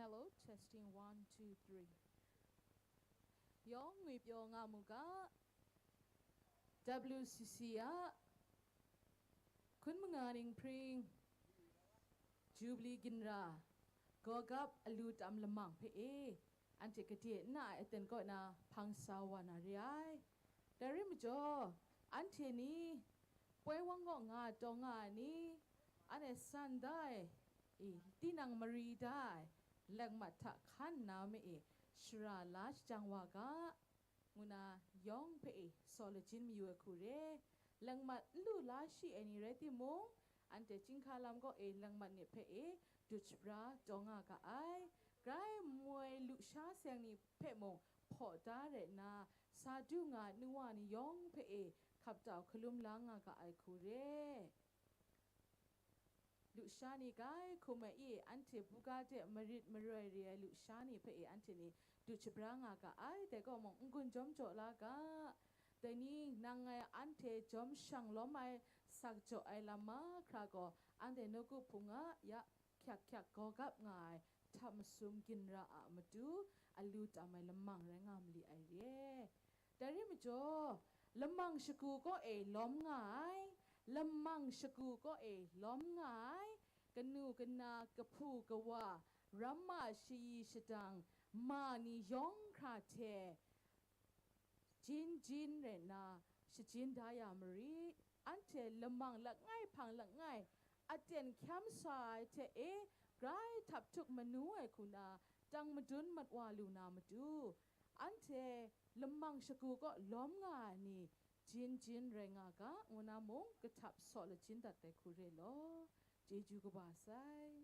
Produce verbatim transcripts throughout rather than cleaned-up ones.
Hello, testing one, two, three. Yawng ngwipyaw nga mu ga, W C C a hkun manga ninghpring Jubilee ginra, gawgap alu tam lamang hpe e, anhte gade nna ai aten kaw na hpang sa wa na re ai. Dai rai majaw, anhte ni poi wang kaw nga taw nga ai ni, anhte san da ai, e, tinang mari da ai, lengmat hta hkan nna ma e, shara la shajang wa ga, ngu na yawng hpe e, saw lachin mayu ai hku re. Lengmat n lu la shi ai ni rai timung, anhte chyinghka lam kaw e lengmat nit hpe e dut shabra taw nga ga ai. Grai moi lusha seng ni hpe mung hpaw da rai nna, sa du nga ai nu wa ni yawng hpe e hkap tau hkalum la nga ga ai hku re. Lusha ni grai hkum ai i, anhte buga de marit maroi re ai lusha ni hpe e anhte ni dut shabra nga ga ai, dai kaw mung n-gun jawm jaw la ga. Dai ni nang ngai anhte jawm shang lawm ai, sak jaw ai lam mahkra gaw, anhte nawku hpung a ya hkyak hkyak gawgap nga ai, hta masum ginra a matu alu tam ai lamang rai nga mali ai re. Dai rai majaw, lamang shagu kaw e lawm nga ai, lamang shagu kaw e lawm nga ai, kanu kana, kahpu kawa, ramma shayi shadang, ma ni yawng hkra hte, jin jin rai nna, shajin da ya marit. Anhte lamang langai hpang langai aten hkyam sa ai hte e, grai htap htuk manu ai hku na, tang madun mat wa lu na matu, anhte lamang shagu kaw lawm nga ai ni, jin jin rai nga ga, ngu na mung kahtap saw lachin dat ai hku re law, chyeju kaba sai.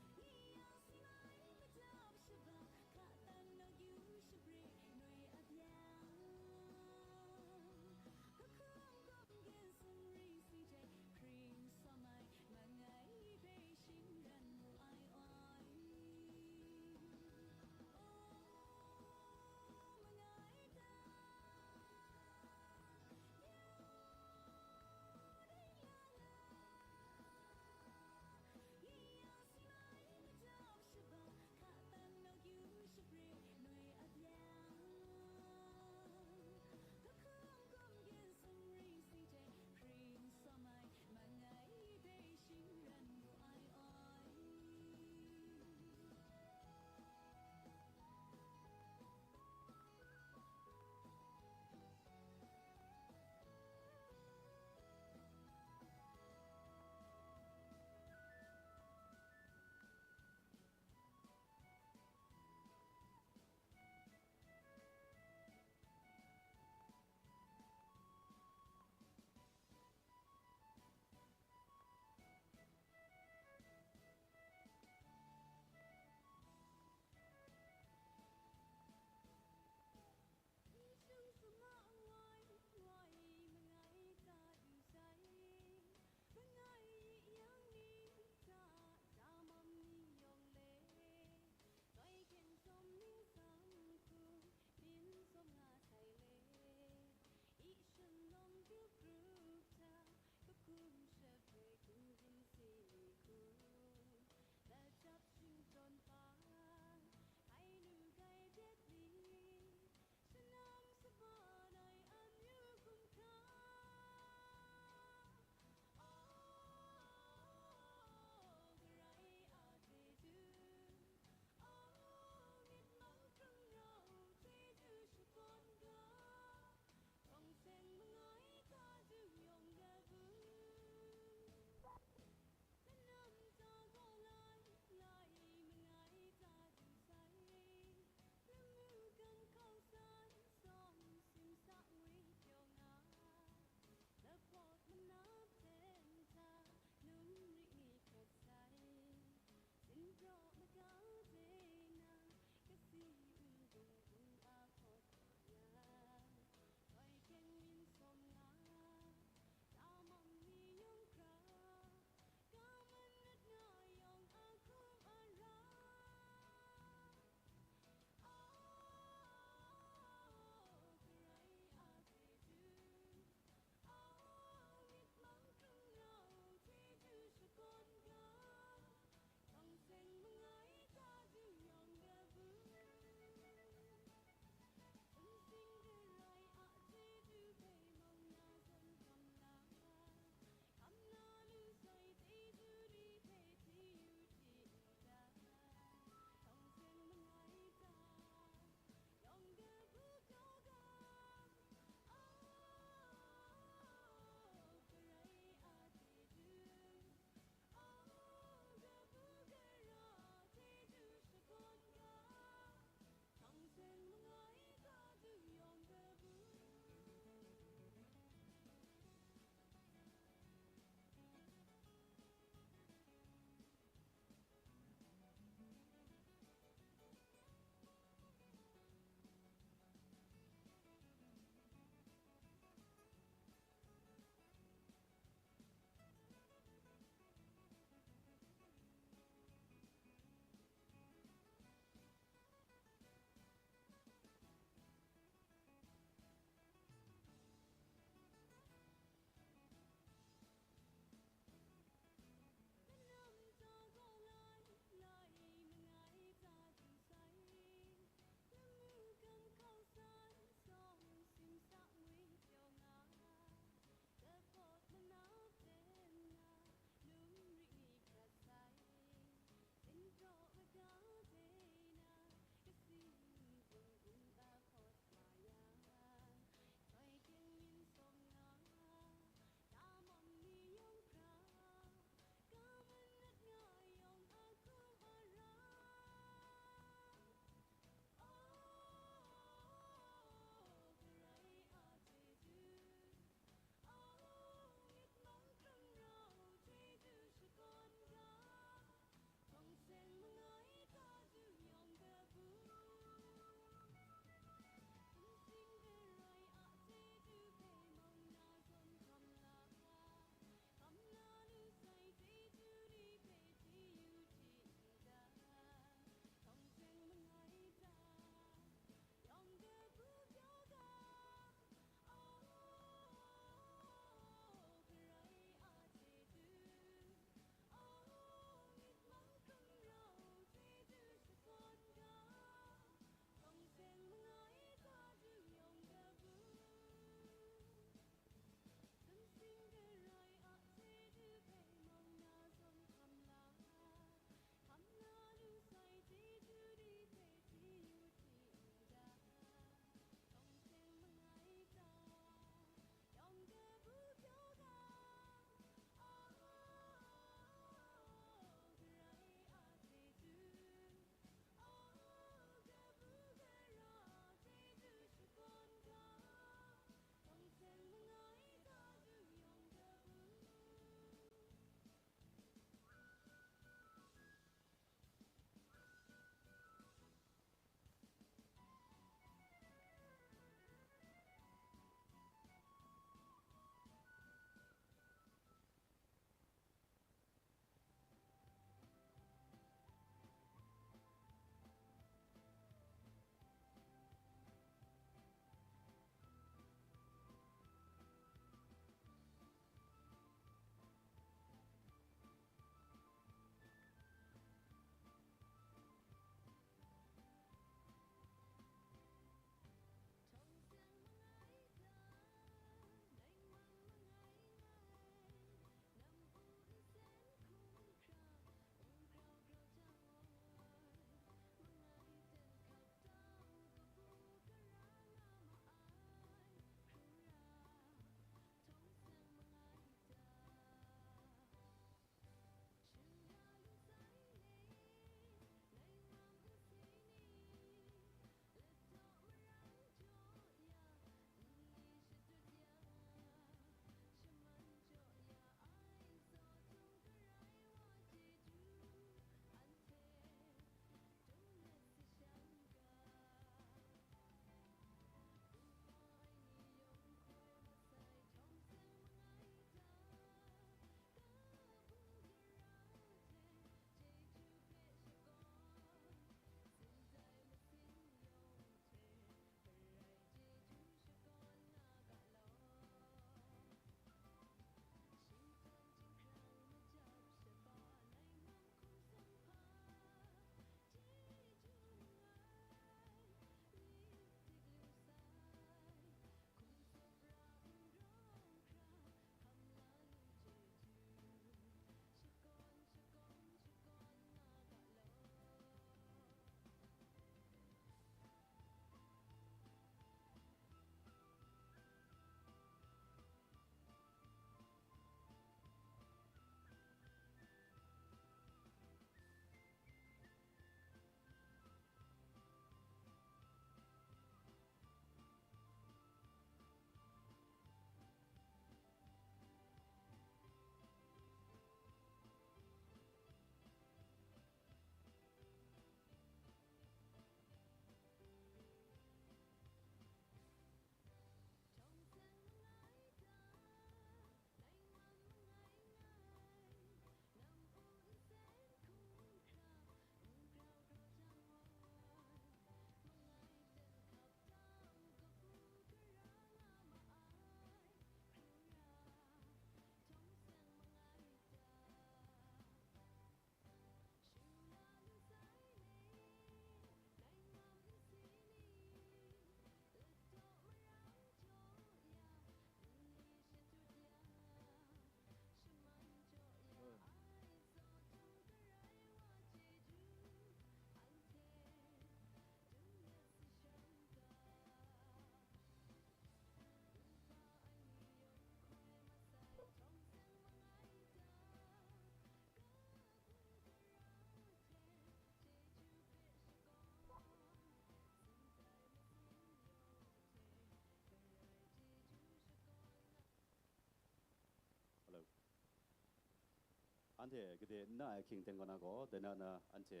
Anhte gade n na ai hkying ten kaw na gaw, dai na na anhte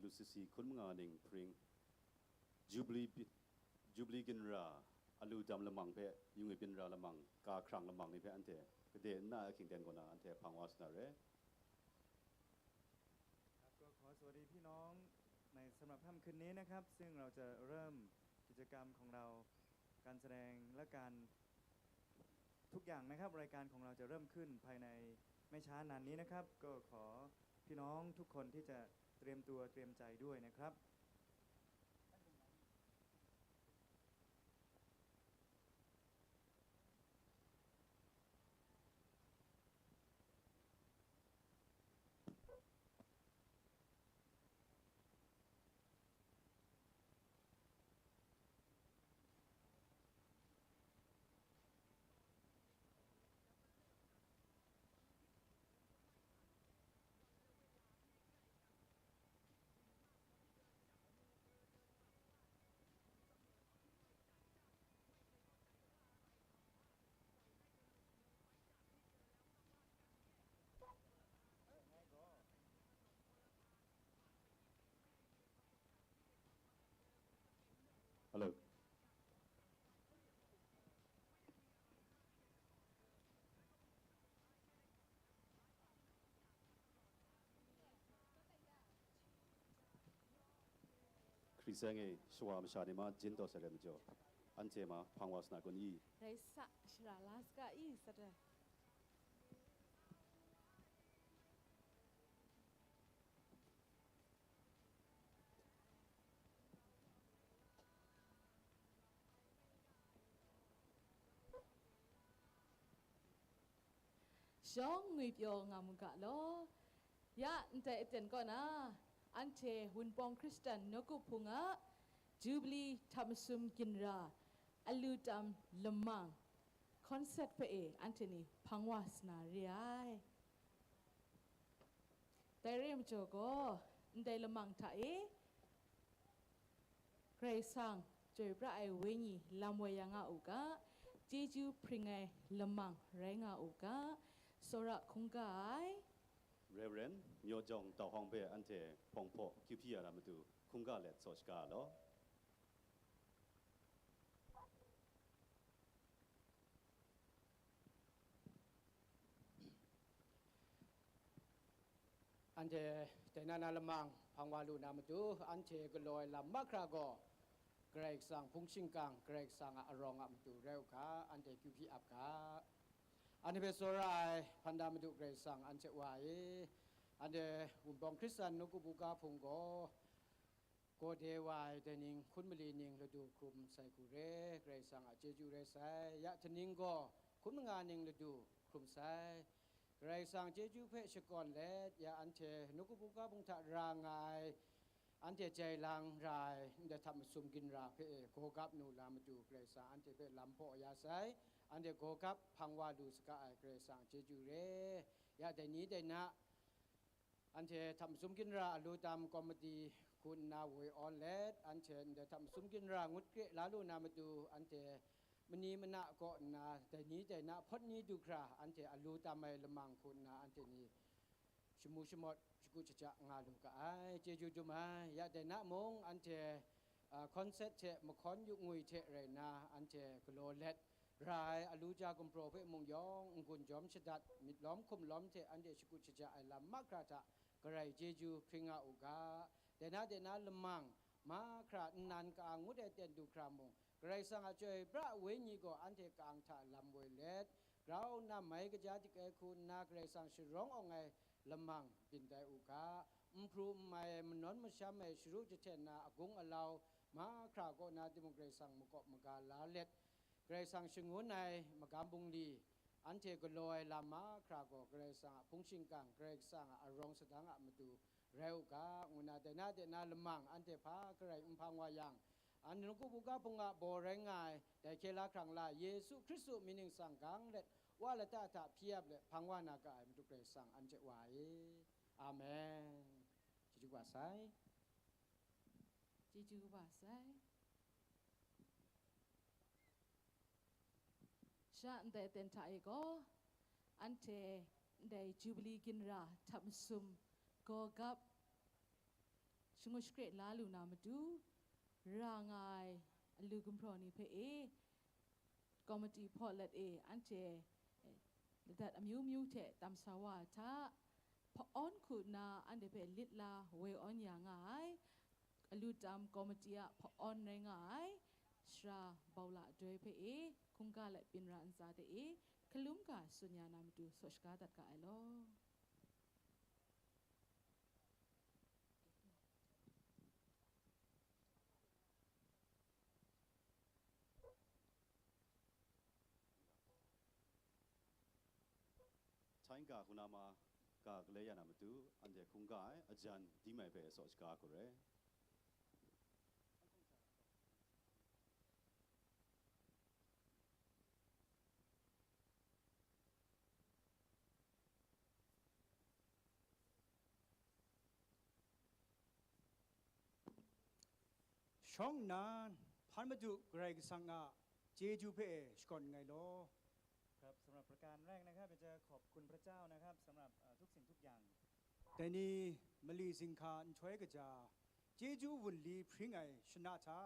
W C C hkun manga ning hpring, Jubli bi-, Jubli ginra, alu dam lamang hpe, yu ngwi byin ra lamang, ka hkrang lamang ni hpe anhte gade n na ai hkying ten kaw na anhte hpang wa sa na re. ครับ ก็ขอสวัสดีพี่น้องในสำหรับค่ำคืนนี้นะครับ ซึ่งเราจะเริ่มกิจกรรมของเรา การแสดงและการ ทุกอย่างนะครับ รายการของเราจะเริ่มขึ้นภายในไม่ช้านานนี้นะครับ ก็ขอพี่น้องทุกคนที่จะเตรียมตัวเตรียมใจด้วยนะครับ Hello. Hkriseng e shawa masha ni ma jin taw sai rai majaw, anhte ma hpang wa sa na kun i? Rai sa, shara la saga i, sat ai. Shawng ngwipyaw nga mu ga law. Ya ndai aten kaw na, anhte Wunpawng Hkristan nawku hpung a Jubili hta masum ginra, alu tam lamang, concert hpe e anhte ni hpang wa sa na re ai. Dai re ai majaw gaw, ndai lamang hta e, Karai Kasang chyoi pra ai Wenyi lam woi ya nga u ga, chyeju hpring ai lamang rai nga u ga, tsawra hkungga ai. Reverend Myaw Jawng Tau Hawng hpe anhte hpawng hpaw kyu hpyi ya na matu, hkungga let tsaw shaga law. Anhte dai na na lamang hpang wa lu na matu, anhte galaw ai lam mahkra gaw Karai Kasang hpung shingkang, Karai Kasang a arawng a matu rai u ga, anhte kyu hpyi ap ga. Anhte hpe tsawra ai hpan da matu Karai Kasang anhte Wa e, anhte Wunpawng Hkristan nawku buga hpung gaw, gaw de wa ai dai ning, hkun mali ning ladu hkrum sai hku re, Karai Kasang a chyeju rai sai. Ya htaning gaw hkun manga ning ladu hkrum sai. Karai Kasang chyeju hpe shakawn let, ya anhte nawku buga hpung hta ra nga ai, anhte jai lang ra ai, ndai hta masum ginra hpe e gaw gap nu la matu, Karai Kasang anhte hpe lam hpaw ya sai, anhte gaw gap hpang wa lu saga ai Karai Kasang chyeju re. Ya dai ni dai na, anhte hta masum ginra alu tam komiti hku nna woi awn let, anhte ndai hta masum ginra ngut kre la lu na matu, anhte mani mana kaw nna, dai ni dai na hpawt ni du hkra, anhte alu tam ai lamang hku nna, anhte ni shamu shamawt, shagu shaja nga lu ga ai. Chyeju dum ai. Ya dai na mung, anhte, a, concert hte mahkawn yu ngwi hte rai nna, anhte galaw let, ra ai alu ja gumpraw hpe mung yawng n-gun jawm shadat, myit lawm hkum lawm hte anhte shagu shaja ai lam mahkra hta Karai chyeju hpring nga u ga. Dai na dai na lamang, mahkra nnan ka-ang ngut ai ten du hkra mung, Karai Kasang a chyoi pra wenyi gaw anhte ka-ang hta lam woi let, grau nna mai kaja dik ai hku nna Karai Kasang sharawng awng ai lamang byin tai u ga. N hpru n mai ai, manawn masham ai, sharu jahten na agung alau mahkra kaw na timung Karai Kasang makawp maga la let, Karai Kasang shangun ai magam bungli, anhte galaw ai lam mahkra gaw Karai Kasang a hpung shingkang, Karai Kasang a arawng sadang a matu rai u ga, ngu na dai na de na lamang anhte hpa garai n hpang wa yang, anhte nawku buga hpung a baw rai nga ai, dai hkye la hkrang la Yesu Hkristu mying ningsang gang let, wa lata hta hpyi ap let hpang wa na ga ai Madu Karai Kasang anhte Wa e. Amen. Chyeju kaba sai. Chyeju kaba sai. Sha ndai aten hta e gaw, anhte Ndai Jubili ginra hta masum gaw gap shangut shakre la lu na matu, ra nga ai alu gumhpraw ni hpe e, komiti hpawt let e, anhte, eh, ladat amyu myu hte tam sa wa ai hta, hpa-awn hku nna anhte hpe lit la woi awn ya nga ai, alu tam komiti a hpa-awn rai nga ai, Sara Baula Doi hpe e, hkungga let byin ra ntsa de e, hkalum ga tsun ya na matu saw shaga dat ga ai law. Htaing ga hku na ma ga galoi ya na matu, anhte hkungga ai ajan di mai hpe saw shaga hku rai. Shawng nnan, hpan Madu Karai Kasang a chyeju hpe shakawn nngai law. ครับ สำหรับประการแรกนะครับ อยากจะขอบคุณพระเจ้านะครับ สำหรับเอ่อทุกสิ่งทุกอย่าง Dai ni mali zinghka nhtoi kaja, chyeju wunli hpring ai shana hta,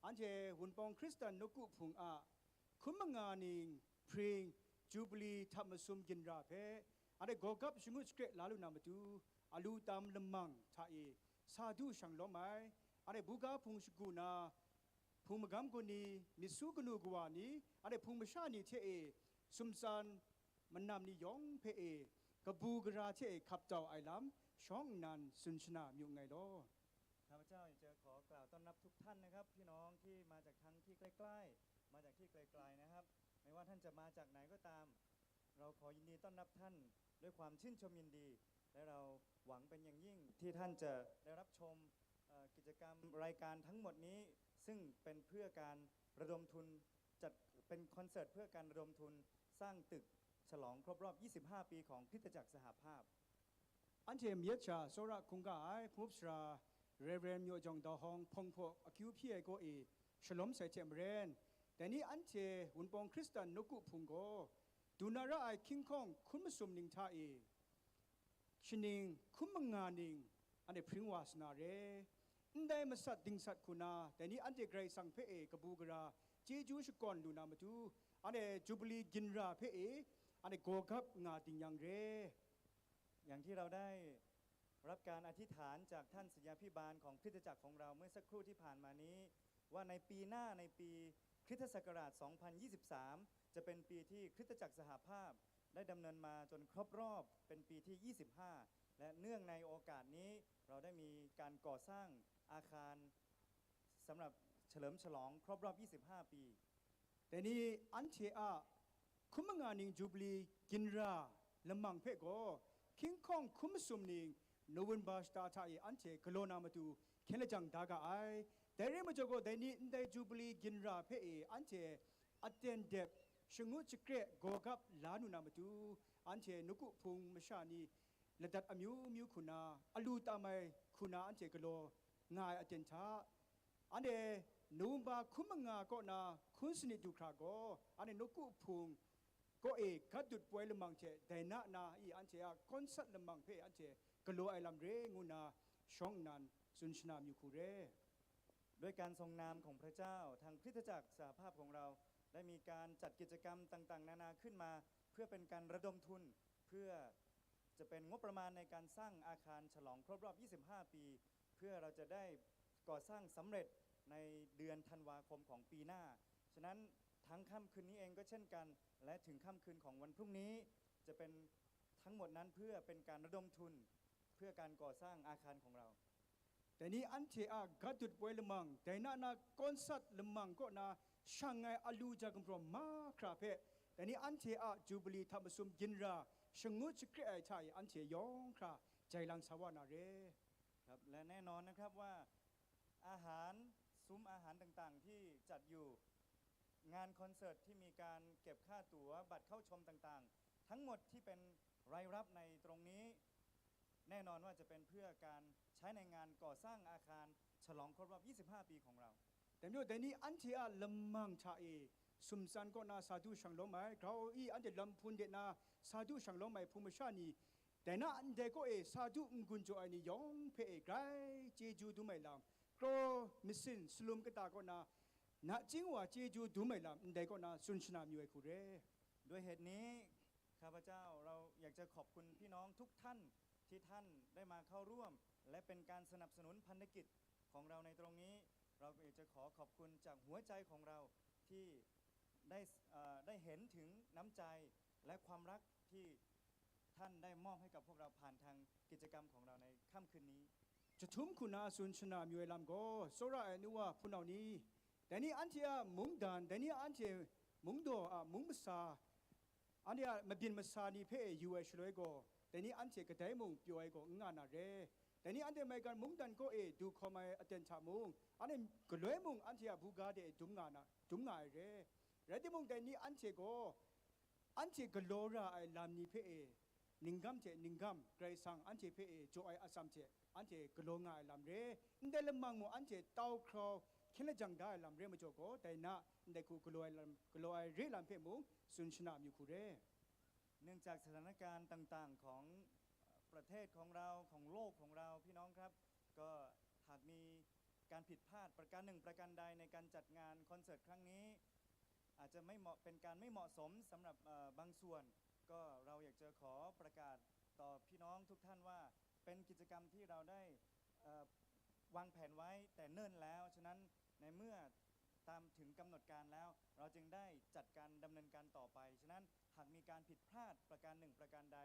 anhte Wunpawng Hkristan nawku hpung a hkum manga ning hpring Jubili hta masum ginra hpe, anhte gawgap shangut shakre la lu na matu, alu tam lamang hta e sa du shang lawm ai, anhte buga hpung shagu na, hpung magam gun ni, myit su kanu kawa ni, anhte hpung masha ni hte e, sumtsan manam ni yawng hpe e, kabu gara hte e hkap tau ai lam, shawng nnan tsun shana mayu nngai law. ข้าพเจ้าอยากจะขอกล่าวต้อนรับทุกท่านนะครับ พี่น้องที่มาจากทั้งที่ใกล้ๆ มาจากที่ไกลๆนะครับ ไม่ว่าท่านจะมาจากไหนก็ตาม เราขอยินดีต้อนรับท่านด้วยความชื่นชมยินดี และเราหวังเป็นอย่างยิ่งที่ท่านจะได้รับชมเอ่อกิจกรรมรายการทั้งหมดนี้ ซึ่งเป็นเพื่อการระดมทุน จัดเป็นคอนเสิร์ตเพื่อการระดมทุนสร้างตึกฉลองครบรอบ ยี่สิบห้า ปีของคริสตจักรสหภาพ Anhte myit sha tsawra hkungga ai hpung sara Rev. Myaw Jawng Dau Hawng hpawng hpaw akyu hpyi ai kaw e shalawm sai hte maren, dai ni anhte Wunpawng Hkristan nawku hpung gaw, du na ra ai hkying hkawng hkun masum ning hta e, shaning hkum manga ning anhte hpring wa sa na re. Ndai masat dingsat hku na, dai ni anhte Karai Kasang hpe e kabu gara chyeju shakawn lu na matu, anhte Jubili ginra hpe e anhte gawgap nga ding yang re. อย่างที่เราได้รับการอธิษฐานจากท่านศิษยาภิบาลของคริสตจักรของเราเมื่อสักครู่ที่ผ่านมานี้ ว่าในปีหน้าในปีคริสตศักราช สองพันยี่สิบสาม จะเป็นปีที่คริสตจักรสหภาพได้ดำเนินมาจนครบรอบเป็นปีที่ ยี่สิบห้า และเนื่องในโอกาสนี้เราได้มีการก่อสร้างอาคารสำหรับเฉลิมฉลองครบรอบ ยี่สิบห้า ปี Dai ni anhte a hkum manga ning Jubili ginra lamang hpe gaw, hkying hkawng hkum masum ning November shata hta e anhte galaw na matu hkyen lajang da ga ai. Dai rai majaw gaw, dai ni ndai Jubili ginra hpe e anhte aten dep shangut shakre gawgap la nu na matu, anhte nawku hpung masha ni ladat amyu myu hku na, alu tam ai hku na anhte galaw nga ai aten hta, anhte November hkum manga kaw na hkun sanit du hkra gaw, anhte nawku hpung kaw e gat dut poi lamang hte dai na na i anhte a kawnsat lamang hpe anhte galaw ai lam re ngu nna shawng nnan tsun shana mayu hku re. ด้วยการทรงนามของพระเจ้า ทางคริสตจักรสหภาพของเรา ได้มีการจัดกิจกรรมต่างๆ นานาขึ้นมา เพื่อเป็นการระดมทุน เพื่อจะเป็นงบประมาณในการสร้างอาคารฉลองครบรอบ ยี่สิบห้า ปี เพื่อเราจะได้ก่อสร้างสำเร็จในเดือนธันวาคมของปีหน้า ฉะนั้นทั้งค่ำคืนนี้เองก็เช่นกัน และถึงค่ำคืนของวันพรุ่งนี้ จะเป็นทั้งหมดนั้นเพื่อเป็นการระดมทุน เพื่อการก่อสร้างอาคารของเรา Dai ni anhte a gat dut poi lamang, dai na na kawnsat lamang kaw na shang ai alu ja gumhpraw mahkra hpe, dai ni anhte a Jubili hta masum ginra shangut shakre ai hta e anhte yawng hkra jai lang sa wa na re. ครับ และแน่นอนนะครับว่าอาหาร ซุ้มอาหารต่างๆ ที่จัดอยู่ งานคอนเสิร์ตที่มีการเก็บค่าตั๋ว บัตรเข้าชมต่างๆ ทั้งหมดที่เป็นรายรับในตรงนี้ แน่นอนว่าจะเป็นเพื่อการใช้ในงานก่อสร้างอาคารฉลองครบรอบ ยี่สิบห้า ปีของเรา Dai majaw, dai ni anhte a lamang hta e Sumtsan kaw na sa du shanglawm ai, grau i anhte lam hpun de na sa du shanglawm ai hpung masha ni, dai na ndai kaw e sa du n-gun jaw ai ni yawng hpe e grai chyeju dum ai lam, kraw masin salum kata kaw na nachying wa chyeju dum ai lam ndai kaw na tsun shana mayu ai hku re. ด้วยเหตุนี้ ข้าพเจ้าเราอยากจะขอบคุณพี่น้องทุกท่านที่ท่านได้มาเข้าร่วม และเป็นการสนับสนุนพันธกิจของเราในตรงนี้ เราอยากจะขอขอบคุณจากหัวใจของเราที่ได้เอ่อได้เห็นถึงน้ำใจและความรักที่ท่านได้มอบให้กับพวกเราผ่านทางกิจกรรมของเราในค่ำคืนนี้ Jahtum hku na tsun shana mayu ai lam gaw, tsawra ai nu wa hpunau ni, dai ni anhte a mungdan, dai ni anhte mungdaw a mung masa, anhte a mabyin masa ni hpe yu ai shaloi gaw, dai ni anhte kadai mung pyaw ai gaw n nga na re. Dai ni anhte maigan mungdan kaw e du hkawm ai aten hta mung, anhte galoi mung anhte a buga de dum nga na, dum nga ai re. Rai timung, dai ni anhte gaw, anhte galaw ra ai lam ni hpe e, ninggam hte ninggam Karai Kasang anhte hpe e jaw ai atsam hte anhte galaw nga ai lam re. Ndai lamang mung anhte tau hkrau hkyen lajang da ai lam re majaw gaw, dai na ndai hku galaw ai lam, galaw ai re lam hpe mung tsun shana mayu hku re. เนื่องจากสถานการณ์ต่างๆของเอ่อประเทศของเราของโลกของเราพี่น้องครับ ก็หากมีการผิดพลาดประการหนึ่งประการใดในการจัดงานคอนเสิร์ตครั้งนี้ อาจจะไม่เหมาะเป็นการไม่เหมาะสมสำหรับเอ่อบางส่วน ก็เราอยากจะขอประกาศต่อพี่น้องทุกท่านว่าเป็นกิจกรรมที่เราได้เอ่อวางแผนไว้แต่เนิ่นแล้ว ฉะนั้นในเมื่อตามถึงกำหนดการแล้ว เราจึงได้จัดการดำเนินการต่อไป ฉะนั้นหากมีการผิดพลาดประการหนึ่งประการใด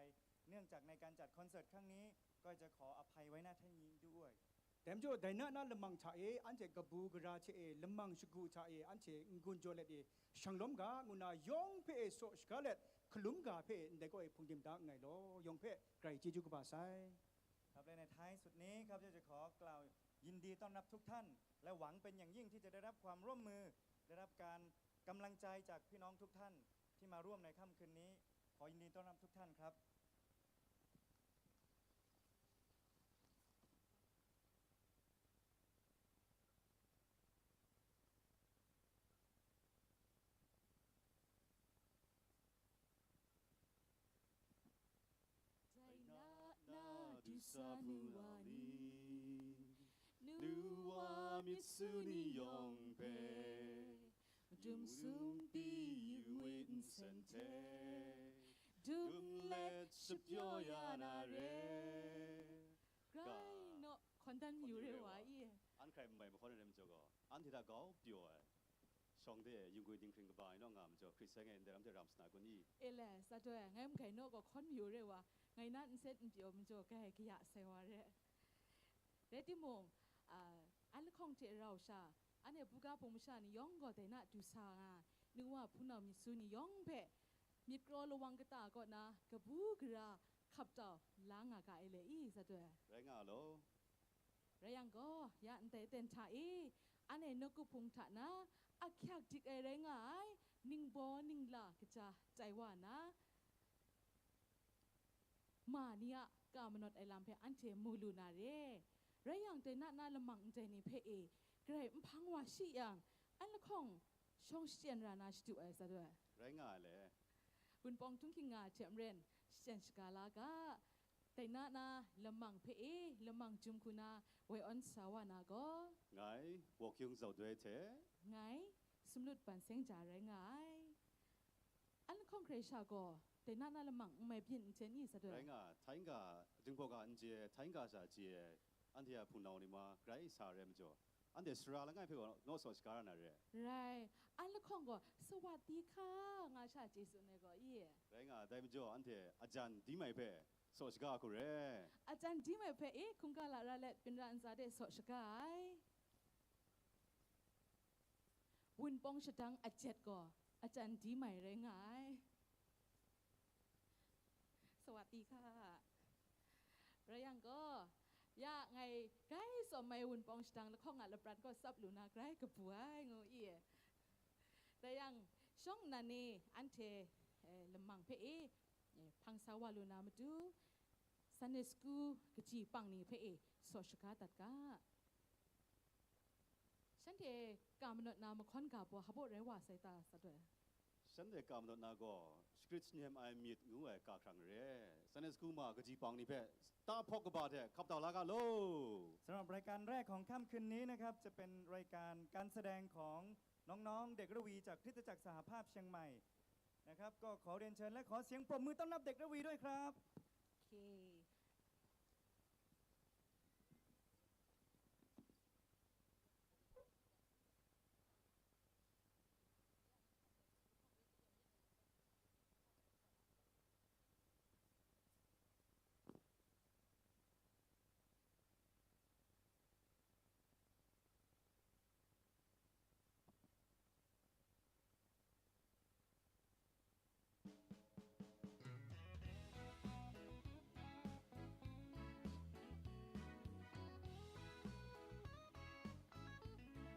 เนื่องจากในการจัดคอนเสิร์ตครั้งนี้ ก็จะขออภัยไว้ณที่นี้ด้วย Dai majaw, dai na na lamang hta e, anhte kabu gara hte e, lamang shagu hta e, anhte n-gun jaw let e, shanglawm ga, ngu na yawng hpe e saw shaga let, hkalum ga hpe e ndai kaw e hpungdim da nngai law, yawng hpe grai chyeju kaba sai. ครับและในท้ายสุดนี้ครับจะขอกล่าวยินดีต้อนรับทุกท่าน และหวังเป็นอย่างยิ่งที่จะได้รับความร่วมมือ ได้รับการกำลังใจจากพี่น้องทุกท่านที่มาร่วมในค่ำคืนนี้ ขอยินดีต้อนรับทุกท่านครับ Dai na na du sa mu wa ni, nu wa myit su ni yawng hpe, dum sum pyi yu we nsen hte, dum let shapyaw ya na re. Grai naw hkawn dan mayu re wa i. An hkrai n mai mahkawn ai rai majaw gaw, anhte hta grau pyaw ai, shawng de, yinggwi dinghpring kaba ni naw nga majaw, hkrit sai ngai ndai lam hte ram sa na kun i? E le, sa doi, ngai mgai naw gaw hkawn mayu re wa, ngai na nsen n pyaw majaw, grai kaya sai wa re. Rai timung, a, an lahkawng hte rau sha, anhte buga hpung masha ni yawng gaw dai na du sa nga, nu wa hpunau myit su ni yawng hpe, myit kraw lawang kata kaw na kabu gara hkap tau la nga ga e le i, sa doi? Rai nga law. Rai yang gaw, ya ndai ten hta e, anhte nawku hpung hta na ahkyak dik ai rai nga ai, ningbaw ningla kaja tai wa na, ma ni a ka manawt ai lam hpe anhte mu lu na re. Rai yang, dai na na lamang ndai ni hpe e, grai nhpang wa shi yang, an lahkawng shawng shachyen ra na shadu ai, sa doi? Rai nga ai le. Wunpawng htunghking nga ai hte maren, shachyen shaga la ga. Dai na na lamang hpe e, lamang jum hku na woi awn sa wa na gaw, ngai, Wok Yung Zau Doi hte, ngai, Sumlut Ban Seng Ja rai nga ai. An lahkawng hkrai sha gaw, dai na na lamang n mai byin n ten i, sa doi? Rai nga, htai n-ga, dingbaw ga n chye, htai n-ga sha chye, anhte a hpunau ni ma grai sa rai majaw, anhte sara langai hpe gaw naw saw shaga ra na re. Rai, an lahkawng gaw, Sawat di hka, nga sha chye tsun ai gaw i? Rai nga, dai majaw, anhte ajan di mai hpe saw shaga hku re. Ajan di mai hpe e, hkungga lara let, byin ra ntsa de saw shaga ai. Wunpawng shadang ajet gaw, ajan di mai rai nga ai. Sawat di hka. Rai yang gaw, ya ngai grai tsawm ai wunpawng shadang lahkawng a lapran gaw tsap lu na grai kabu ai, ngu i. Rai yang, shawng nnan e anhte, eh, lamang hpe e, eh, hpang sa wa lu na matu, Sunday school kaji pang ni hpe e saw shaga dat ga. Shanhte ka manawt na mahkawn ga baw hpa rai wa sai ta, sa doi. Shanhte ka manawt na gaw, shagrit shanyem ai myit ngu ai ga hkrang re. Sunday school ma kaji pang ni hpe tahpawk kaba hte hkap dau la ga law. สำหรับรายการแรกของค่ำคืนนี้นะครับ จะเป็นรายการการแสดงของน้องๆ เด็กระวีจากคริสตจักรสหภาพเชียงใหม่นะครับ ก็ขอเรียนเชิญและขอเสียงปรบมือต้อนรับเด็กระวีด้วยครับ โอเค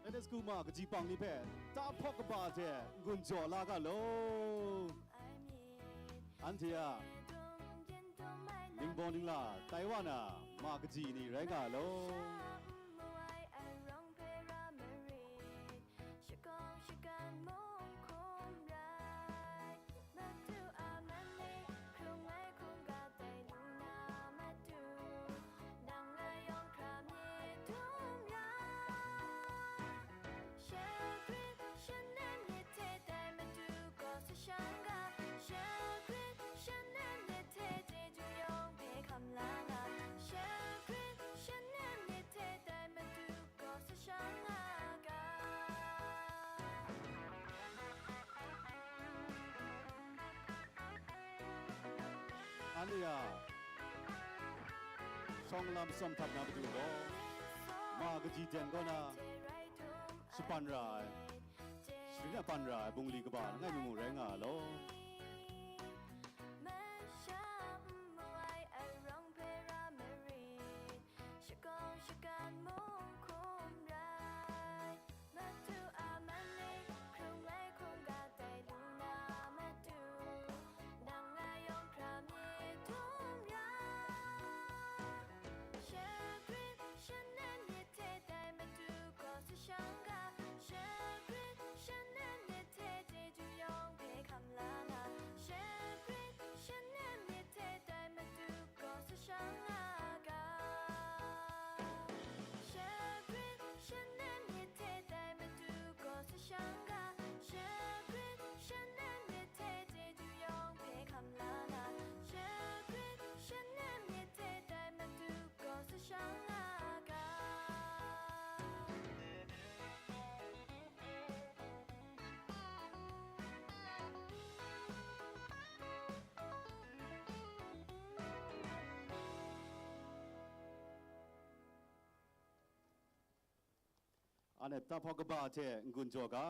Sunday school ma kaji pang ni hpe tahpawk kaba hte n-gun jaw la ga law. Anhte a ningbaw ningla tai wa na ma kaji ni rai nga law. Shakawng shakan mung hkum rai, madu a man e, hkrung ai hkungga dai lu na madu, nang ngai yawng hkra myit dum ra. Shagrit shanem myit hte dai madu gaw sa shang ga, shagrit shanem myit hte chyeju yawng hpe hkam la nga, shagrit shanem myit hte dai madu gaw sa shang nga ga. Anhte a shawng lam tsawm htat na matu gaw, ma kaji jan kaw na shapan ra ai, sharin shapan ra ai bungli kaba langai mi mung rai nga ai law. Masha n mu ai arawng hpe ra marit, shakawng shakan mung hkum rai, madu a man e, hkrung ai hkungga dai lu na madu, nang ngai yawng hkra myit dum ra. Shagrit shanem myit hte dai madu gaw sa shang ga, shagrit shanem myit hte chyeju yawng hpe hkam la nga, shagrit shanem myit hte dai madu gaw sa shang nga ga. Shagrit shanem myit hte dai madu gaw sa shang ga, shagrit shanem myit hte chyeju yawng hpe hkam la nga, shagrit shanem myit hte dai madu gaw sa shang nga ga. Anhte tahpawk kaba hte n-gun jaw ga.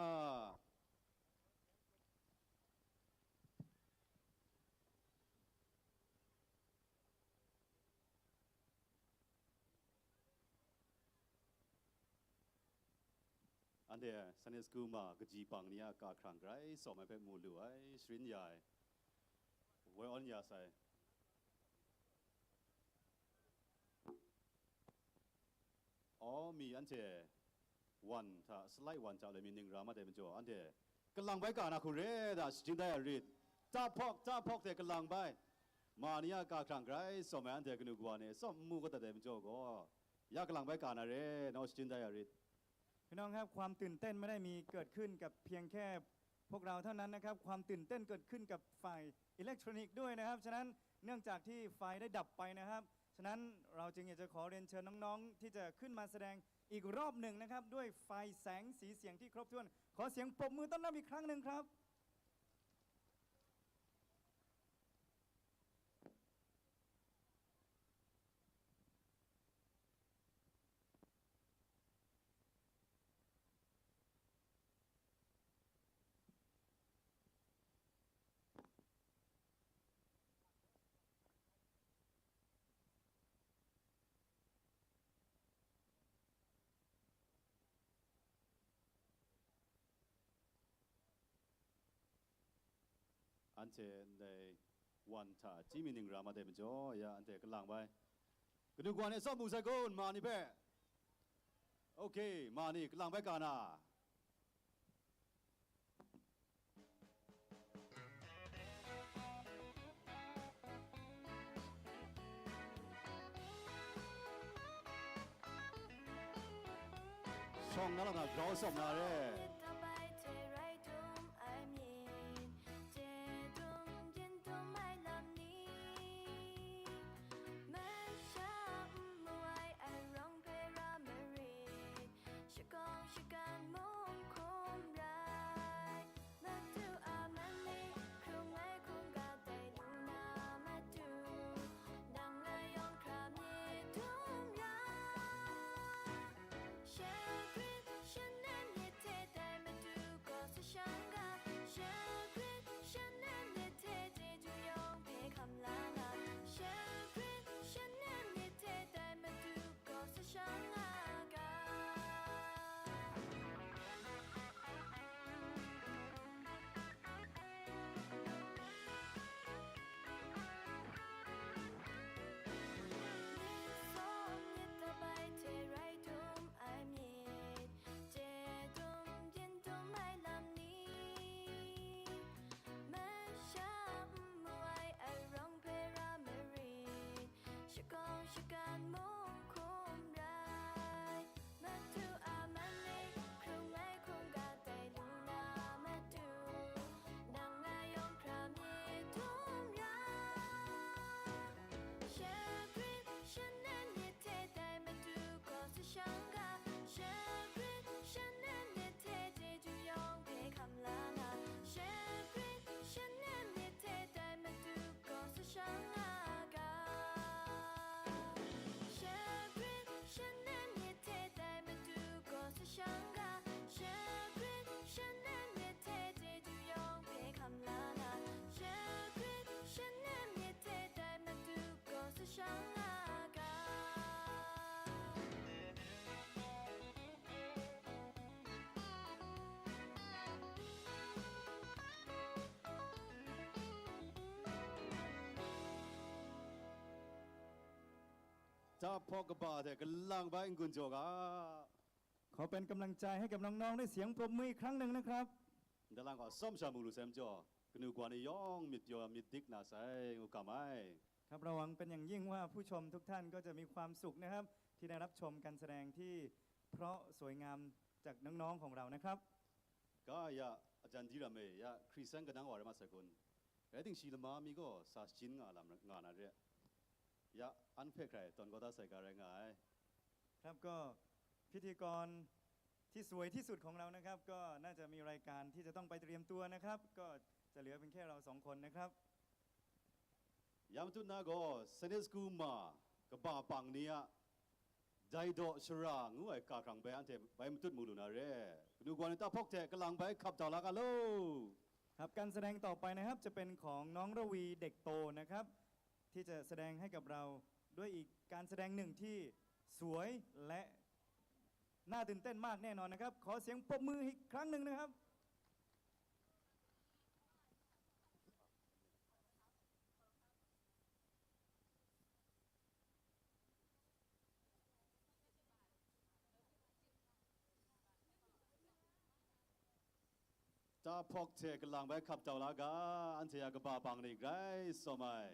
Anhte Sunday school ma kaji pang ni a ka hkrang grai tsawm ai hpe mu lu ai, sharin ya ai, woi awn ya sai. Aw, mi anhte wan hta, slide wan hta loi mi ning ra mat ai majaw, anhte kalang bai ka na hku re da, shajin da ya rit. Tahpawk, tahpawk hte kalang bai, ma ni a ka hkrang grai tsawm ai anhte kanu kawa ni tsawm n mu kau dat ai majaw gaw, ya kalang bai ka na re, nau shajin da ya rit. พี่น้องครับ ความตื่นเต้นไม่ได้มีเกิดขึ้นกับเพียงแค่พวกเราเท่านั้นนะครับ ความตื่นเต้นเกิดขึ้นกับฝ่ายอิเล็กทรอนิกส์ด้วยนะครับ ฉะนั้นเนื่องจากที่ไฟได้ดับไปนะครับ ฉะนั้นเราจึงอยากจะขอเรียนเชิญน้องๆ ที่จะขึ้นมาแสดงอีกรอบหนึ่งนะครับ ด้วยไฟแสงสีเสียงที่ครบถ้วน ขอเสียงปรบมือต้อนรับอีกครั้งหนึ่งครับ Anhte ndai wan hta chyi mi ning ra mat ai majaw, ya anhte kalang bai. Kanu kawa ni tsawm mu sai kun, ma ni hpe. Okay, ma ni, kalang bai ka na. Shawng na lang na, grau shawng na re. Shagawng shagan mung hkum rai, Madu a man e, hkrung ai hkungga tai lu na Madu, nang a yawng hkra myit dum ra. Shagrin shanem myit hte dai Madu gaw sa shang ga, shagrin shanem myit hte chyeju yawng hpe hkam la nga, shagrin shanem myit hte dai Madu gaw sa shang a ga. Myit sawm myit dabai hte rai dum ai myit, chye dum yin dum ai lam ni, masha n mu ai arawng hpe ra marit, shagawng shagan mung hkum rai, Madu a man e, hkrung ai hkungga tai lu na Madu, nang a yawng hkra myit dum ra. Shagrin shanem myit hte dai Madu gaw sa shang ga, shagrin shanem myit hte chyeju yawng hpe hkam la nga, shagrin shanem myit hte dai Madu gaw sa shang a ga. Shagrin shanem myit hte dai Madu gaw sa shang ga, shagrin shanem myit hte chyeju yawng hpe hkam la nga, shagrin shanem myit hte dai Madu gaw sa shang a ga. Tahpawk kaba hte kalang bai n-gun jaw ga. ขอเป็นกำลังใจให้กับน้องๆด้วยเสียงปรบมืออีกครั้งหนึ่งนะครับ Ndalang gaw atsawm sha mu lu sai majaw, kanu kawa ni yawng myit pyaw myit dik na sai, ngu kam ai. ครับ เราหวังเป็นอย่างยิ่งว่าผู้ชมทุกท่านก็จะมีความสุขนะครับ ที่ได้รับชมการแสดงที่เพราะสวยงามจากน้องๆของเรานะครับ Ga ya, ajan di ram e, ya, Hkrisan kanang wa rai ma sai kun. Rai timung, shi lama mi gaw sa shajin nga lam nga na re. Ya, an hpe hkrai tawn kau da sai ga rai nga ai. ครับ ก็พิธีกรที่สวยที่สุดของเรานะครับ ก็น่าจะมีรายการที่จะต้องไปเตรียมตัวนะครับ ก็จะเหลือเพียงแค่เราสองคนนะครับ Ya matut na gaw, Sunday School ma, kaba pang ni a, Dai daw shara ngu ai ga hkrang bai anhte bai matut mu lu na re. Kanu kawa ni tahpawk hte kalang bai hkap dau la ga law. ครับ การแสดงต่อไปนะครับ จะเป็นของน้องระวีเด็กโตนะครับ ที่จะแสดงให้กับเราด้วยอีกการแสดงหนึ่งที่สวยและน่าตื่นเต้นมากแน่นอนนะครับ ขอเสียงปรบมืออีกครั้งหนึ่งนะครับ Tahpawk hte kalang bai hkap dau la ga, anhte a kaba pang ni grai sawm ai.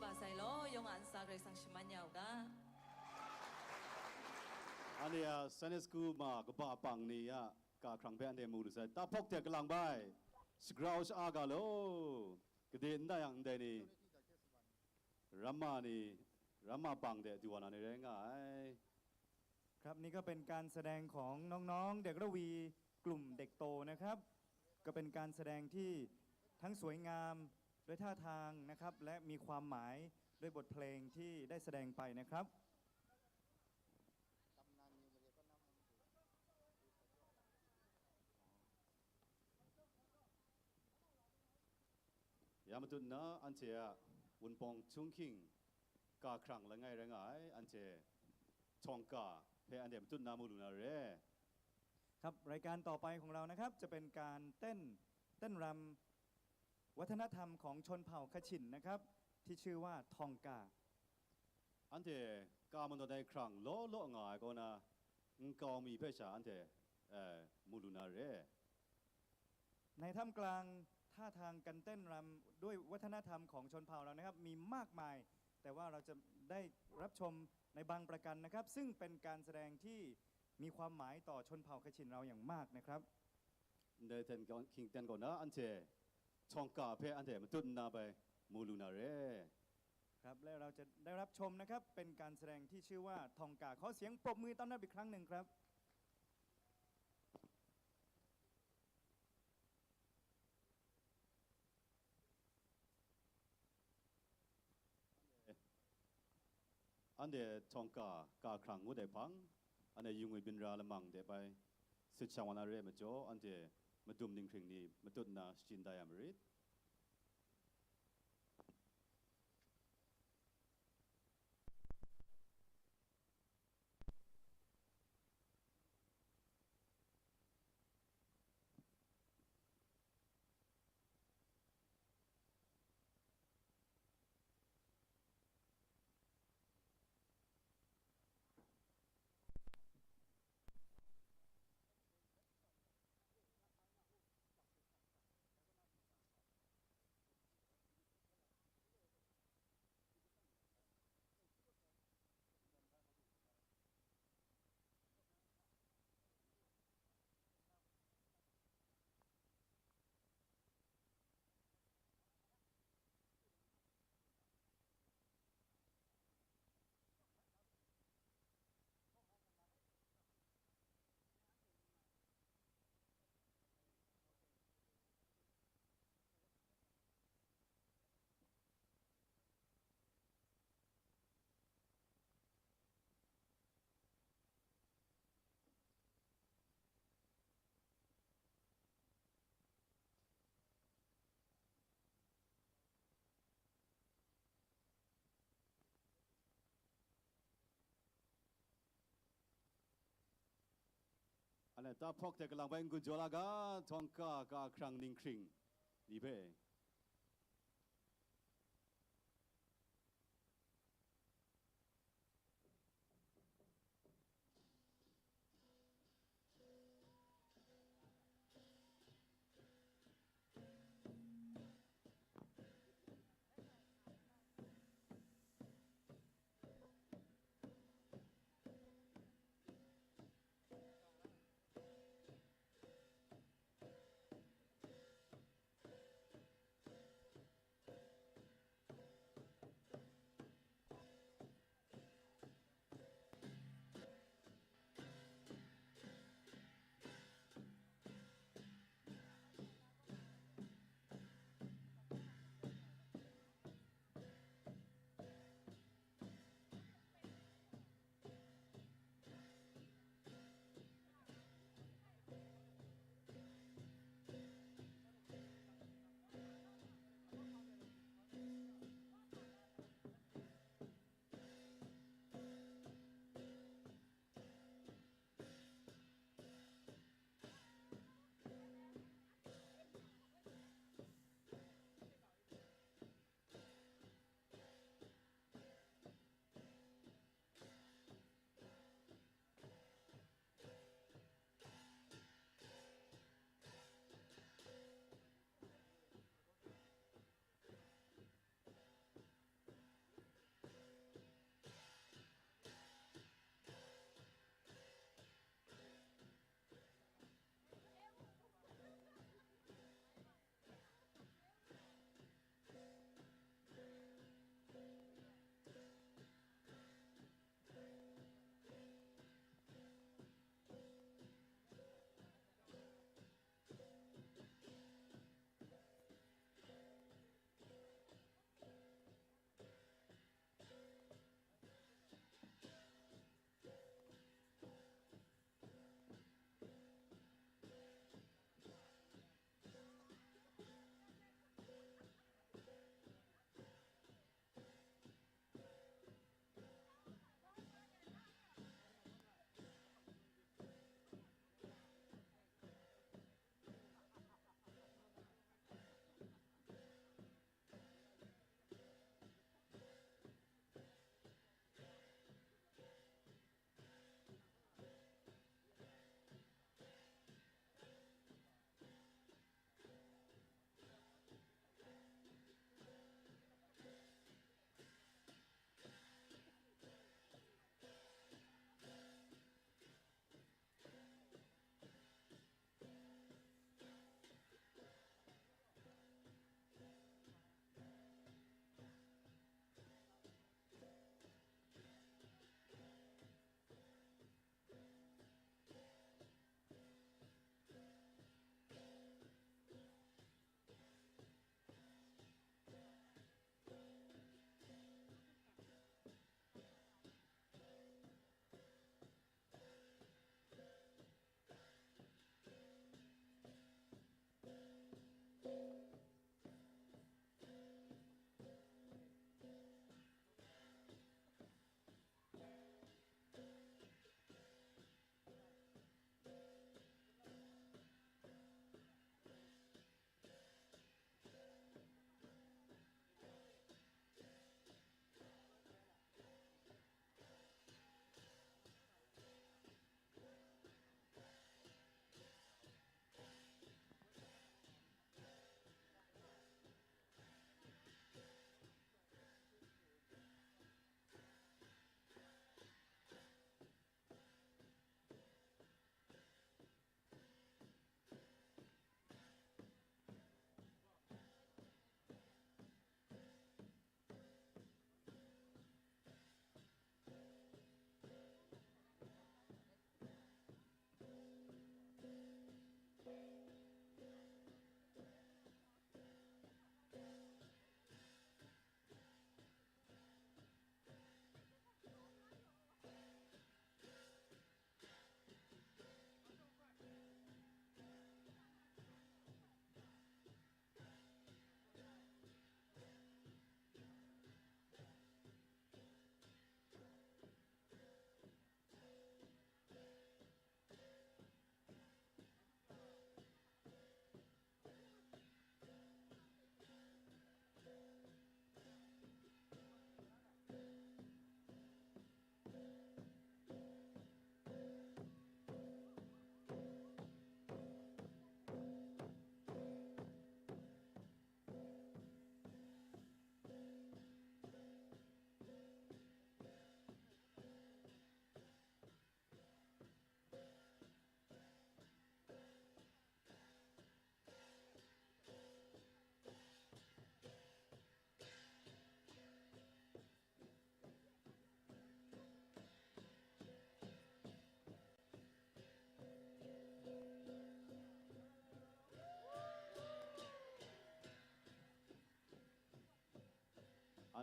Ba sai law, yawng a ntsa Karai Kasang shaman ya u ga. Anhte a Sunday School ma kaba pang ni a ga hkrang hpe anhte mu lu sai. Tahpawk hte kalang bai, shagrau sha-a ga law, gade n da yang ndai ni, ramma ni, ramma pang de du wa na ni rai nga ai. ครับ นี่ก็เป็นการแสดงของน้องๆ เด็กระวีกลุ่มเด็กโตนะครับ ก็เป็นการแสดงที่ทั้งสวยงามด้วยท่าทางนะครับ และมีความหมายด้วยบทเพลงที่ได้แสดงไปนะครับ Ya matut nna, anhte a Wunpawng Htunghking ga hkrang langai rai nga ai, anhte htawng ga hpe anhte matut nna mu lu na re. ครับ รายการต่อไปของเรานะครับ จะเป็นการเต้น เต้นรำวัฒนธรรมของชนเผ่าคชินนะครับ ที่ชื่อว่าทองกา Anhte ga manawt ai hkrang law law nga ai kaw na, nkau mi hpe sha anhte, eh, mu lu na re. ในท่ามกลางท่าทางการเต้นรำด้วยวัฒนธรรมของชนเผ่าเรานะครับ มีมากมาย แต่ว่าเราจะได้รับชมในบางประการนะครับ ซึ่งเป็นการแสดงที่มีความหมายต่อชนเผ่าคชินเราอย่างมากนะครับ Ndai hten hking ten kaw na, anhte htawng ga hpe anhte matut nna bai mu lu na re. ครับ และเราจะได้รับชมนะครับ เป็นการแสดงที่ชื่อว่าทองกา ขอเสียงปรบมือต้อนรับอีกครั้งหนึ่งครับ Anhte htawng ga, ga hkrang ngut ai hpang, anhte yu ngwi byin ra lamang de bai sit shang wa na re ai majaw, anhte madum ninghkring ni matut nna shajin da ya marit. Anhte tahpawk hte kalang bai n-gun jaw la ga, htawng ga, ga hkrang ninghkring ni hpe.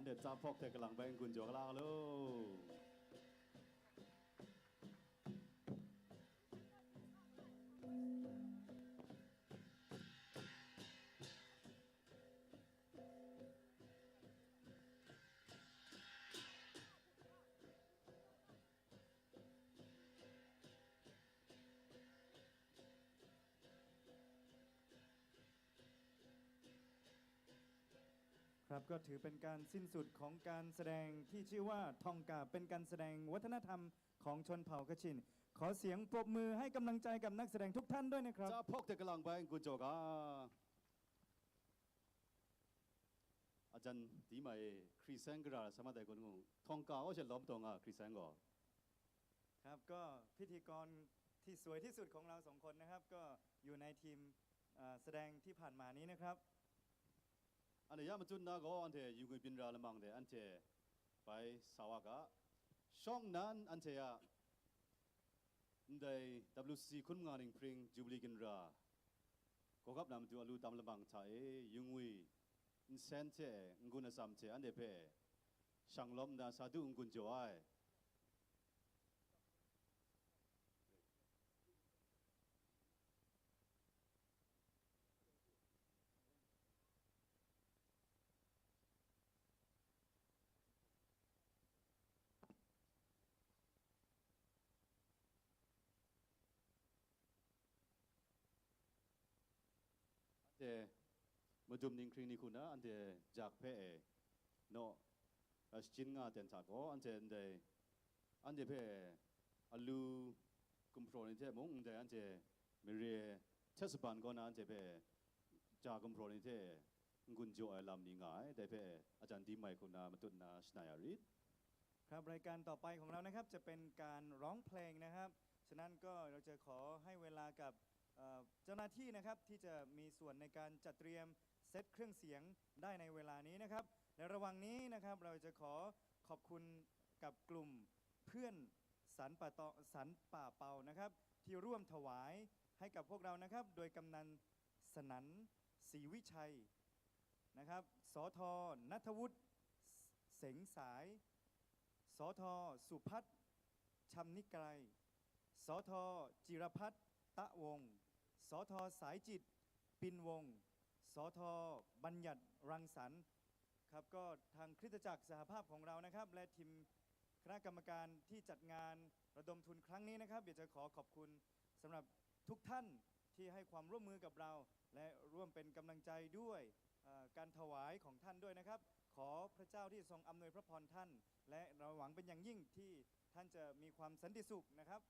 Anhte Cha Hpawk hte kalang bai n-gun jaw gala ga law. ครับ ก็ถือเป็นการสิ้นสุดของการแสดงที่ชื่อว่าทองกา เป็นการแสดงวัฒนธรรมของชนเผ่าคชิน ขอเสียงปรบมือให้กำลังใจกับนักแสดงทุกท่านด้วยนะครับ Cha Hpawk hte kalang bai n-gun jaw ga. Ajan di mai e, hkri seng gara sa mat ai kun ngu, htawng ka wa she lawm taw nga hkri seng gaw. ครับ ก็พิธีกรที่สวยที่สุดของเราสองคนนะครับ ก็อยู่ในทีมเอ่อแสดงที่ผ่านมานี้นะครับ Anhte ya machyut na gaw, anhte yu ngwi byin ra lamang de anhte bai sa wa ga. Shawng nnan anhte a ndai W C C hkun manga ninghpring Jubili ginra gawgap na matu alu tam lamang hta e, yu ngwi nsen hte n-gun atsam hte anhte hpe shang lawm nna sa du n-gun jaw ai. Anhte madum ninghkring ni hku na anhte jak hpe e naw, a, shachyun nga ten hta gaw, anhte ndai, anhte hpe alu gumhpraw ni hte mung ndai anhte mare hte saban kaw na anhte hpe ja gumhpraw ni hte n-gun jaw ai lam ni nga ai, dai hpe ajan di mai hku na matut na shana ya rit. ครับ รายการต่อไปของเรานะครับ จะเป็นการร้องเพลงนะครับ ฉะนั้นก็เราจะขอให้เวลากับเอ่อเจ้าหน้าที่นะครับ ที่จะมีส่วนในการจัดเตรียมเซตเครื่องเสียงได้ในเวลานี้นะครับ ในระหว่างนี้นะครับ เราจะขอขอบคุณกับกลุ่มเพื่อนสันป่าตอสันป่าเปานะครับ ที่ร่วมถวายให้กับพวกเรานะครับ โดยกำนันสนันศรีวิชัย นะครับ สท.ณัฐวุฒิ เสงสาย สท.สุพัฒน์ ชำนิไกร สท.จิรพัฒน์ ตะวงศ์ สท.สายจิต ปินวงศ์ สท.บัญญัติ รังสรรค์ ครับ ก็ทางคริสตจักรสหภาพของเรานะครับ และทีมคณะกรรมการที่จัดงานระดมทุนครั้งนี้นะครับ อยากจะขอขอบคุณสำหรับทุกท่านที่ให้ความร่วมมือกับเรา และร่วมเป็นกำลังใจด้วยเอ่อการถวายของท่านด้วยนะครับ ขอพระเจ้าที่ทรงอำนวยพระพรท่าน และเราหวังเป็นอย่างยิ่งที่ท่านจะมีความสันติสุขนะครับ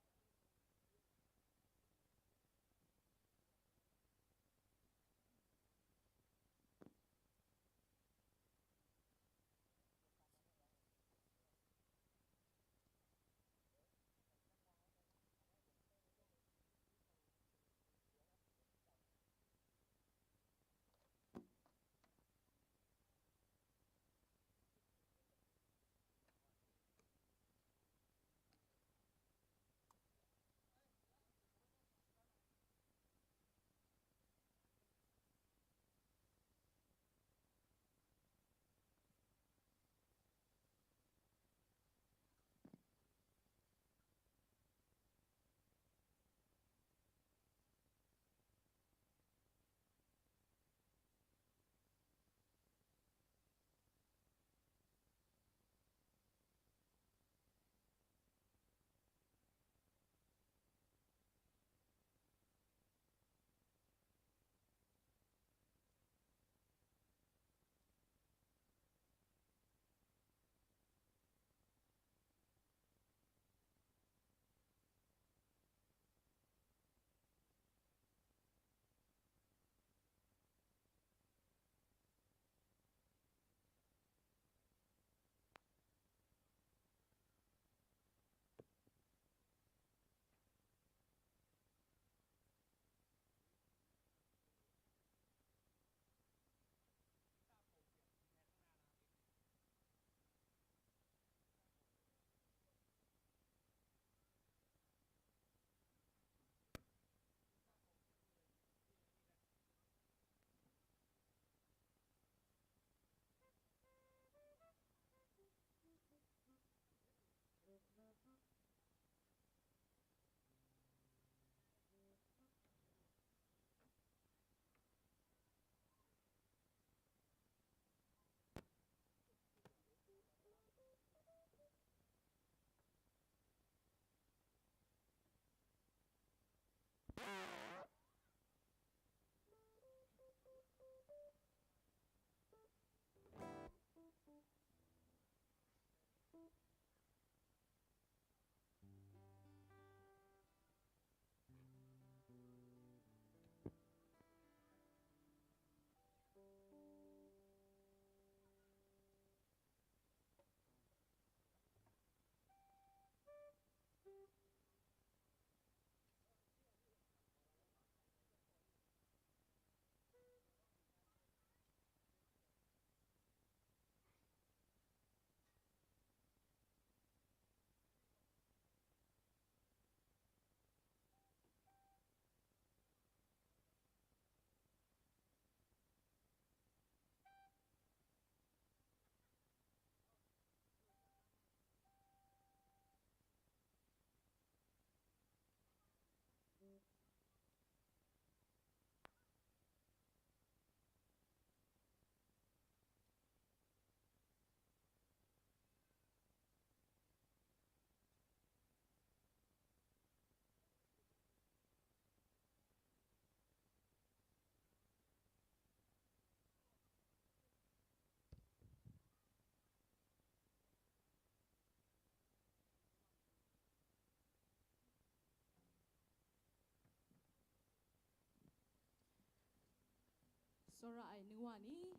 Tsawra ai nu wa ni,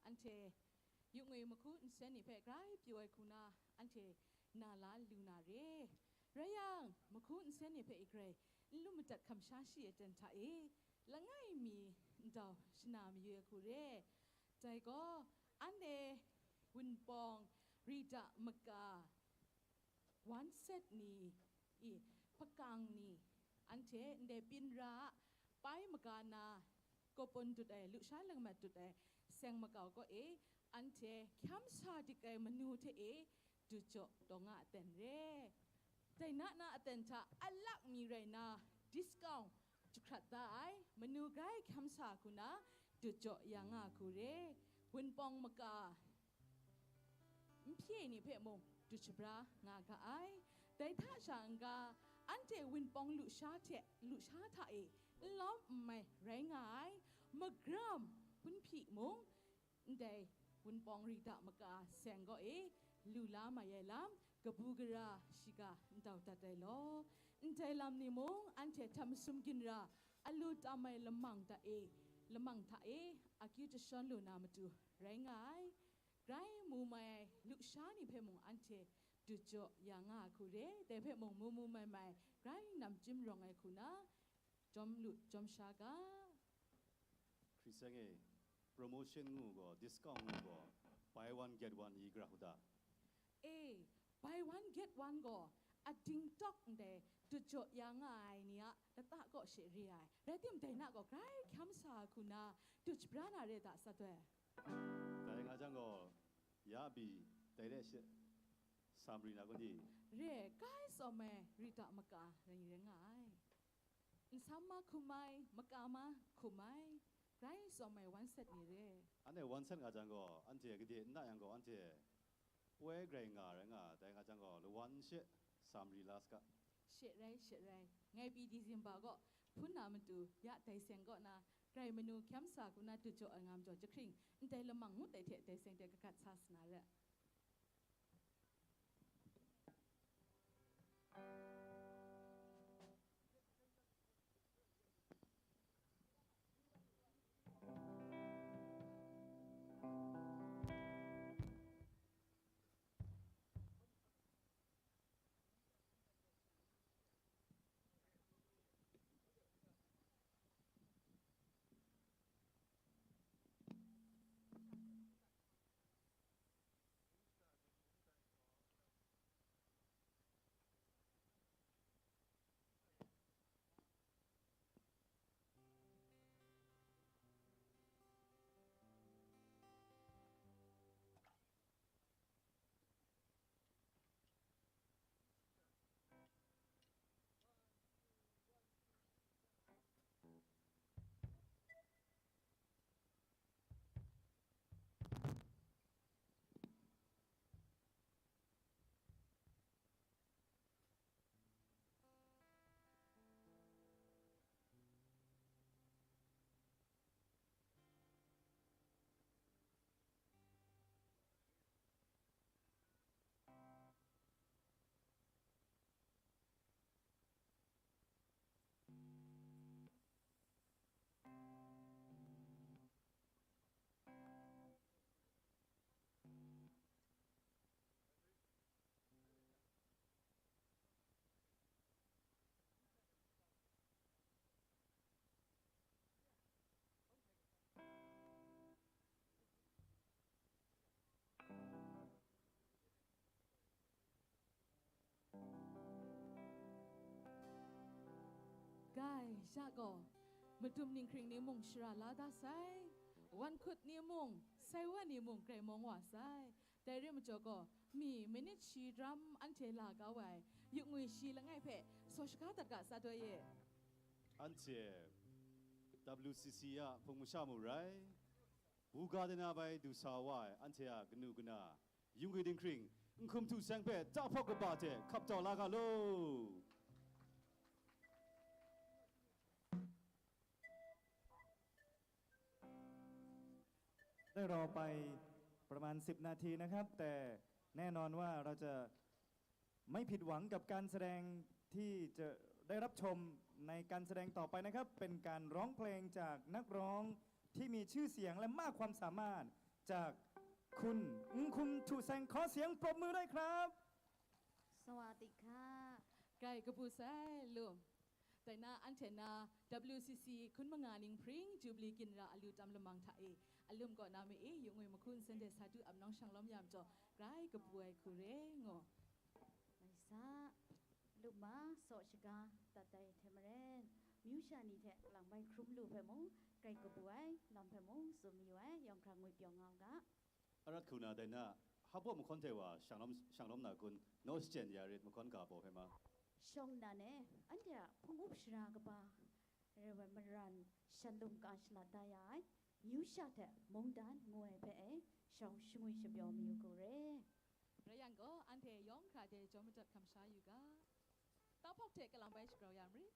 anhte yu ngwi mahku nsen ni hpe grai pyaw ai hku na, anhte na la lu na re. Rai yang, mahku nsen ni hpe i grai n lu madat hkam sha shi ai ten hta e, langai mi ndau shana mayu ai hku re. Dai gaw, anhte Wunpawng Rita maka wan set ni, i, pakang ni, anhte ndai pyin ra a, pai maga na, kawpun dut ai, lusha lamat dut ai, seng makau kaw e, anhte hkyam sa dik ai manu hte e, dujaw taw nga aten re. Dai na na aten hta alak mi rai na, discount jahkrat da ai, manu grai hkyam sa hku na, dujaw ya nga hku re. Wunpawng maka, nhpye ni hpe mung dut shabra nga ga ai. Dai hta sha n-ga, anhte Wunpawng lusha hte, lusha hta e n lawm n mai rai nga ai, magram hpunhpyi mung, ndai Wunpawng Rita maka seng kaw e lu la mai ai lam, kabu gara shiga ndau dat ai law, ndai lam ni mung anhte hta masum ginra alu tam ai lamang hta e, lamang hta e akyu jashawn lu na matu rai nga ai. Grai mu mai ai lusha ni hpe mung anhte dujaw ya nga ai hku re, dai hpe mung mu mu mai mai grai namchyum rawng ai hku na, jawm lu jawm sha ga. Hkri seng e, promotion ngu gaw, discount ngu gaw, buy one get one i gara u ta? E, buy one get one gaw, ading tawk ndai dujaw ya nga ai ni a lata kaw she re ai. Rai timung, dai na gaw grai hkyam sa ai hku na, dut shabra na re ta, Sat Doi? Dai nga jang gaw, ya bi, dai de she, sa mari na kun di? Re, grai tsawm ai Rita maka rai rai nga ai. Nsam ma hkum ai, maka ma hkum ai, grai tsawm ai wan set ni re. Anhte wan set nga jang gaw, anhte gade n na yang gaw, anhte poi grai nga rai nga, dai nga jang gaw, lawan she sa mari la saga. She rai, she rai. Ngai pyi December gaw hpun na matu, ya dai seng kaw na, grai manu hkyam sa hku na dut jaw ai nga majaw, jahkring ndai lamang ngut ai hte dai seng de kagat sa sa na re. Gai, sha gaw, madum ninghkring ni mung shara la da sai, wan hkut ni mung, sai wan ni mung grai mawng wa sai. Dai re majaw gaw, mi minit shi ram anhte la kau ai, yu ngwi shi langai hpe saw shaga dat ga, Sat Doi e. Anhte W C C a hpung masha mu rai, buga de na bai du sa wa ai anhte a kanu kana, yu ngwi dinghkring, n hkum htu seng hpe tahpawk kaba hte hkap tau la ga law.ได้รอไปประมาณสิบนาทีนะครับ แต่แน่นอนว่าเราจะไม่ผิดหวังกับการแสดงที่จะได้รับชมในการแสดงต่อไปนะครับ เป็นการร้องเพลงจากนักร้อง ที่มีชื่อเสียงและมากความสามารถ จากคุณอึ้งคุม ถูแสง ขอเสียงปรบมือด้วยครับ สวัสดีค่ะ ไกรกระปูไซลุม แต่นาอันเทนา W C C คุณมังงานิงพริ้ง Jubilee กินราอลูตามละมังทะเอ อารมณ์ก่อนนาเมเอ ยุงงวยมะคุณ Sunday สาธุอับน้องช่างล้อมยามจ่อ ไกรกระปูไอคูเรงอ မႆႉစႃႇ လုၵ်ႉမႃး စော့ၸၵႃး တတ်တႆႇထေႇမရဲၼ်ႇ မယူးသျႃႇၼီႇထႅင်ႈ လင်ပိုင်း ခရုံးလူႇ ဖဲမူင် ကြိုက်ကပူဝဲ လမ်ႇဖဲမူင် စုံမယူဝဲ ယွင်ၶရၢင်ငွေပျော်ငေါက အရတ်ခုနာဒိုင်နႃႇ ဟပ်ပေႃႉမခွန်းထေဝႃႇ ရှၢင်လောမ် ရှၢင်လောမ်နၢၵ်ႈၵုၼ်း notes ၸႅၼ်ႇယႃႇရတ်ႉ မခွန်းၵႃႇပေႃႇၽႅဝ်မႃး။ ရှောင်းနၢၼ်နဲ အန်တီႇ ဖုံႇအုပ်ႉသြႃႇကပႃး ရဲဝဲမရၼ်ႇ ရှၼ်ႇလုမ်ႇၵႃႇသလႃႇတႃႇယႃႇ မယူးသျႃႇထႅင်ႈ မုၼ်းတၼ်း ငွေႈၽဲဢေ ရှောင်းသငွေႈသပျေႃႇမယူးၵူႈရဲ ရယံၵေႃႈ အန်ထေယွင်ၶရၢင်တေ ၸေႃးမတတ်ႉၶမ်သႃယူႇၵႃႈ တႃႇၽွၵ်ႉထေၵႃႈလမ်ပိုင်း သၵရႃႇယႃႇမရီး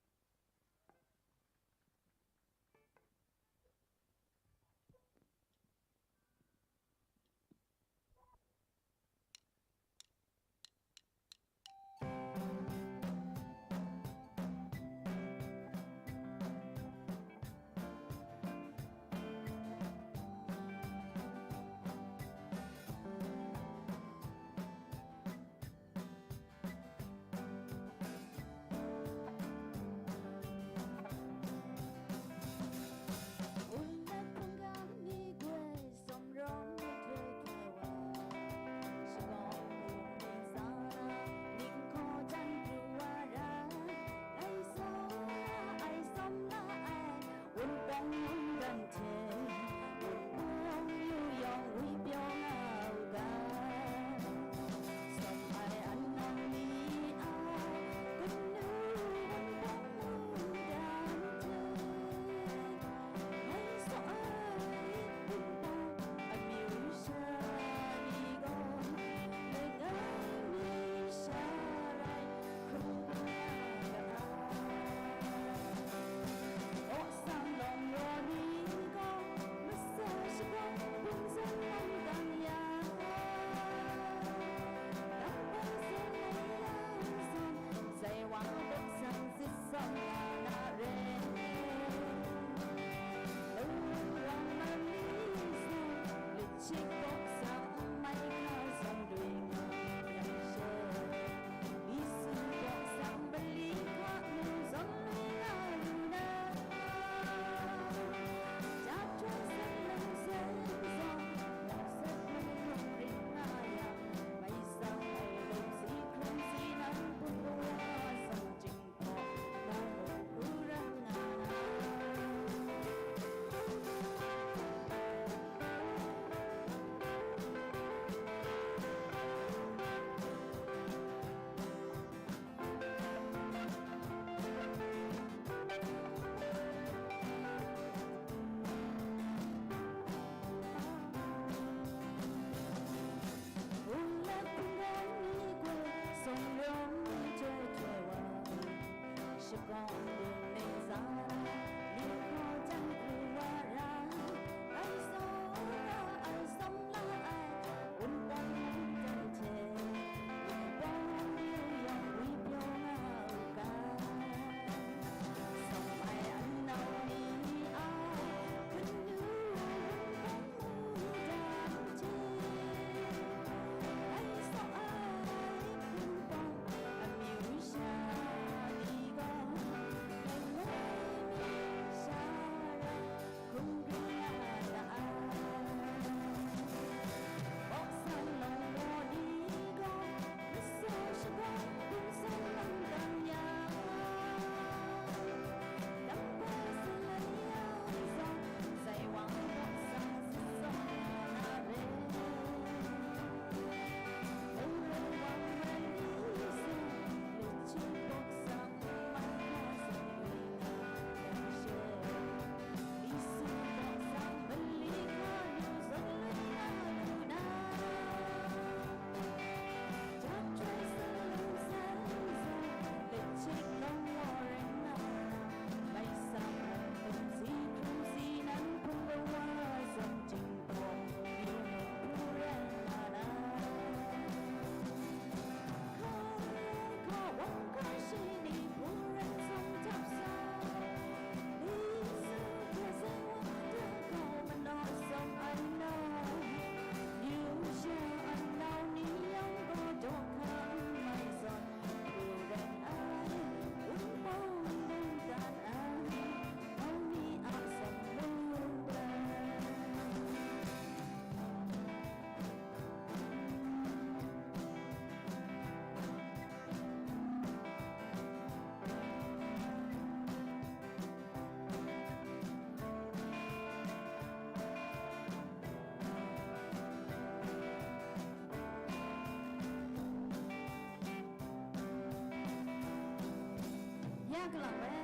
Kalang bai,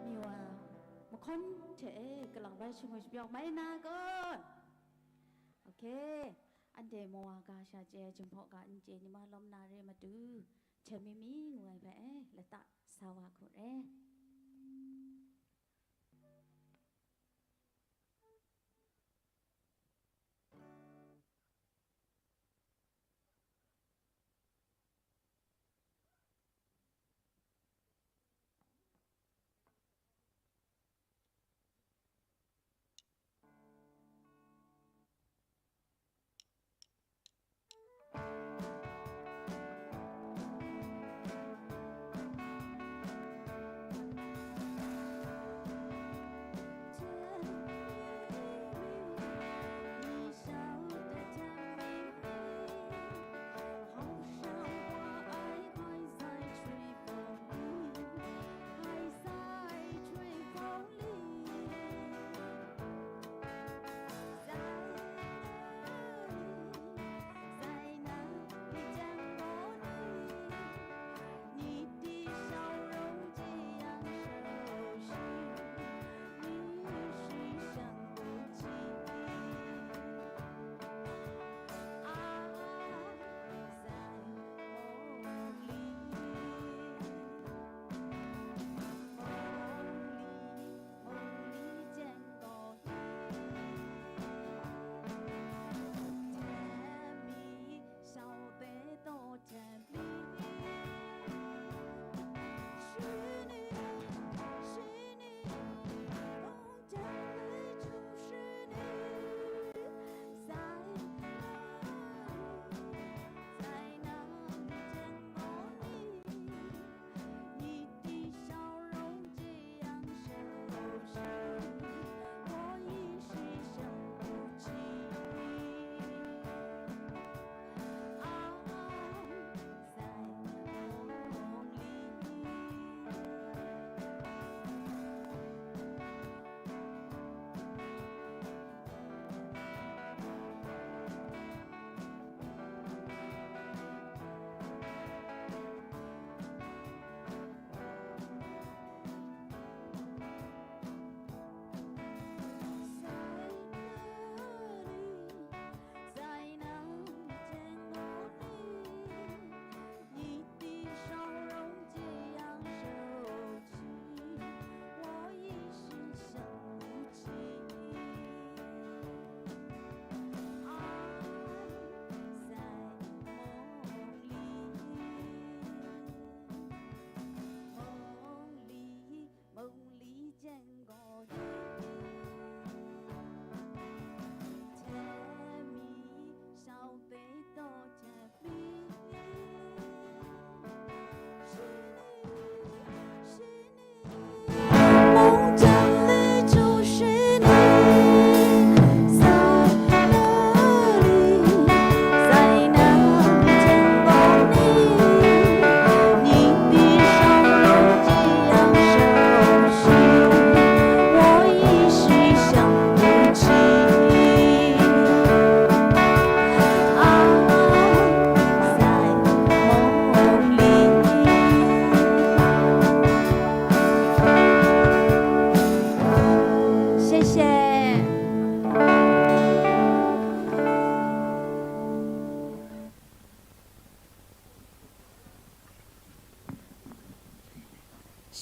mi wa mahkawn hte e kalang bai shangun shapyaw mai na gaw. Ok, anhte mawa ga sha chye ai Jinghpaw ga n chye ni ma lawm na re matu, hten mi mi ngu ai hpe e lata sa wa hku re.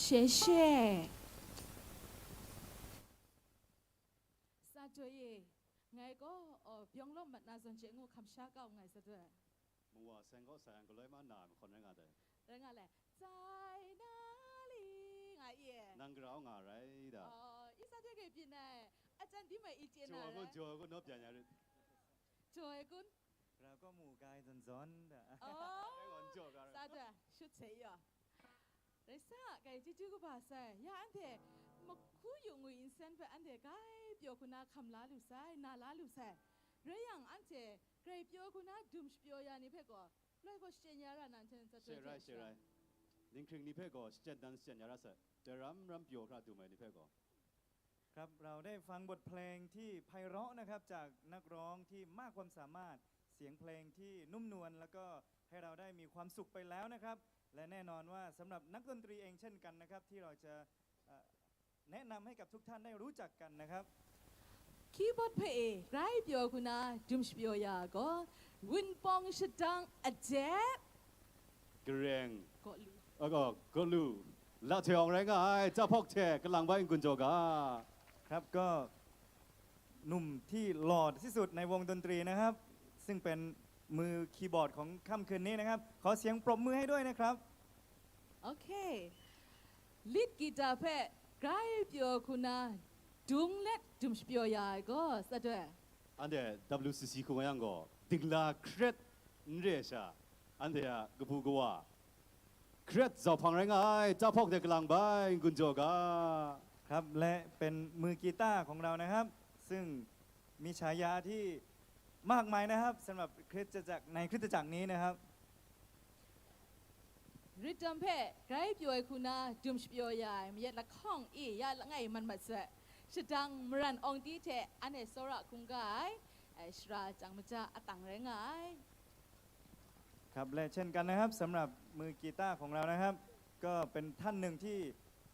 Sheshe. Sa Joy e, ngai gaw, oh, byawng lawm mat na zawn hte ngu hkam sha kau nngai, Sa Joy. Mawa seng kaw sa yang galoi ma na ai mahkawn rai nga dai. Rai nga le, tsai na li nga i e. Nang grau nga rai da. Oh, i sa hte grai byin ai, a jan di mai i chye na rai. Jaw ai kun, jaw ai kun, naw byan ya rit. Jaw ai kun. Rau kaw mu ga ai zawn zawn da. Oh, sa Joy, shut se yo. Rai sa, grai chyeju kaba sai, ya anhte mahku yu ngwi nsen hpe anhte grai pyaw hku na hkam la lu sai, na la lu sai. Rai yang, anhte grai pyaw hku na dum shapyaw ya ni hpe gaw, loi gaw shachyen ya ra na, nsen sa. She rai, she rai. Dinghkring ni hpe gaw shachyen dan shachyen ya ra sai, daram ram pyaw hkra dum ai ni hpe gaw. ครับ เราได้ฟังบทเพลงที่ไพเราะนะครับ จากนักร้องที่มากความสามารถ เสียงเพลงที่นุ่มนวลแล้วก็ให้เราได้มีความสุขไปแล้วนะครับ และแน่นอนว่าสำหรับนักดนตรีเองเช่นกันนะครับ ที่เราจะเอ่อแนะนำให้กับทุกท่านได้รู้จักกันนะครับ Keyboard hpe e grai pyaw hku na dum shapyaw ya ai gaw, Wunpawng Shadang Ajet. Gareng, กาะลู แล้วก็กอลู ละเทอองแรงง่าย เจ้าพอกแทกกำลังไว้กุญโจกา ครับก็หนุ่มที่หล่อที่สุดในวงดนตรีนะครับ ซึ่งเป็นมือคีย์บอร์ดของค่ำคืนนี้นะครับ ขอเสียงปรบมือให้ด้วยนะครับ โอเค lead guitar hpe grai pyaw hku na dung let dum shapyaw ya ai gaw, Sadoi. Anhte W C C hku nga yang gaw, dingla hkret n re ai sha, anhte a kabu kawa, hkret zau hpang rai nga ai, เจ้าพอก de galang bai n gun jaw ga. ครับ และเป็นมือกีตาร์ของเรานะครับ ซึ่งมีฉายาที่มากมายนะครับสำหรับคริสตจักรในคริสตจักรนี้นะครับ Rhythm hpe grai pyaw ai hku na dum shapyaw ya ai mayat lahkawng e ya langai man mat sat, shadang maran awng ti hte anhte tsawra hkungga ai, ai shara chyang maja atang rai nga ai. ครับ และเช่นกันนะครับสำหรับมือกีตาร์ของเรานะครับ ก็เป็นท่านหนึ่งที่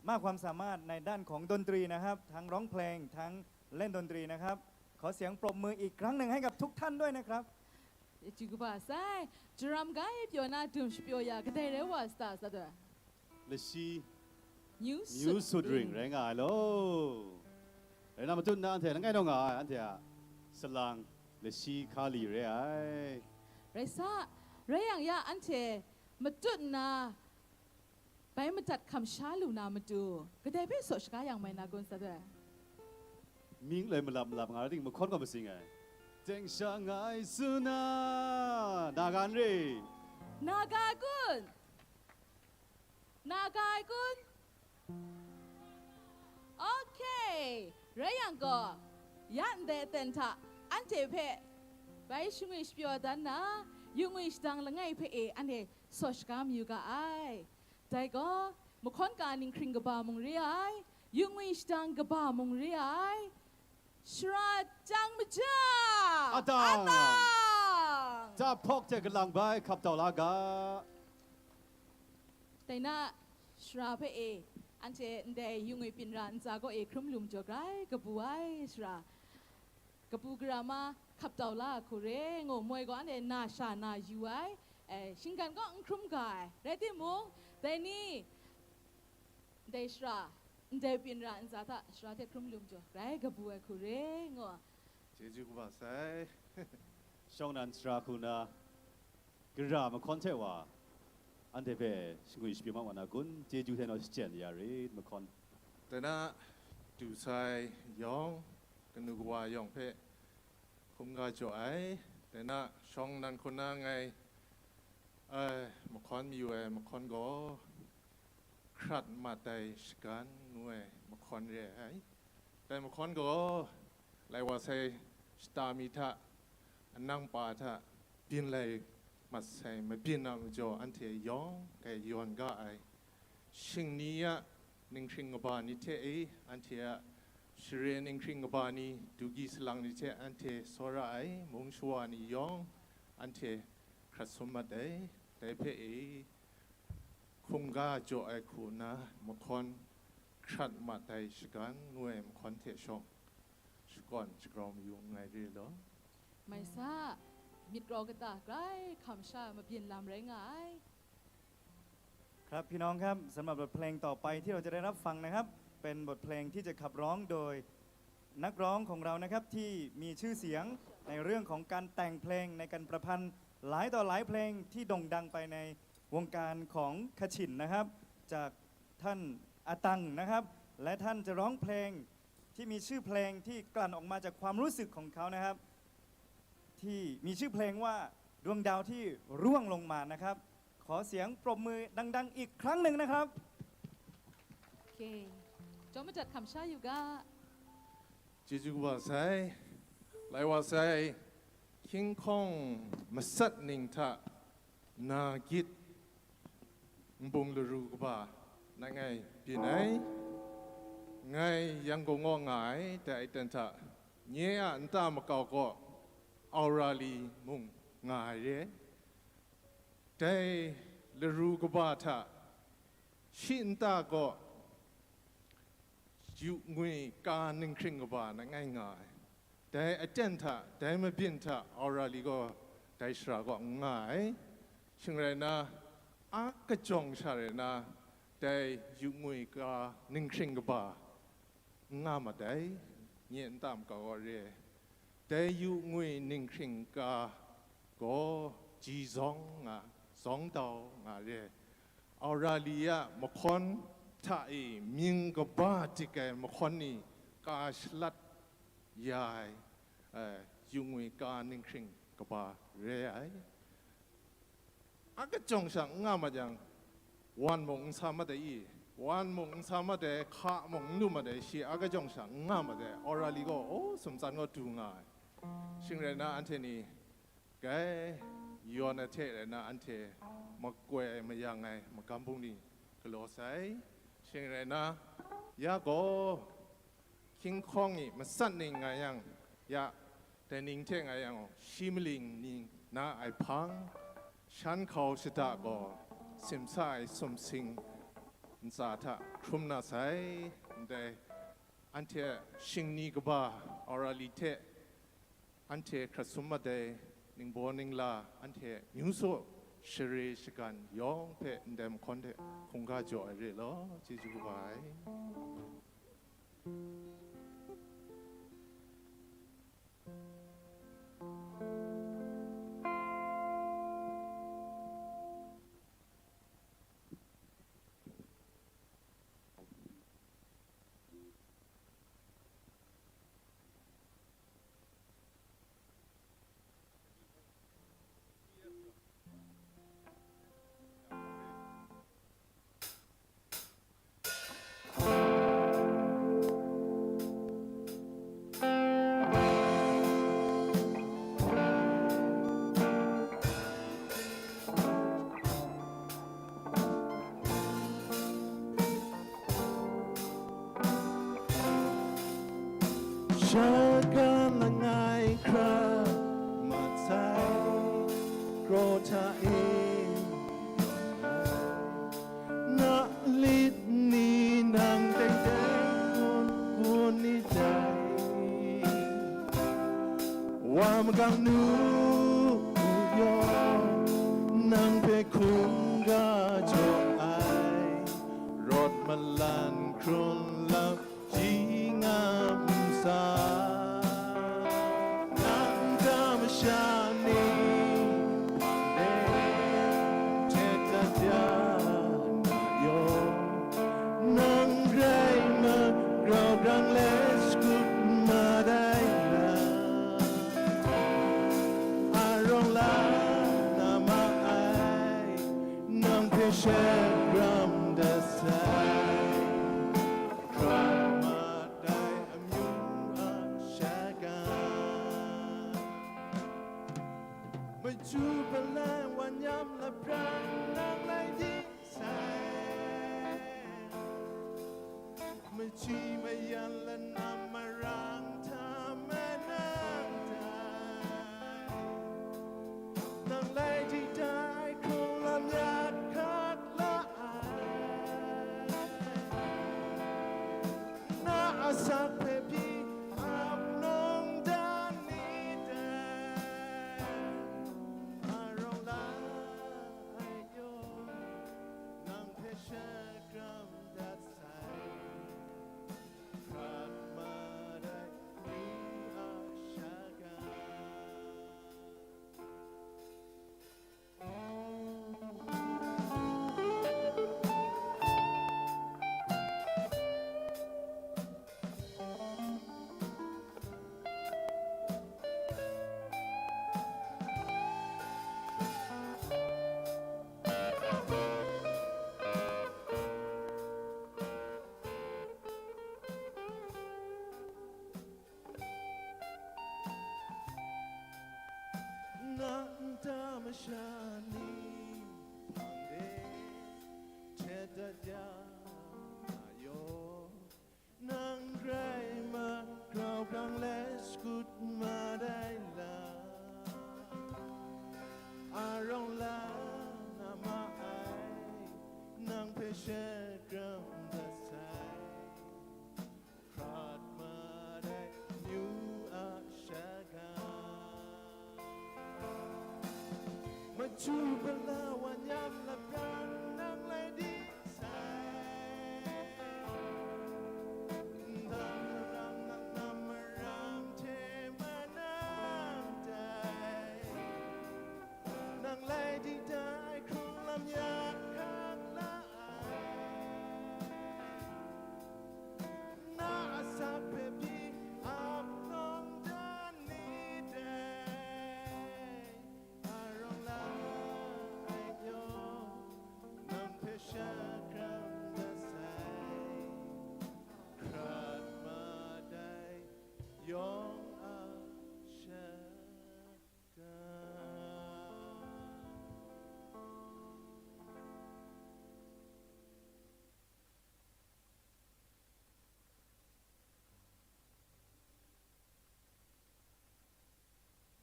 มากความสามารถในด้านของดนตรีนะครับ ทั้งร้องเพลงทั้งเล่นดนตรีนะครับ ขอเสียงปรบมืออีกครั้งหนึ่งให้กับทุกท่านด้วยนะครับ Chyeju kaba sai, jaram grai pyaw na dum shapyaw ya kadai rai wa sata, Sadoi. Lashi New New Sut Ring rai nga ai lo. Rai na matut nna anhte langai naw nga ai, anhte a salang lashi hka li re ai. Rai sa, rai yang ya anhte matut nna bai madat hkam sha lu na matu, kadai hpe saw shaga yang mai na kun, Sadoi? Ming loi malap malap nga rai ting, mahkawn gaw masing ai. Teng sha ngai tsun na, na ga n re. Na ga ai kun? Na ga ai kun? Ok, rai yang gaw, ya ndai aten hta anhte hpe bai shangwi shapyaw dan na, yu ngwi shadang langai hpe e anhte saw shaga mayu ga ai. Dai gaw, mahkawn ka ninghkring kaba mung re ai, yu ngwi shadang kaba mung re ai, shara chyang maja Atang! Atang! เจ้าพอก de galang bai hkap tau la ga. Dai na, shara hpe e, anhte ndai yu ngwi byin ra ntsa kaw e hkrum lu majaw grai kabu ai shara, kabu gara ma hkap tau la ai hku re, ngu moi gaw anhte na sha na yu ai, eh, shinggan kaw n hkrum ga ai. Rai timung, dai ni, ndai shara, ndai byin ra ntsa hta shara hte hkrum lu majaw grai kabu ai hku re, ngu. Chyeju kaba sai. Shawng nnan sara hku na, gara mahkawn hte wa, anhte hpe shangwi shapyaw mat wa na kun, chyeju hte naw shachyen ya rit mahkawn. Dai na, du sai yawng, kanu kawa yawng hpe hkungga jaw ai. Dai na, shawng nnan hku na ngai, ai, mahkawn mayu ai mahkawn gaw, hkrat mat ai shagan ngu ai mahkawn re ai. Dai mahkawn gaw, lai wa sai shata mi hta, anang pa hta, byin lai mat sai mabyin a majaw anhte yawng hkai yawn ga ai. Shing ni a ninghkring kaba ni hte e, anhte a share ninghkring kaba ni, dugyi salang ni hte anhte tsawra ai, mung shawa ni yawng anhte hkrat sum mat ai. Dai hpe e, hkungga jaw ai hku na mahkawn hkrat mat ai shagan ngu ai mahkawn hte shawng, shakawn shagrau mayu nngai re law. Mai sa, myit grau kata grai hkam sha mabyin lam rai nga ai. ครับพี่น้องครับสำหรับบทเพลงต่อไปที่เราจะได้รับฟังนะครับ เป็นบทเพลงที่จะขับร้องโดยนักร้องของเรานะครับ ที่มีชื่อเสียงในเรื่องของการแต่งเพลงในการประพันธ์หลายต่อหลายเพลงที่โด่งดังไปในวงการของขชินนะครับ จากท่านอาตังนะครับ และท่านจะร้องเพลงที่มีชื่อเพลงที่กลั่นออกมาจากความรู้สึกของเขานะครับ ที่มีชื่อเพลงว่าดวงดาวที่ร่วงลงมานะครับ ขอเสียงปรบมือดัง ๆ อีกครั้งหนึ่งนะครับ Ok. Jawm madat hkam sha yu ga. Chyeju kaba sai, lai wa sai, hkying hkawng masat ning hta na gyit nbung laru kaba nang ngai byin ai. Ngai Yangon kaw nga ai, dai aten hta nye a nta makau kaw Aurali mung nga ai re. Dai laru kaba hta shi nta gaw yu ngwi ka ninghkring kaba langai nga ai. Dai aten hta, dai mabyin hta Aura li gaw dai shara kaw n nga ai. Shing rai nna, a kajawng sha rai nna, dai yu ngwi ka ninghkring kaba n nga mat ai, nye nta maka gaw re ai. Dai yu ngwi ninghkring ka gaw ji zawng nga, zawng dau nga re ai. Aura li a mahkawn hta e mying kaba dik ai mahkawn ni ka shalat ya ai, eh, yu ngwi ka ninghkring kaba re ai. A kajawng sha n nga mat yang, wan mung n sa mat ai i, wan mung n sa mat ai, hka mung n lu mat ai, shi a kajawng sha n nga mat ai, Aura li gaw, o, sumtsan gaw du nga ai. Shing rai nna, anhte ni grai yawn ai hte rai nna, anhte makoi ai mayang ai magam bungli galaw sai. Shing rai nna, ya gaw, hkying hkawng e matsat ning nga yang, ya, dai ning hte nga yang, shi maling ni na ai hpang, shan hkau shada gaw simsa ai sumsing ntsa hta hkrum na sai. Ndai anhte shingni kaba Aura li hte anhte hkrat sum mat ai, ningbaw ningla, anhte myu saw share shagan yawng hpe ndai mahkawn hte hkungga jaw ai re law, chyeju kaba ai. Shagan langai hkra mat sai, kraw hta e na lit ni nang teng teng kun kun ni dai. Wa magang nu yawng nang hpe hkungga jaw ai, rawt malan hkrun lam ji nga nsa, nang hta masha ni hte dat ya na yawng, nang grai ma grau grang let shakut ma dai na, a rawng la na ma ai, nang hpe shet ram dat sai. Hkra mat ai amyu a shagan, maju palai wan yam lapran nang lai di sai. Machyi mayan lanam marang hta manang dai, nang lai di dai hkrung lam ya hkak la ai. Na asak hpe pyi ap nawng dan ni dai, a rawng la ai yawng, nang hpe shet ram dat sai. Hkrat ma Su pala wa nyam lapran nang lai di sai. Ndam maram nang nam maram hte manam tai. Nang lai di dai hkrung lam yak hkak la ai. Na a sak hpe pyi ap nawng dan ni dai. A rawng la ai yawng, nang hpe shakram dat sai, hkrat ma dai yawng a shakram.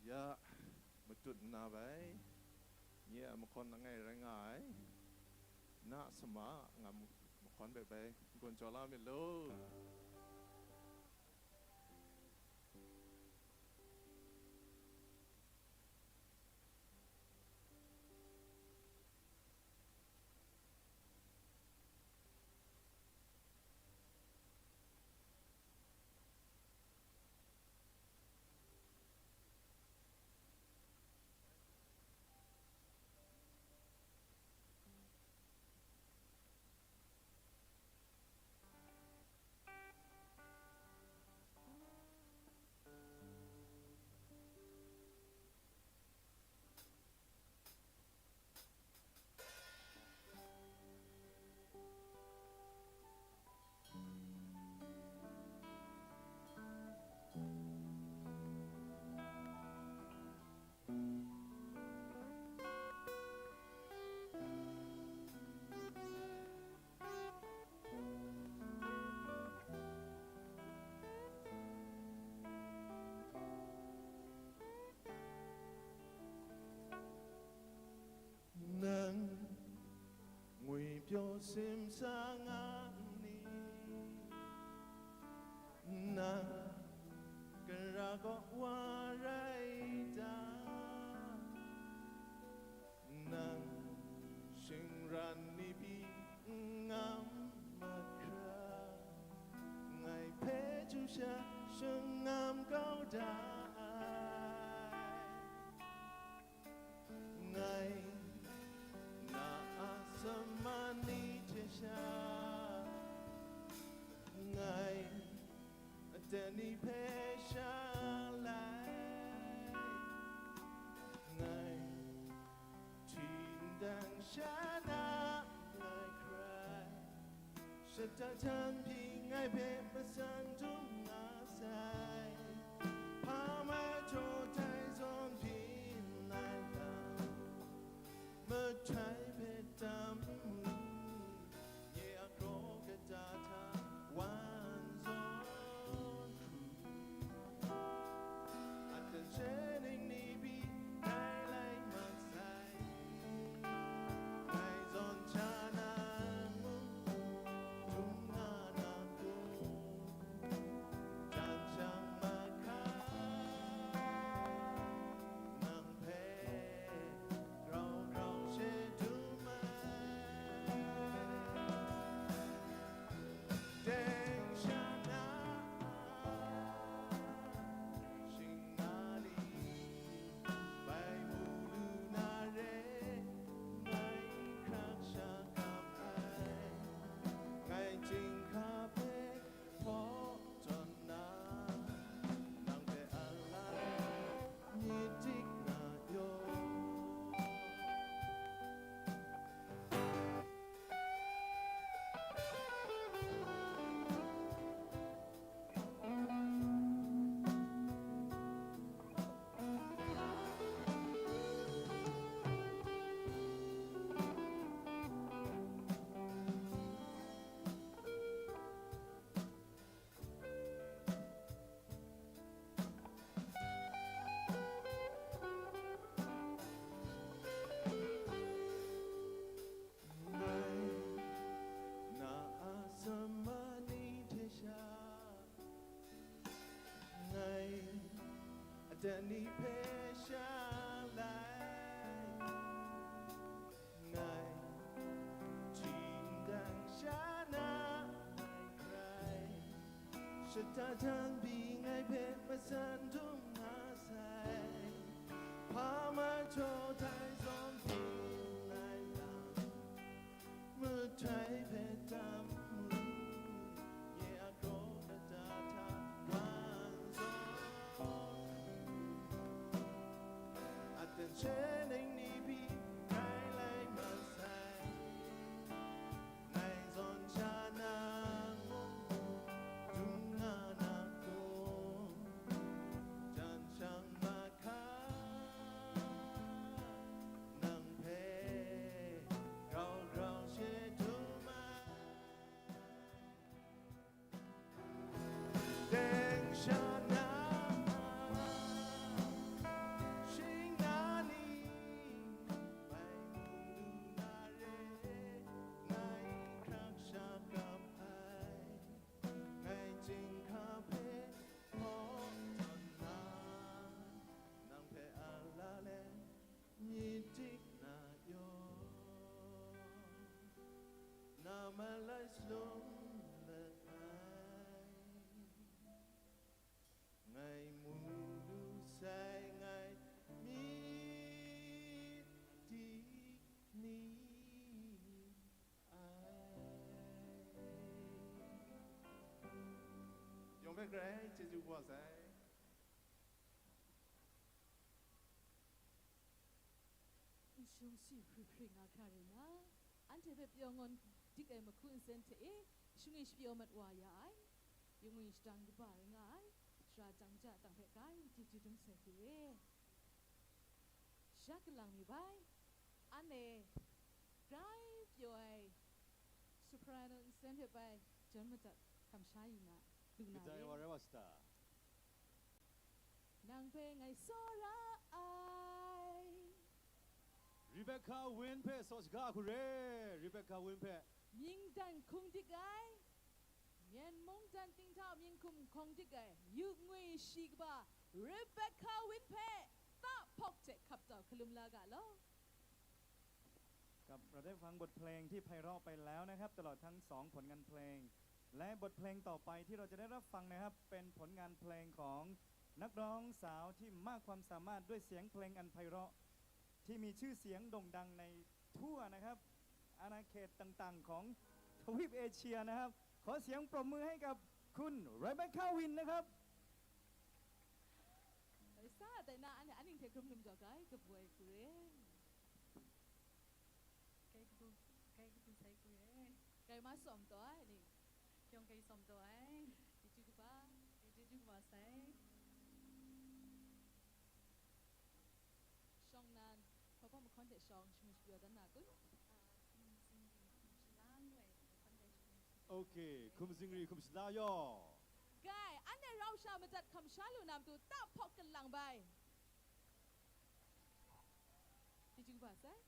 Ya, matut nna bai, nye a mahkawn langai rai nga ai, na sama a ngam mahkawn hpe bai n-gun jaw la myit law. Nang ngwipyaw simsa nga ni? Nang gara kaw wa rai ta? Nang shingran ni pyi n ngam mahkra, ngai hpe chyu sha shangam kau da ai. Ngai na a sama ni hte sha, ngai aten ni hpe sha lai, ngai hti ndang sha na ngai hkrai. Shata htan pyi ngai hpe matsan dum nga sai, hpa majaw dai zawn byin ai lam, mahtai hpe tam mu, nye a kraw kata hta wan zawn hkru. Aten she ning ni pyi dai lai mat sai, dai zawn sha na ngu, dum nga na kum, jan shang mahka, nang hpe grau grau she dum ai. Teng sha na, shinggali bai mu lu na re, ngai hkrak sha kam ai, ngai chyinghka hpe hpaw tawn na, nang hpe a la myit dik na yaw. Ngai na a sama ni hte sha, ngai aten ni hpe sha lai, Lata jang bing ai hpe matsan dum nga sai, hpa mai jaw dai zawn byin ai lam, mahtai hpe tam mu, nye a kraw lata hta man zawn, aten she ningli pyi rai lai mat sai. Ngai zawn sha nang dum nga na gaw, jan shang mahka nang hpe grau grau she dum ai. Teng sha na, shing na ni, bai mu lu na re, ngai hkrak sha kam ai, ngai chyinghka hpe hkaw tawn na, nang hpe a la le myit dik na yaw, na malai salum let ai. Ngai mu lu sai, ngai myit dik ni ai. Yawng hpe grai chyeju kaba sai. Nshung shi hkri hkri nga hkra rai na, anhte hpe pyaw ngawn dik ai mahku nsen hte e, shingwi shapyaw mat wa ya ai, yungwi shadang kaba rai nga ai, sara jang ja dang hpe grai chyeju dum sai hku e. Sha kalang mi bai, an e, grai pyaw ai soprano nsen hpe bai, jawn madat hkam sha yu na, lu na Kadai re. Wa rai wa sata? Nang hpe ngai tsawra ai. Rebecca Win hpe saw shaga hku re, Rebecca Win hpe. Mying dan hkung dik ai, Myen mung dan ting hta mying hkum hkawng dik ai, yu ngwi shi kaba Rebecca Win hpe tahpawk hte hkap tau hkalum la ga law. กับเราได้ฟังบทเพลงที่ไพเราะไปแล้วนะครับ ตลอดทั้งสองผลงานเพลง และบทเพลงต่อไปที่เราจะได้รับฟังนะครับ เป็นผลงานเพลงของนักร้องสาวที่มากความสามารถด้วยเสียงเพลงอันไพเราะ ที่มีชื่อเสียงโด่งดังในทั่วนะครับ อาณาเขตต่างๆของทวีปเอเชียนะครับ ขอเสียงปรบมือให้กับคุณเรเบคก้าวินนะครับ Sa dai na, an, aning hte hkrum hkrum jaw ga ai, kabu ai hku re. Kai kabu, kai kabu sai hku re. Kai ma sawm taw ai ni. Yawng kai sawm taw ai. Chyeju kaba. Kai chyeju kaba sai. Shawng nan, hpa hpa mahkawn hte shawng, shingwi shapyaw dan na kun? Ok, hkum zingri hkum shala yaw. Gai, anhte rau sha madat hkam sha lu na matu tahpawk kalang bai. Chyeju kaba sai.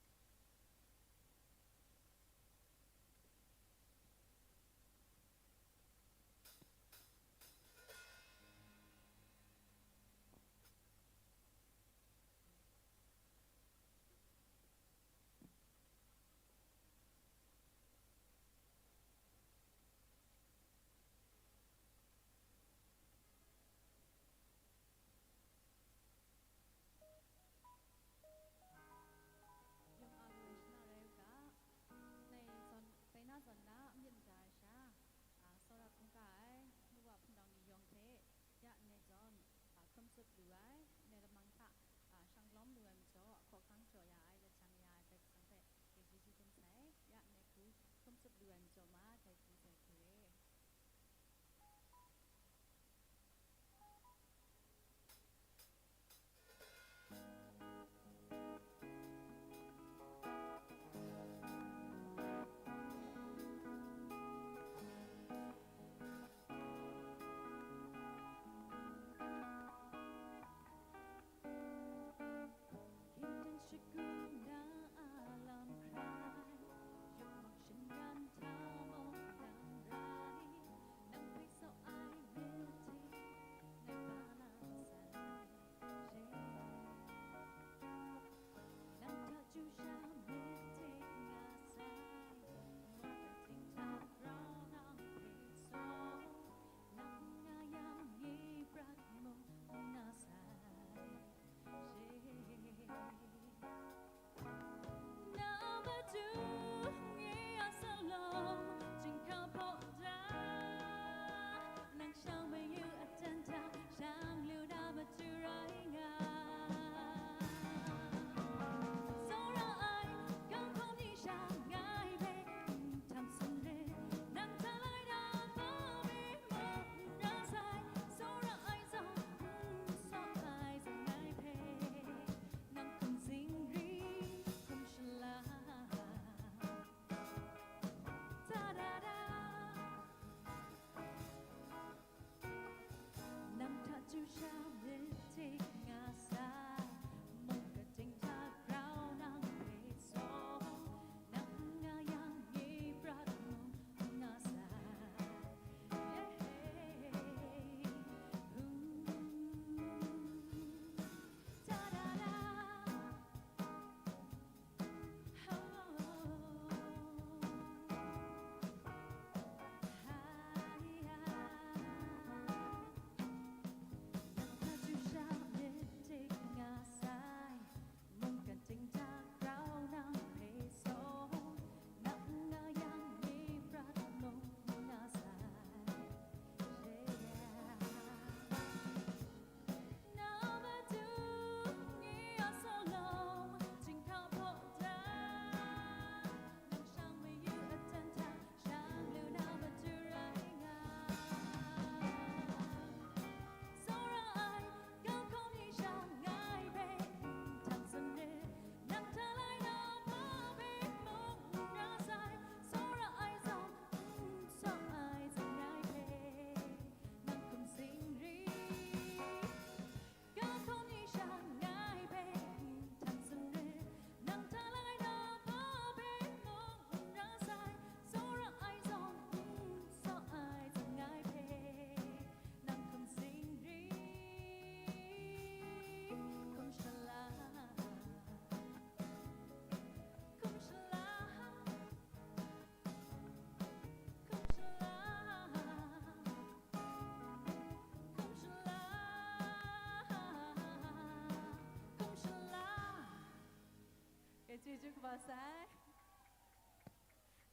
Wa sai.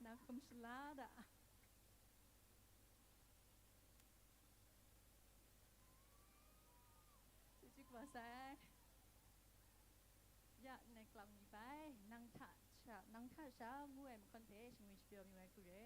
Na hkum shala da. Chyeju kaba sai. Ya, nai klang mi bai, nang hta sha, nang hta sha ngu ai mahkawn hpe shangwi shapyaw mi ai hku re.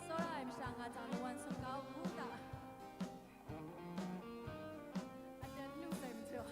Tsawra ai masha nga jang lawan sung kau u ga. Aten lu sai majaw.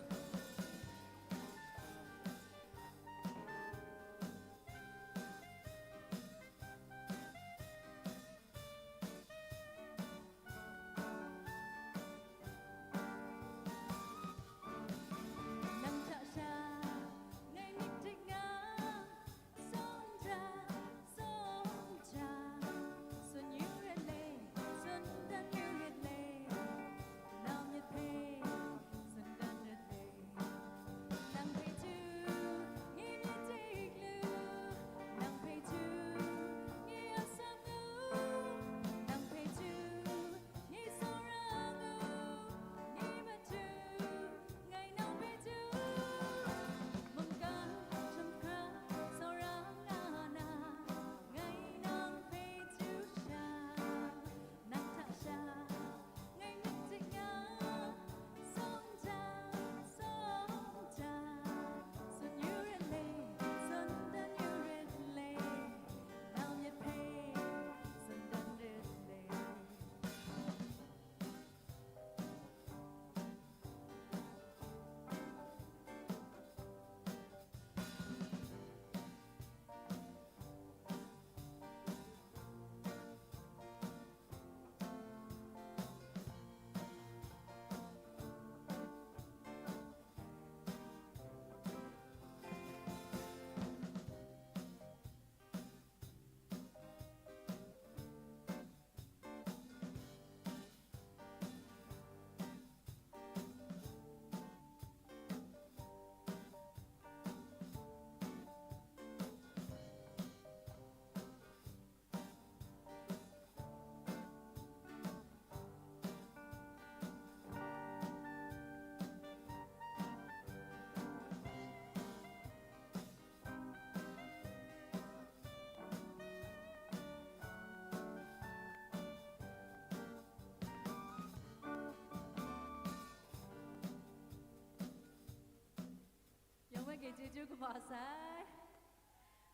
Yawng e, chyeju kaba sai.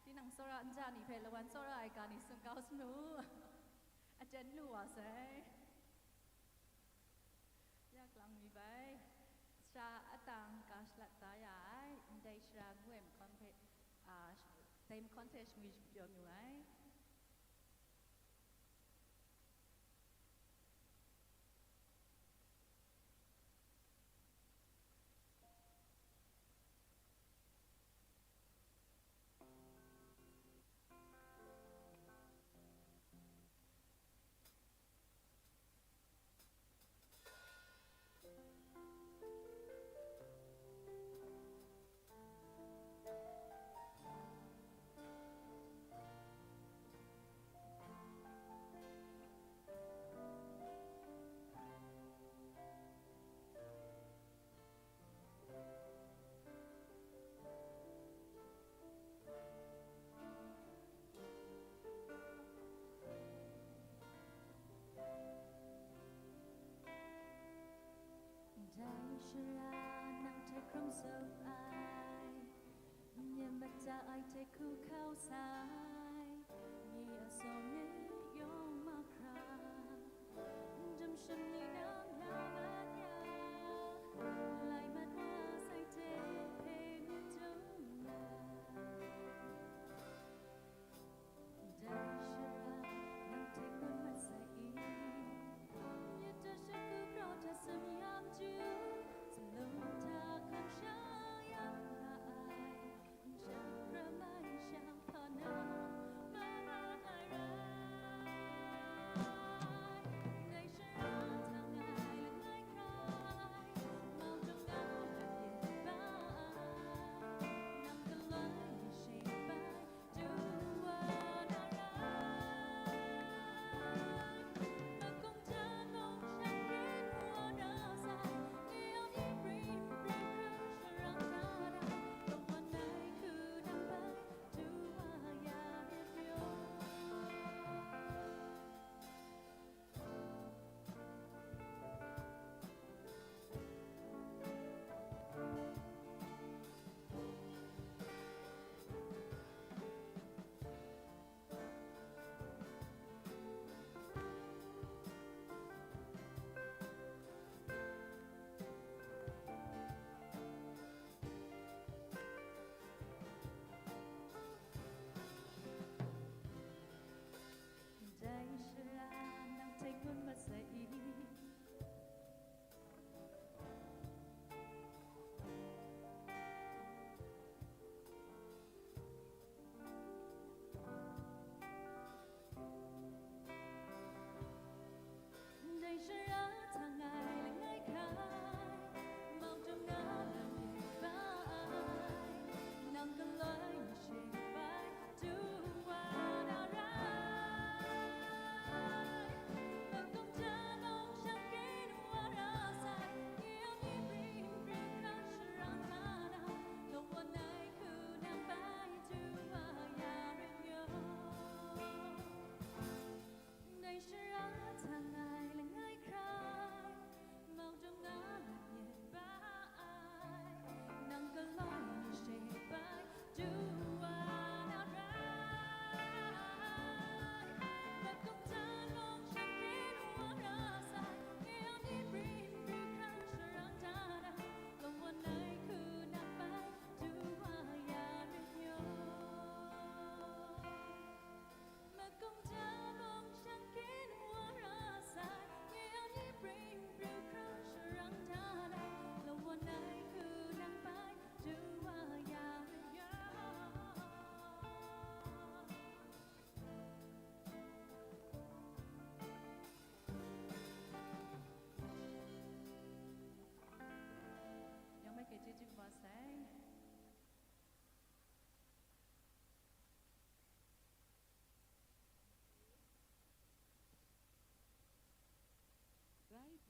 Tinang tsawra nja ni hpe lawan tsawra ai ga ni sung kau sanu. Aten lu wa sai. Ya klang mi bai, sara atang ga shalat da ya ai, ndai sara ngu ai mahkawn hpe, a, dai mahkawn hte shangwi shapyaw mu ai.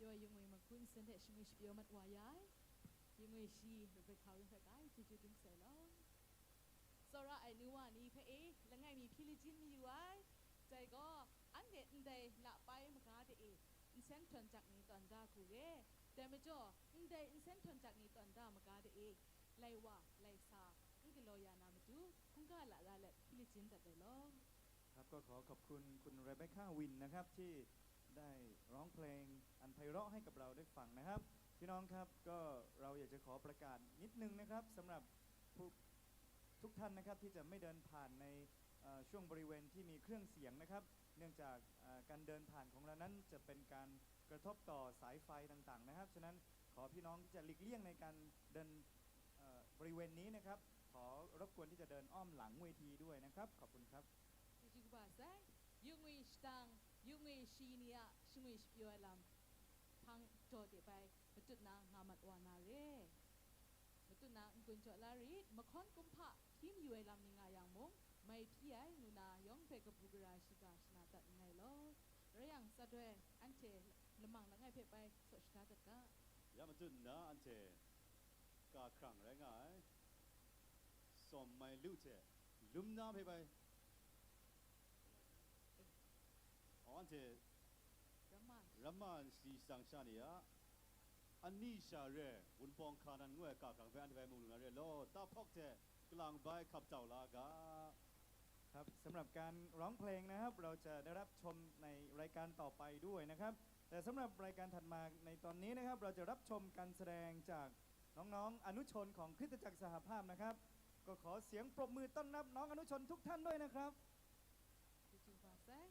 Pyaw ai yungwi magun nsen hte shingwi shapyaw mat wa ya ai, yungwi shi Rebecca Win hpe kai chyeju dum sai law. Tsawra ai nu wa ni hpe e, langai mi hpyi lajin mayu ai. Dai gaw, anhte ndai lapai maga de e, nsen htawn jak ni tawn da hku re. Dai majaw, ndai nsen htawn jak ni tawn da maga de e, lai wa, lai sa, n galaw ya na matu, hkungga lara let hpyi lajin dat ai law. ครับ ก็ขอขอบคุณคุณเรเบคค่า วินนะครับ ที่ได้ร้องเพลงอันไพเราะให้กับเราได้ฟังนะครับ พี่น้องครับ ก็เราอยากจะขอประกาศนิดนึงนะครับ สำหรับผู้ ทุกท่านนะครับ ที่จะไม่เดินผ่านใน เอ่อ ช่วงบริเวณที่มีเครื่องเสียงนะครับ เนื่องจาก เอ่อ การเดินผ่านของเรานั้นจะเป็นการกระทบต่อสายไฟต่างๆนะครับ ฉะนั้นขอพี่น้องที่จะหลีกเลี่ยงในการเดิน เอ่อ บริเวณนี้นะครับ ขอรบกวนที่จะเดินอ้อมหลังเวทีด้วยนะครับ ขอบคุณครับ Chyeju kaba sai, yungwi shatang, yungwi shi ni a shingwi shapyaw ai lam, hpang jaw de bai, matut na nga mat wa na re. Matut na n-gun jaw la rit, mahkawn kumhpa hpyi mayu ai lam ni nga yang mung, mai hpyi ai ngu na yawng hpe kabu gara shiga shana dat nngai law. Rai yang, tsat ai, anhte lamang langai hpe bai saw shada dat ga. Ya matut nna anhte ka hkrang rai nga ai, sawm mai lu hte lum na hpe bai, anhte ramma shayi shatsang sha ni a, ani sha re, Wunpawng Hkanan ngu ai ka hkrang hpe anhte bai mu lu na re law, tahpawk hte kalang bai hkap tau la ga. ครับ สำหรับการร้องเพลงนะครับ เราจะได้รับชมในรายการต่อไปด้วยนะครับ แต่สำหรับรายการถัดมาในตอนนี้นะครับ เราจะรับชมการแสดงจากน้องๆ อนุชนของคริสตจักรสหภาพนะครับ ก็ขอเสียงปรบมือต้อนรับน้องอนุชนทุกท่านด้วยนะครับ Chyeju kaba sai.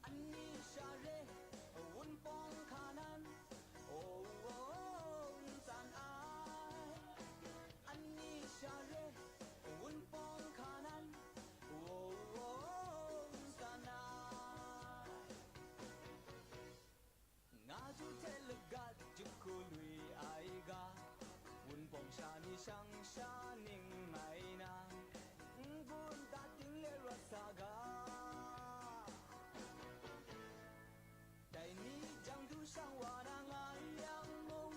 Ani sha re, Wunpawng Hkanan, o, o, o, n tsan ai. Ani sha re, Wunpawng Hkanan, o, o, o, n tsan ai. Nga ju hte lagat, jahku lui ai ga, Wunpawng sha ni shang sha ning ngai na, n-gun dat ting le rawt sa ga. Dai ni jang du shang wa na ngai yang mung,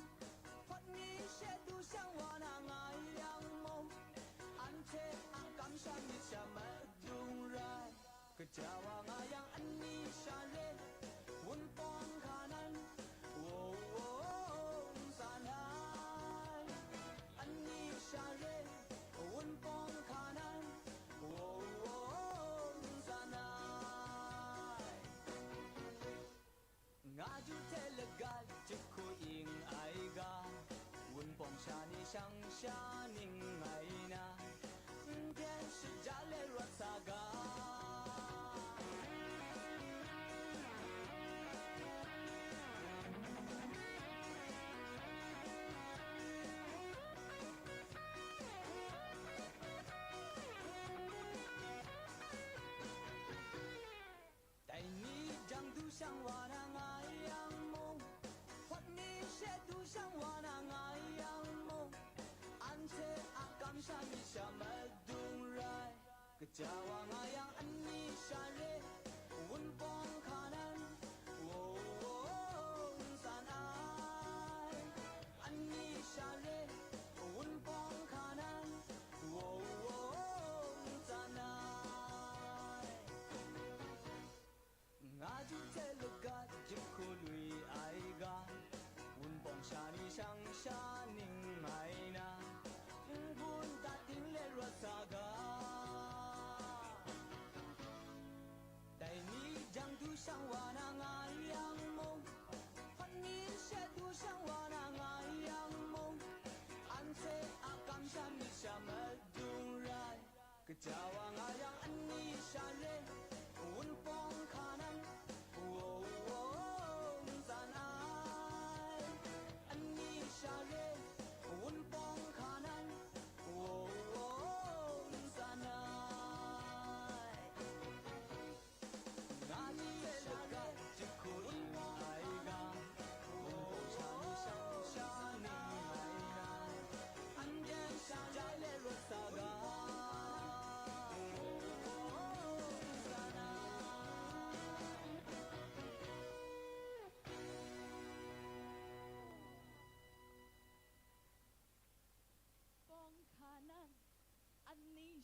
hpawt ni she du shang wa na ngai yang mung, anhte a kamsham myit sha madung rai. Kaja wa nga yang ani sha re, Wunpawng Hkanan, o, o, o, n tsan ai. Ani sha re, Wunpawng Hkanan, o, o, o, n tsan ai. Nga ju hte lagat, jahku ing ai ga, Wunpawng sha ni shang sha ning ngai na, n-jen shaja le rawt sa ga. Dai ni jang du shang wa na ngai yang mung, hpawt ni she du shang wa na ngai yang mung, anhte a kamsham myit sha madung rai. Kaja wa nga yang ani sha re, Wunpawng Hkanan, o, o, o, n tsan ai. Ani sha re, Wunpawng Hkanan, o, o, o, o, n tsan ai. Nga ju hte lagat, jahku lui ai ga, Wunpawng sha ni shang sha ning ngai na, n-gun dat ting le rawt sa ga. Dai ni jang du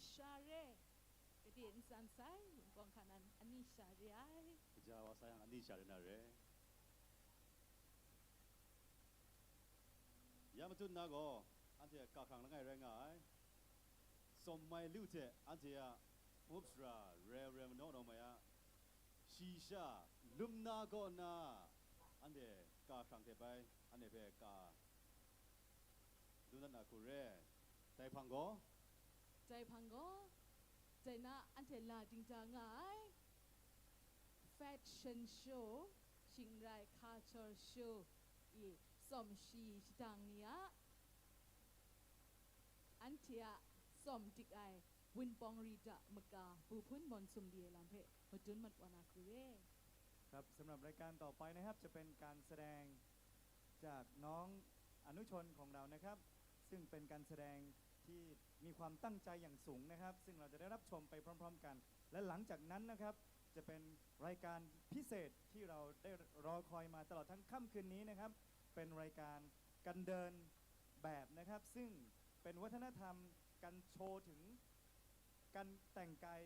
Sha re, gade ntsan sai, wunpawng hka nan ani sha re ai. Kaja wa sa yang ani sha re na re. Ya matut na gaw, anhte kahkrang langai rai nga ai. Sawm mai lu hte anhte a hpung sara rau rau manaw naw mai a, shi sha lum na kaw na, anhte kahkrang hte bai, anhte hpe ka lu na na hku re. Dai hpang gaw? Dai hpang gaw, dai na anhte la dingda nga ai fashion show, shing n rai culture show i tsawm shi shadang ni a, anhte a tsawm dik ai Wunpawng Rita Maka Buhpun Mawn Sumli ai lam hpe madun mat wa na hku re. ครับ สำหรับรายการต่อไปนะครับ จะเป็นการแสดงจากน้องอนุชนของเรานะครับ ซึ่งเป็นการแสดงที่มีความตั้งใจอย่างสูงนะครับ ซึ่งเราจะได้รับชมไปพร้อมๆกัน และหลังจากนั้นนะครับ จะเป็นรายการพิเศษที่เราได้รอคอยมาตลอดทั้งค่ำคืนนี้นะครับ เป็นรายการการเดินแบบนะครับ ซึ่งเป็นวัฒนธรรมการโชว์ถึงการแต่งกาย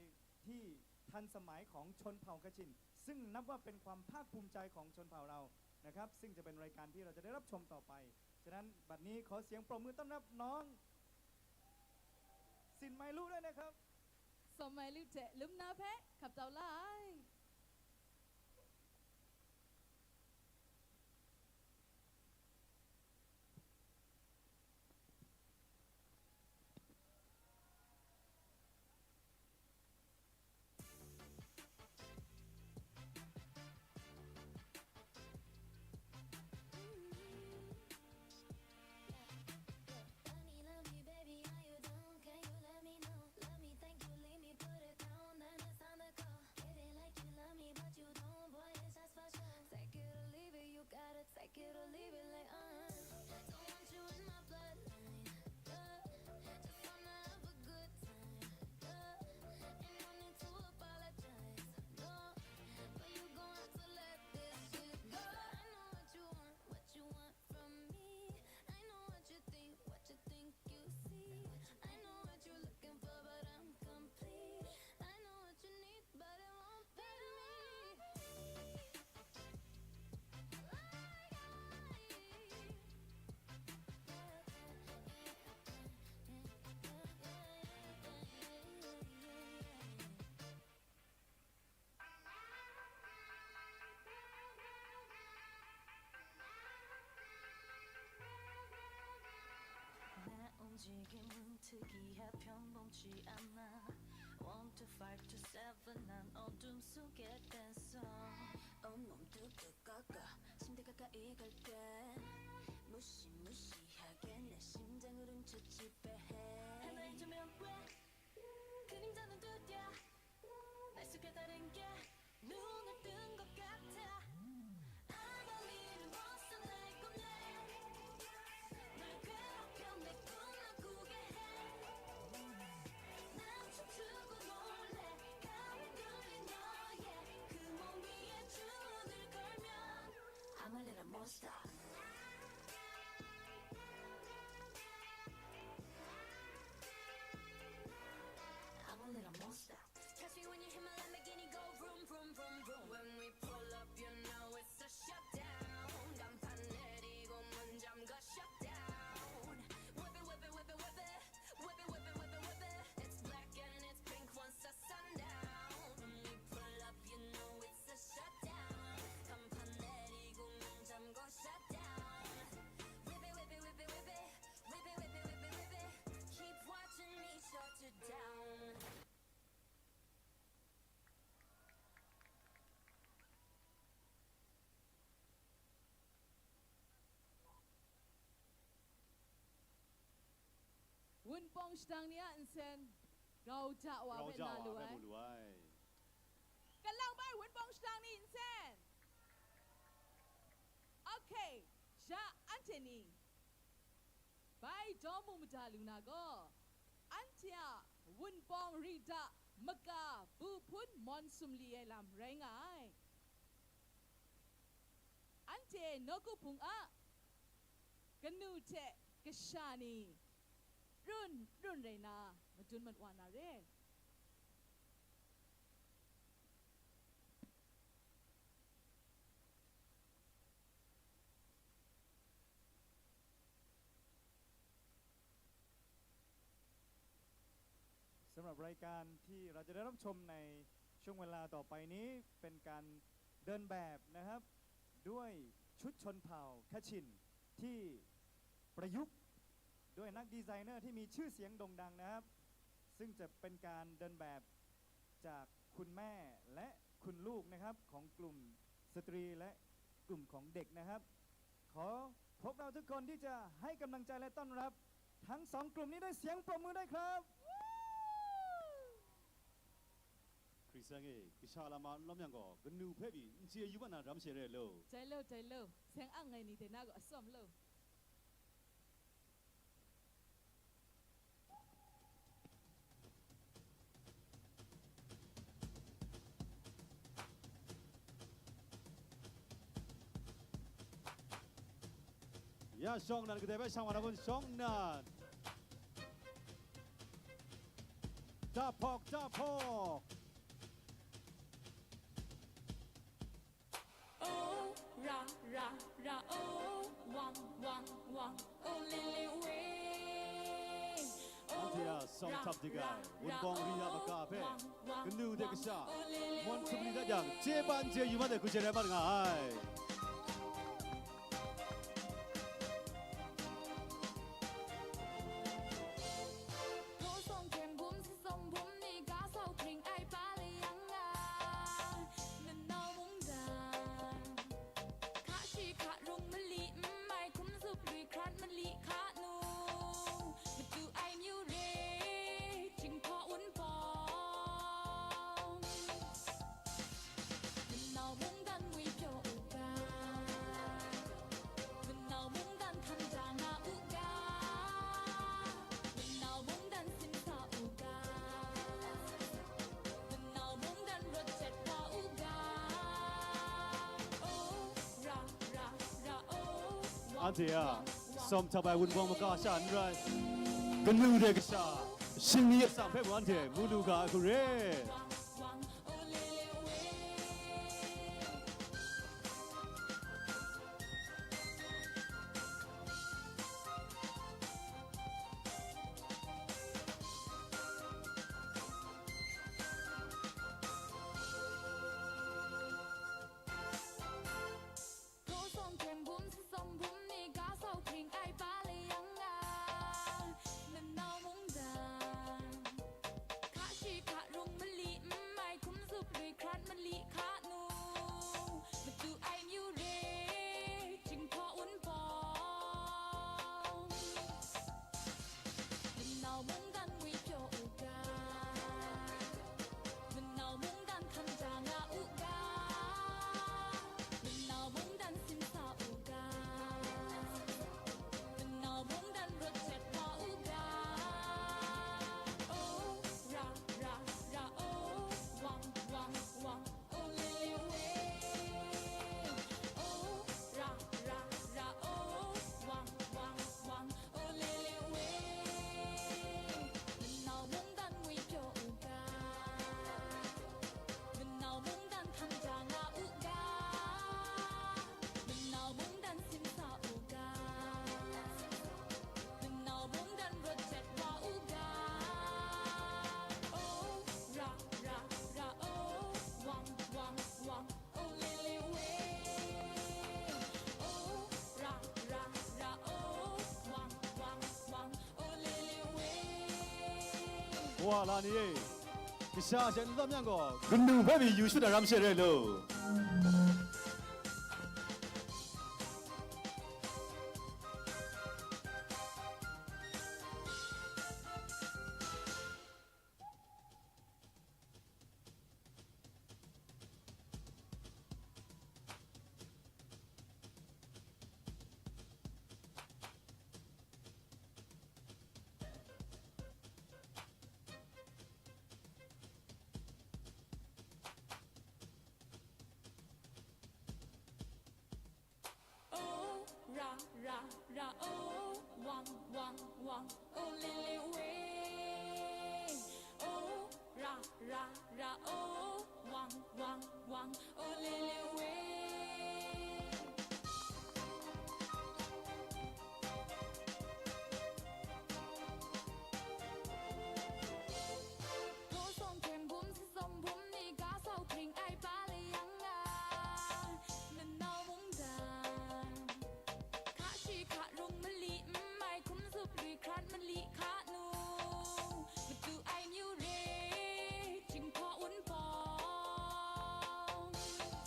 ที่ทันสมัยของชนเผ่าคชิน ซึ่งนับว่าเป็นความภาคภูมิใจของชนเผ่าเรานะครับ ซึ่งจะเป็นรายการที่เราจะได้รับชมต่อไป ฉะนั้นบัดนี้ขอเสียงปรบมือต้อนรับน้อง สินไมลุด้วยนะครับ Sawm mai lu hte lum na hpe hkap tau la ai. Love me, love me, baby, are you down? Can you let me know? Love me, thank you, leave me, put it down, then it's time to go. Hit it like you love me, but you don't, boy, it's just for show. Take it or leave it, you gotta take it or leave it, like, uh. Don't want you in my bloodline, uh. Just wanna have a good time, uh. Ain't no need to apologize, no. But you gon' have to let this shit go. I know what you want, what you want from me. I know what you think, what you think you see. I know what you're looking for, but I'm complete. I know what you need, but it won't be me. 나 움직임은 특이해, 평범치 않아. One to five to seven, 난 어둠 속의 댄서. 온몸 뚝뚝 꺾어, 침대 가까이 갈 때. 무시무시하게 내 심장을 훔쳐 지배해. 하나의 조명 왜 그림자는 두드려. 날 속에 다른 게 눈을 뜬 것 같아. I'm a little monster 날 뽐내. 널 괴롭혀 내 꿈을 꾸게 해. 난 춤추고 놀래. 감이 눌린 너의 그 몸 위에 주문을 걸면 I'm a little monster. I'm a little monster. Catch me when you hear my Lamborghini go vroom, vroom, vroom, vroom. When we pull up, you know it's a shutdown. 간판 내리고 문 잠가 shutdown. Whip it, whip it, whip it, whip it. Whip it, whip it, whip it, whip it. It's black and it's pink once the sun down. When we pull up, you know it's a shutdown. 간판 내리고 문 잠가 shutdown. Whip it, whip it, whip it, whip it. Whip it, whip it, whip it, whip it. Keep watching me shut it down. Wunpawng shadang ni a nsen grau ja wa hpe na lu ai. Kalang bai wunpawng shadang ni nsen. Okay, sha anhte ni bai daw mu mada lu na gaw, anhte a wunpawng Rita Maka Buhpun Mawn Sumli ai lam rai nga ai. Anhte nawku hpung a kanu hte kasha ni รุ่นรุ่นเรนา มาจุนมันวานาเร สำหรับรายการที่เราจะได้รับชมในช่วงเวลาต่อไปนี้เป็นการเดินแบบนะครับ ด้วยชุดชนเผ่าคาชินที่ประยุกต์ด้วยนักดีไซเนอร์ที่มีชื่อเสียงโด่งดังนะครับ ซึ่งจะเป็นการเดินแบบจากคุณแม่และคุณลูกนะครับของกลุ่มสตรีและกลุ่มของเด็กนะครับ ขอพวกเราทุกคนที่จะให้กำลังใจและต้อนรับทั้งสองกลุ่มนี้ด้วยเสียงปรบมือด้วยครับ Hkristu e, kasha lama n lawm yang gaw, kanu hpe pyi n chye yu mat na ram she rai law. Jai lo, jai lo, seng ang ai ni de na gaw atsawm lo. 呀，ရှောင်းနန်ကတဲ့ပဲရှောင်းဝါရဘုံရှောင်းနန်။ တဖောက်တဖောက်။ အန်တီယာဆောင်တပ်တကယ်ဝန်ပေါင်းရိယာမကဖဲကနူးတဲ့ကစားမွန်သူမီတဲ့ကြောင့်ခြေပန်းခြေယူမတဲ့ကုချေရဲပတ်ငါး။ အန်တီယာဆောင်ထပ်ပိုင်ဝန်ပေါင်းမကရှာန်ရိုင်ကနူးတဲ့ကစားရှင်မီးအဆောင်ဖက်ဝန်တဲ့မူလူကအကူရဲ။ ဝါလာနေ။ ကရှာရှန်လမ်းညံ့ကိုဂနူးဖဲမီယူရှုတရမ်းရှဲရဲလို့။ Olele we. Go song htem bum sa sawm bum ni ga sau hpring ai pa le yang nga, manau mungdan. Hka shi hka rung mali n mai, hkum zup lui hkrat mali hka nu, matu ai myu re, Jinghpaw Wunpawng.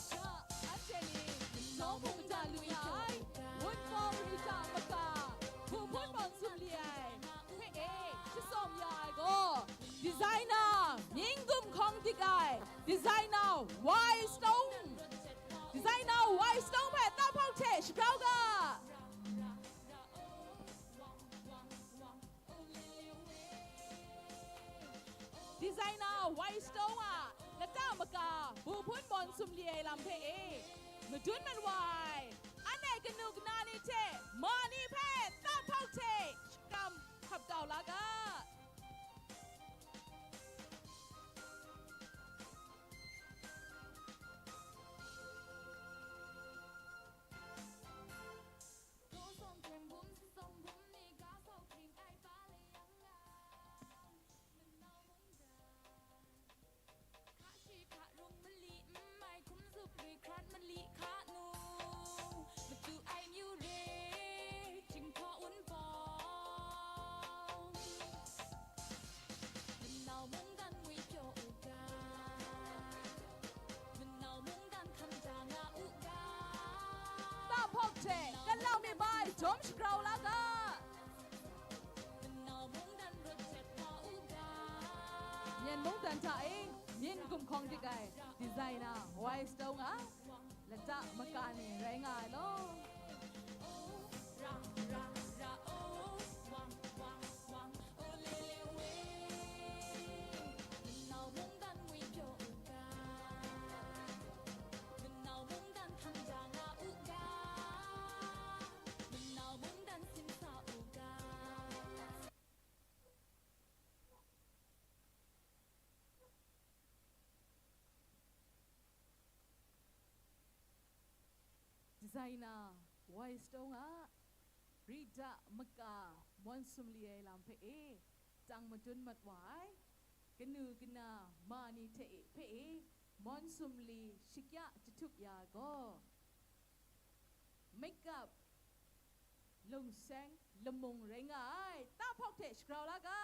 Sha, anhte ni, manau mungdan lu ya ai, Wunpawng Rita Maka, Hpung Hpun Mawn Sum Li Ai hpe e, shasawm ya ai gaw, designer, mying gumhkawng dik ai, designer Wai Stone. Designer Wai Stone hpe tahpawk hte shagrau ga. Designer Wai Stone a lata maka Hpung Hpun Mawn Sum Li Ai lam hpe e, madun mat wa ai, anhte kanu kana ni hte ma ni hpe tahpawk hte shakram hkap kau la ga. Go sawm htem bum sa sawm bum ni ga sau hpring ai pa le yang nga, manau mungdan. Hka shi hka rung mali n mai, hkum zup lui hkrat mali hka nu, matu ai myu re, Jinghpaw Wunpawng. Manau mungdan ngwi pyaw u ga, manau mungdan hkan da nga u ga. Tahpawk hte, galau mi bai jawm shagrau la ga. Manau mungdan rawt jat wa u ga. Myen mungdan hta e, mying gumhkawng dik ai, designer Wai Stone a lata maka ni rai nga ai law. Designer Wai Stone a Rita Maka Mawn Sum Li Ai lam hpe e, tang madun mat wa ai, kanu kana ma ni hte e hpe e, Mawn Sum Li shakya jahtup ya gaw, makeup lungseng lamung rai nga ai, tahpawk hte shagrau la ga.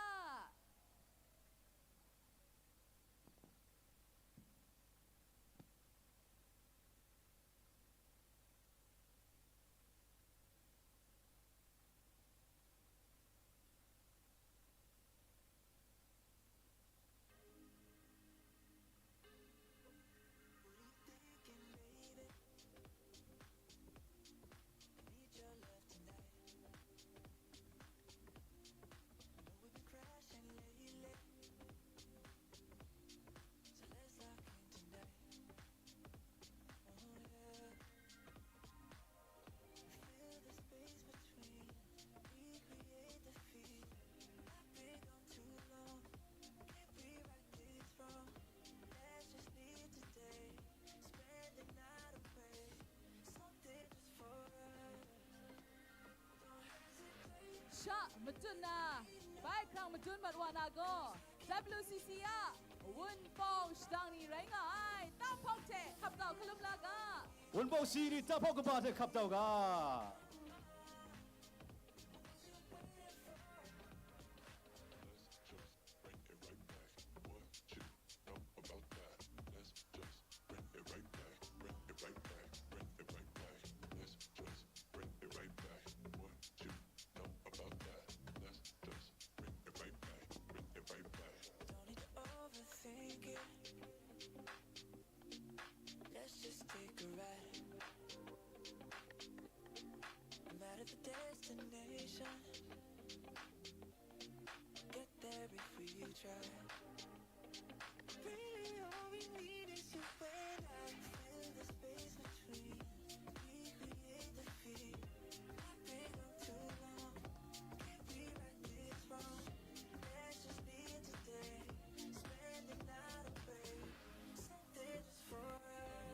Sha, matut na, bai hkrang madun mat wa na gaw, W C C a Wunpawng shadang ni rai nga ai, tahpawk hte hkap tau hkalum la ga. Wunpawng shi ni tahpawk kaba hte hkap tau ga. Bring it right back. What you know about that? Let's just bring it right back. Bring it right back. Bring it right back. Let's just bring it right back. What you know about that? Let's just bring it right back. Bring it right back. Don't need to overthink it. Let's just take a ride. No matter the destination, we'll get there if we try. Really, all we need is you and I. Fill the space between. We create the fear. I've been on too long. Can't rewrite this wrong. Let's just be it today. Spend the night away. Something just for us.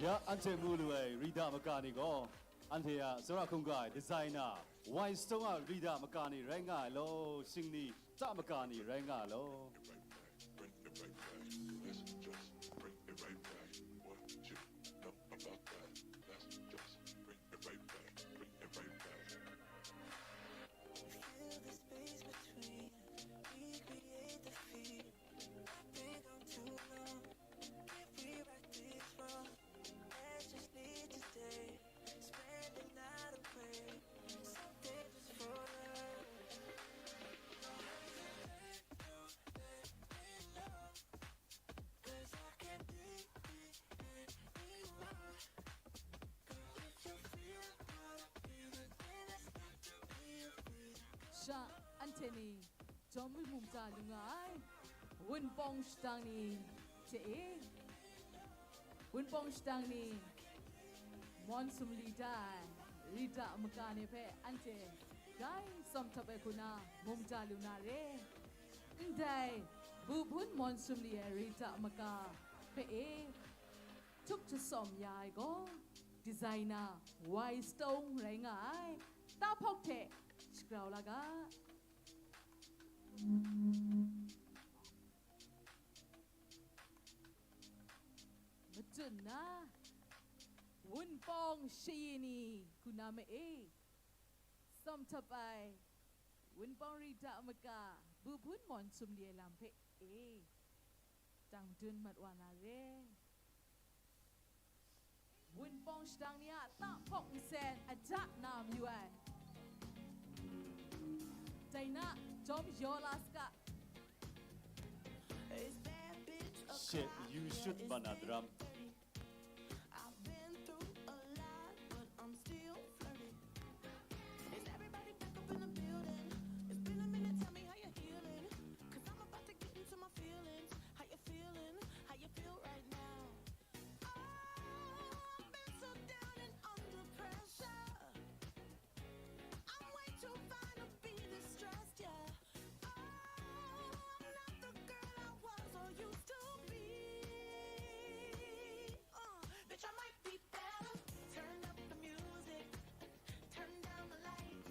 Ya, anhte mu lu ai Rita maka ni gaw, anhte a tsawra hkungga ai designer, Wise Stone a Rita maka ni rai nga ai law, shingni ta maka ni rai nga ai law. Bring it right back. Bring it right back. Let's just bring it right back. What you know about that? Let's just bring it right back. Bring it right back. Fill the space between. Recreate the fear. I've been gone too long. Can't rewrite this wrong. Let's just leave today. Spend the night away. Something just for love. Sha, anhte ni jawm mung ta lu nga ai, Wunpawng shadang ni hte e, Wunpawng shadang ni mawn sumli da ai Rita maka ni hpe anhte grai tsawm htap ai hku na mung ta lu na re. Ndai bu hpun mawn sumli ai Rita maka hpe e, htup jasawm ya ai gaw, designer Wise Stone rai nga ai. Tahpawk hte shagrau la ga. Matsun na, Wunpawng shayi ni hku na ma e, tsawm htap ai, Wunpawng Rita maka, bu hpun mawn sumli ai lam hpe e, dang dun mat wa na re. Wunpawng shadang ni a tahpawk nsen aja na mayu ai. Dai na, jawm yaw la saga. Shit, you shoot Banadram. I've been through a lot, but I'm still flirty. Is everybody back up in the building? It's been a minute, tell me how you're healing. Cause I'm about to get into my feelings. How you feeling? How you feel right now? Oh, I've been so down and under pressure. I'm way too fine to be distressed, yeah. Oh, I'm not the girl I was or used to be. Uh, bitch, I might be better. Turn up the music, turn down the lights.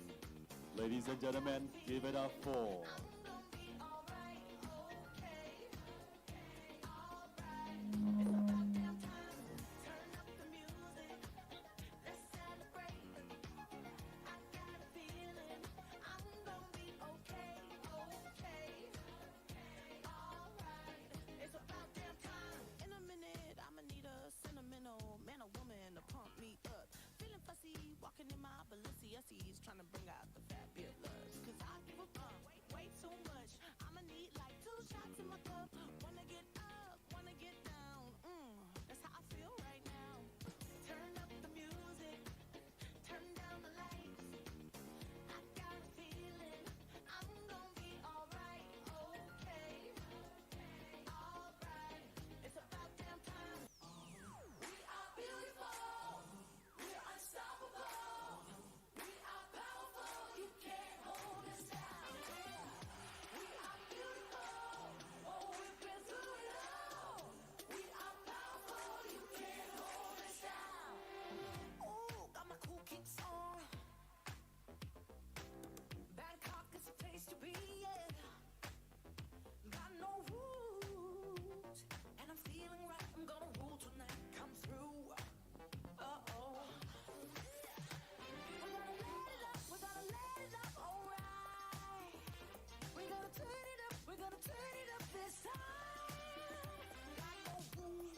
Ladies and gentlemen, give it up for I'm gonna be alright, okay. Alright, it's about damn time. Turn up the music. Let's celebrate. I got a feeling I'm gonna be okay, okay. Alright, it's about damn time. In a minute, I'ma need a sentimental man or woman to pump me up. Feeling fussy, walking in my Balenciennes, trying to bring out the fabulous. Cause I give a fuck way, way too much. I'ma need like two shots in my cup. Wanna get up, wanna get down. Mm, that's how I feel right now. Turn up the music, turn down the lights. I got a feeling I'm gonna be alright, okay, alright. It's about damn time. We are beautiful. We're unstoppable. We are powerful. You can't hold us down. We are beautiful. Oh, we've been through it all. We are powerful. You can't hold us down. Ooh, got my cool kicks on. Bangkok is a place to be, yeah. Got no rules, and I'm feeling right. I'm gonna rule tonight. Come through. Uh oh. We're gonna let it up. We're gonna let it up. Alright. We're gonna turn it up. We're gonna turn it up this time.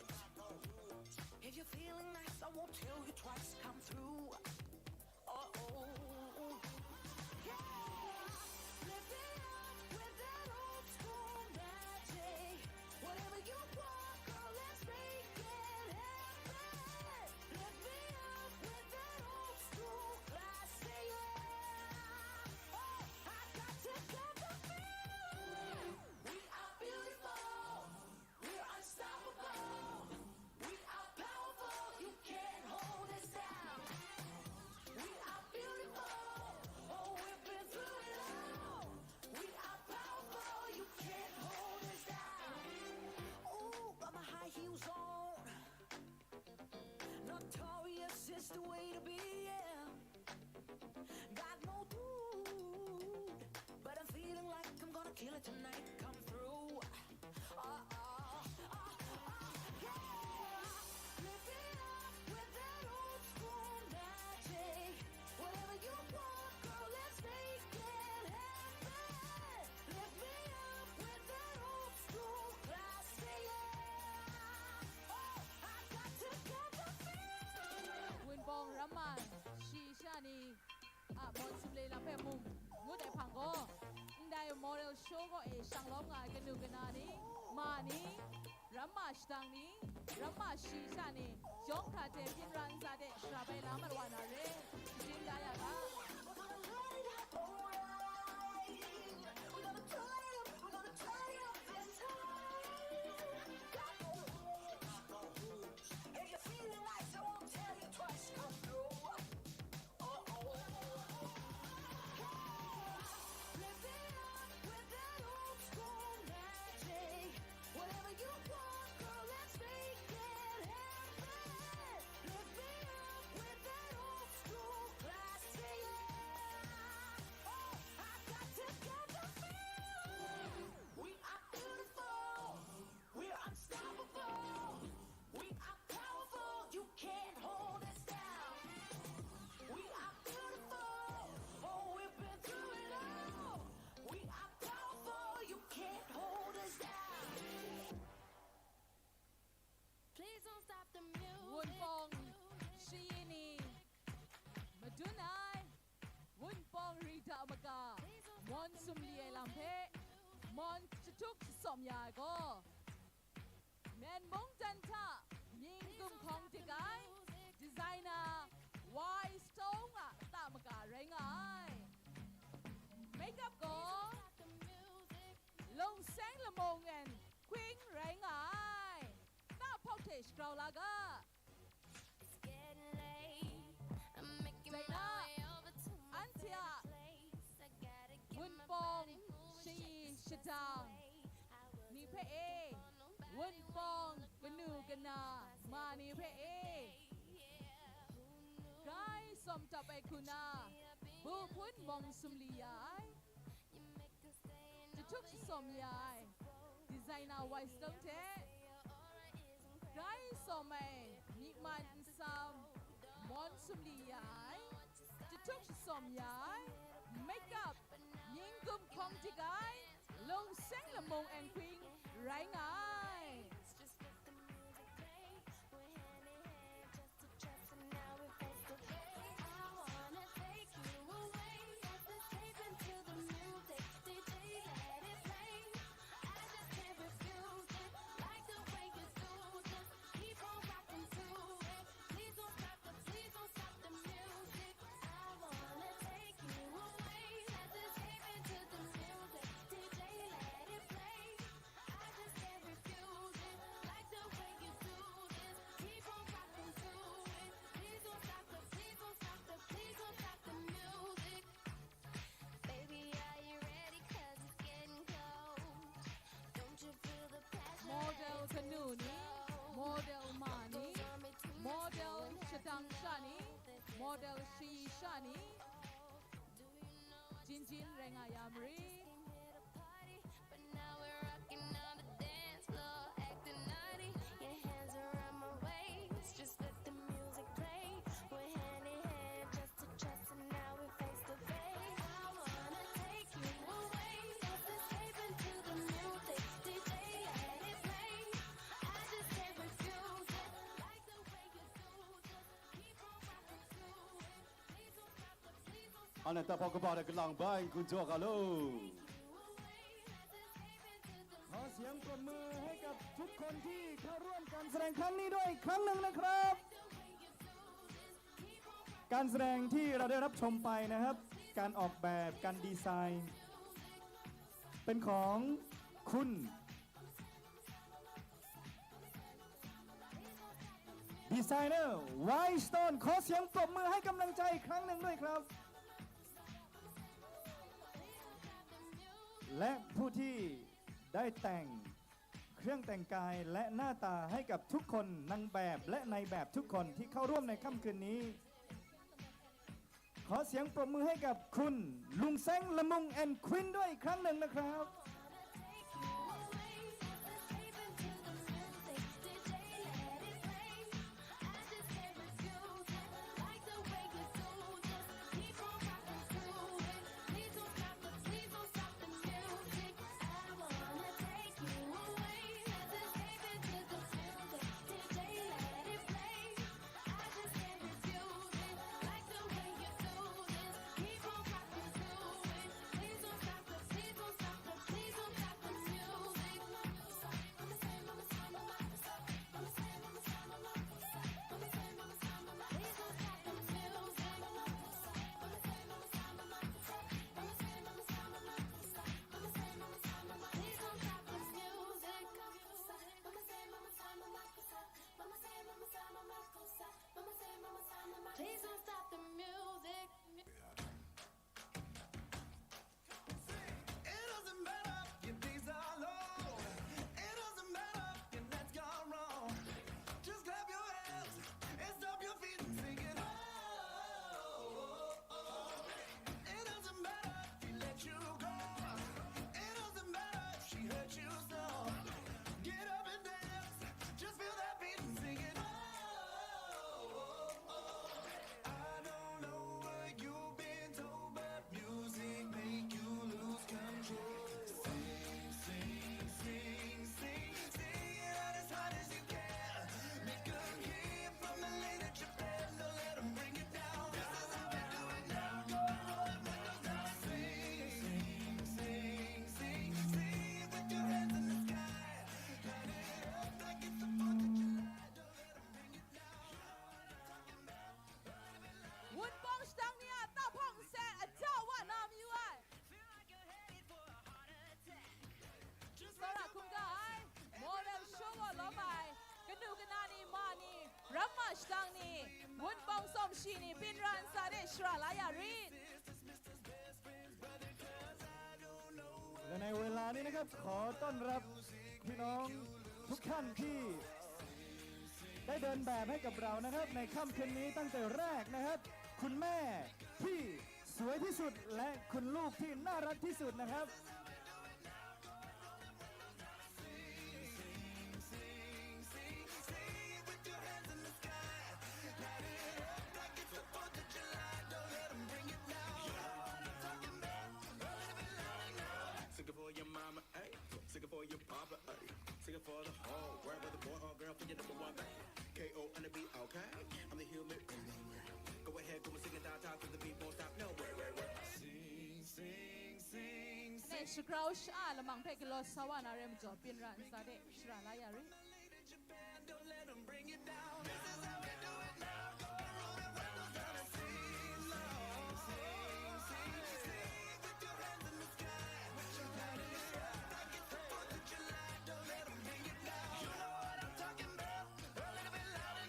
Got no rules. If you're feeling nice, I won't tell you twice. Come through. Uh-oh. Yeah. Lift it up with that old school magic. Whatever you want, girl, let's make it happen. Lift me up with that old school classic, yeah. Oh, I got to get the feeling. We are beautiful. We're unstoppable. We are powerful. You can't hold us down. Tonight come through. Uh, uh, uh, uh, yeah. Lift me up with that old school magic. Whatever you want, girl, let's make it happen. Lift me up with that old school classic, yeah. Oh, I got to get the feeling. Wunpawng Ramma shayi sha ni a Mawn Sumli lam hpe mung ngut ai hpang gaw, ndai model show kaw e shang lawm nga ai kanu kana ni, ma ni, ramma shadang ni, ramma shayi sha ni, yawng hkra hte byin ra ntsa de shara bai la mat wa na re, shajin da ya ga. If you're feeling like someone, tell you twice, come through. We're unstoppable. We are powerful. You can't hold us down. We are beautiful. Oh, we've been through it all. We are powerful. You can't hold us down. Please don't stop the music. Wunpawng shayi ni madun ai. Wunpawng Rita maga Mawn Sumli ai lam hpe Mawn jahtuk jasawm ya ai gaw, Myen mungdan hta mying gumhkawng dik ai designer Y Stone a ta maga rai nga ai. Makeup gaw Lungseng Lamung and Queen rai nga ai. Ta hpawk hte shagrau la ga. It's getting late. I'm making my way over to my favorite place. I gotta get my body moving, shake it, shayi shadang ni hpe e, Wunpawng kanu kana ma ni hpe e, Gai Sawm Tap ai hku na, bu hpun mawng sumli ya ai, jahtuk jasawm ya ai, designer Y Stone hte, Gai Sawm ai myi man nsam mawn sumli ya ai, jahtuk jasawm ya ai, makeup mying gumhkawng dik ai, Lungseng Lamung and Queen rai nga ai. Model kanu ni, model ma ni, model shadang sha ni, model shayi sha ni, jin jin rai nga ya marit. But now we're rocking on the dance floor, acting naughty. Your hands around my waist, just let the music play. We're hand in hand, chest to chest, and now we're face to face. I wanna take you away. Let's escape into the music. D J, let it play. I just can't refuse it. Like the way you do, just keep on rocking to it. Please don't stop the, please don't stop. เอาหน่อย ตาพอกกระบอกหน่อย กำลังบ้า คุณโจกาโล ขอเสียงปรบมือให้กับทุกคนที่เข้าร่วมการแสดงครั้งนี้ด้วยอีกครั้งหนึ่งนะครับ การแสดงที่เราได้รับชมไปนะครับ การออกแบบ การดีไซน์ เป็นของคุณ ดีไซเนอร์ Whitestone ขอเสียงปรบมือให้กำลังใจอีกครั้งหนึ่งด้วยครับ และผู้ที่ได้แต่งเครื่องแต่งกายและหน้าตาให้กับทุกคน นางแบบและนายแบบทุกคนที่เข้าร่วมในค่ำคืนนี้ ขอเสียงปรบมือให้กับคุณ ลุงเซ้ง ละมุง and Queen ด้วยอีกครั้งหนึ่งนะครับ กนานีมานี รับมาชตังนี วุ้นปองส้มชีนี ปินรันซาเดชราลายาริด และในเวลานี้นะครับ ขอต้อนรับพี่น้องทุกท่านที่ได้เดินแบบให้กับเรานะครับ ในค่ำคืนนี้ตั้งแต่แรกนะครับ คุณแม่ที่สวยที่สุดและคุณลูกที่น่ารักที่สุดนะครับ Sing it for your mama, ayy. Sing it for your papa, ayy. Sing it for the whole world, whether boy or girl, for your number one, baby. K O on the beat, okay? I'm the human. Go ahead, go and sing it, da da, till the beat won't stop, no, wait, wait, wait. Sing, sing, sing, sing. ရှုခရဝ်ရှအလမင်ဖဲကလောဆဝနာရဲမကျော်ပင်ရန်စတဲ့ရှရလာယရီ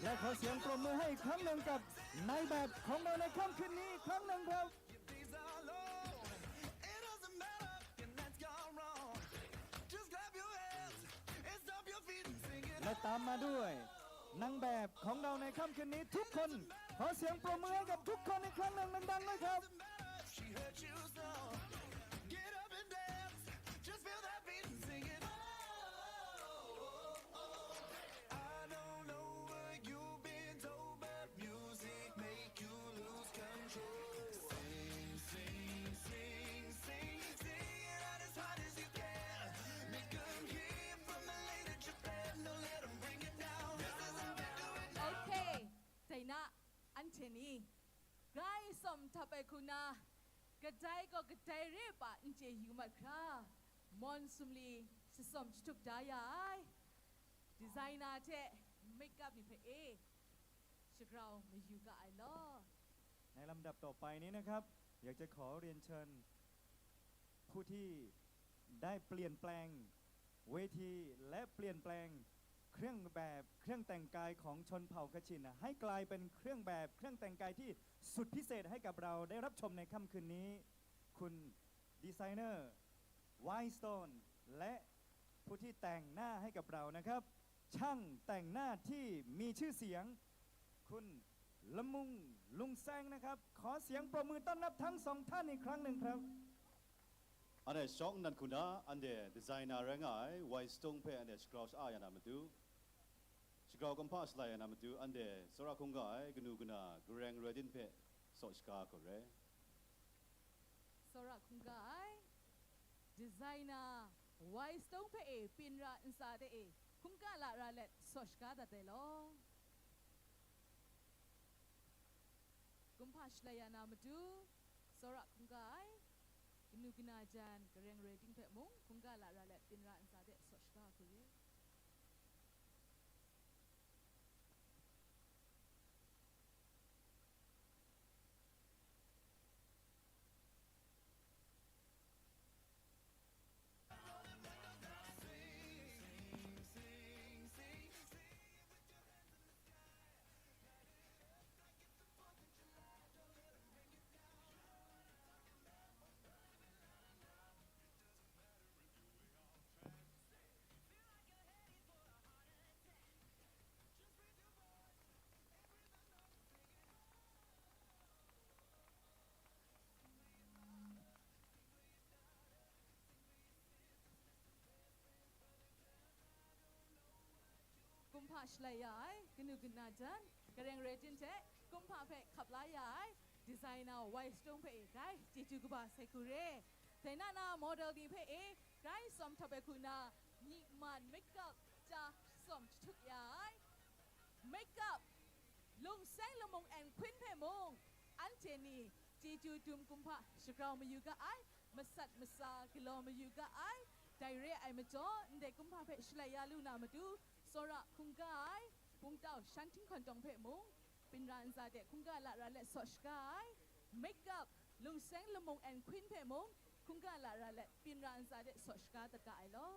และขอเสียงปรบมือให้อีกครั้งหนึ่งกับนายแบบของเราในค่ำคืนนี้อีกครั้งหนึ่งครับ และตามมาด้วยนางแบบของเราในค่ำคืนนี้ทุกคน ขอเสียงปรบมือให้กับทุกคนอีกครั้งหนึ่งดังๆด้วยครับ โอเค ใจนะ อันเทนี้ ไกรสมทับไปคุณนะ กระไดก็กระไดเรียบปะอันเจยูมัดครา มอนสุมลีสสมชุกดายาย ดีไซน์นาเท เมคอัพนี่เพเอ ชกราวมาอยู่กับไอลอ ในลำดับต่อไปนี้นะครับ อยากจะขอเรียนเชิญ ผู้ที่ได้เปลี่ยนแปลงเวทีและเปลี่ยนแปลงเครื่องแบบเครื่องแต่งกายของชนเผ่าคชินนะให้กลายเป็นเครื่องแบบเครื่องแต่งกายที่สุดพิเศษให้กับเราได้รับชมในค่ำคืนนี้ คุณดีไซเนอร์ไวสโตนและผู้ที่แต่งหน้าให้กับเรานะครับ ช่างแต่งหน้าที่มีชื่อเสียง คุณละมุงลุงแซงนะครับ ขอเสียงปรบมือต้อนรับทั้งสองท่านอีกครั้งหนึ่งครับ Anhte shawng nnan hku na, anhte designer rai nga ai Wai Stone hpe anhte shagrau sha-a ya na matu, shagrau kumhpa shalai ya na matu, anhte tsawra hkungga ai kanu kana gareng rai din hpe saw shaga hku rai. စောရခုံကအိုင် designer Wai Stone ဖဲ့ဢေ ပင်ရၣ်ဢၼ်စႃတဢေ ခုံကၢ်လၢ်ရၢ်လက် စော့ၡ်ကားတၢ်တဲလီၤ. ကုမ်ၽၣ်ရှလႆႈယႃႇနာမတူ စောရခုံကအိုင် ကနူးကနၢ်ၸၢၼ် ကရၢၼ်းရႄႇဒိင်းဖဲႉမူင် ခုံကၢ်လၢ်ရၢ်လက် ပင်ရၣ်ဢၼ်စႃတဢေ စော့ၡ်ကားၶူရႄႈ ကုမ်ၽႃႉ ရှလႆႈယႃႇဢႆ ကၠိၼ်ႈၵုၼ်ႇၼႃႇၸၼ်ႉ ၵႃႈရႅင်ႇရႄႇတိၼ်ႇထႅင်ႈ ၵုမ်ၽႃႉၽႄႈ ၶပ်ႉလႃးယႃႇဢႆ တီႇၸၢႆႇၼႃႇ ဝႆႉသတူင်းၽႄႈ ၵႆႉ ၸေႇၸူးၵႃႈပႃႈ သႆႈၶူဝ်ရႄႈ သႆႈၼႃႈၼႃႈ မေႃႇတႄႇလ်ၼီႈၽႄႈ ၵႆႉသွမ်ႇထႃႈပႄႈၶူႈၼႃႈ ၼီႈမၢၼ်ႇ မႅၵ်ႉၵပ်ႉ ၸႃႉသွမ်ႇထုၵ်ႇယႃႇဢႆ မႅၵ်ႉၵပ်ႉ လုင်းသႅင်း လုင်းမုင်ႈ ဢႅၼ်ႇၶုၼ်း ၽႄႈမူင်ႈ ဢၼ်ၸေႇၼီႇ ၸေႇၸူးတုမ်ၵုမ်ႇၽႃႉ သၵ်ႉၵရၢဝ်ႇ မယူႇၵႃႈဢႆ မသတ်ႉမသႃႇ ၵလေႃႇ မယူႇၵႃႈဢႆ တႆႇရႄႈဢႆႈမၸေႃႇ ၼႆႉ ၵုမ်ႇၽႃႉၽႄႈ သလႆႈယႃႇလူႇၼႃႇမတူႇ သေႃးရႃႉ ၶုင်ႇၵႃႈဢႆ ပုင်ႇတဝ်ႇ သျၢၼ်းထိင်းၶွၼ်ႇတွင်ႇ ၽႄႈမူင်ႈ ပဵၼ်ရႃႇဢၼ်ႇၸႃႇတႄႉ ၶုင်ႇၵႃႈလႃႉရႃႇလႄႈ သေႃးသျႃးဢႆ မႅၵ်ႉၵပ်ႉ လုင်းသႅင်း လုင်းမုင်ႈ ဢႅၼ်ႇၶုၼ်း ၽႄႈမူင်ႈ ၶုင်ႇၵႃႈလႃႉရႃႇလႄႈ ပဵၼ်ရႃႇဢၼ်ႇၸႃႇတႄႉ သေႃးသျႃးတၵႃႈဢႆလေႃး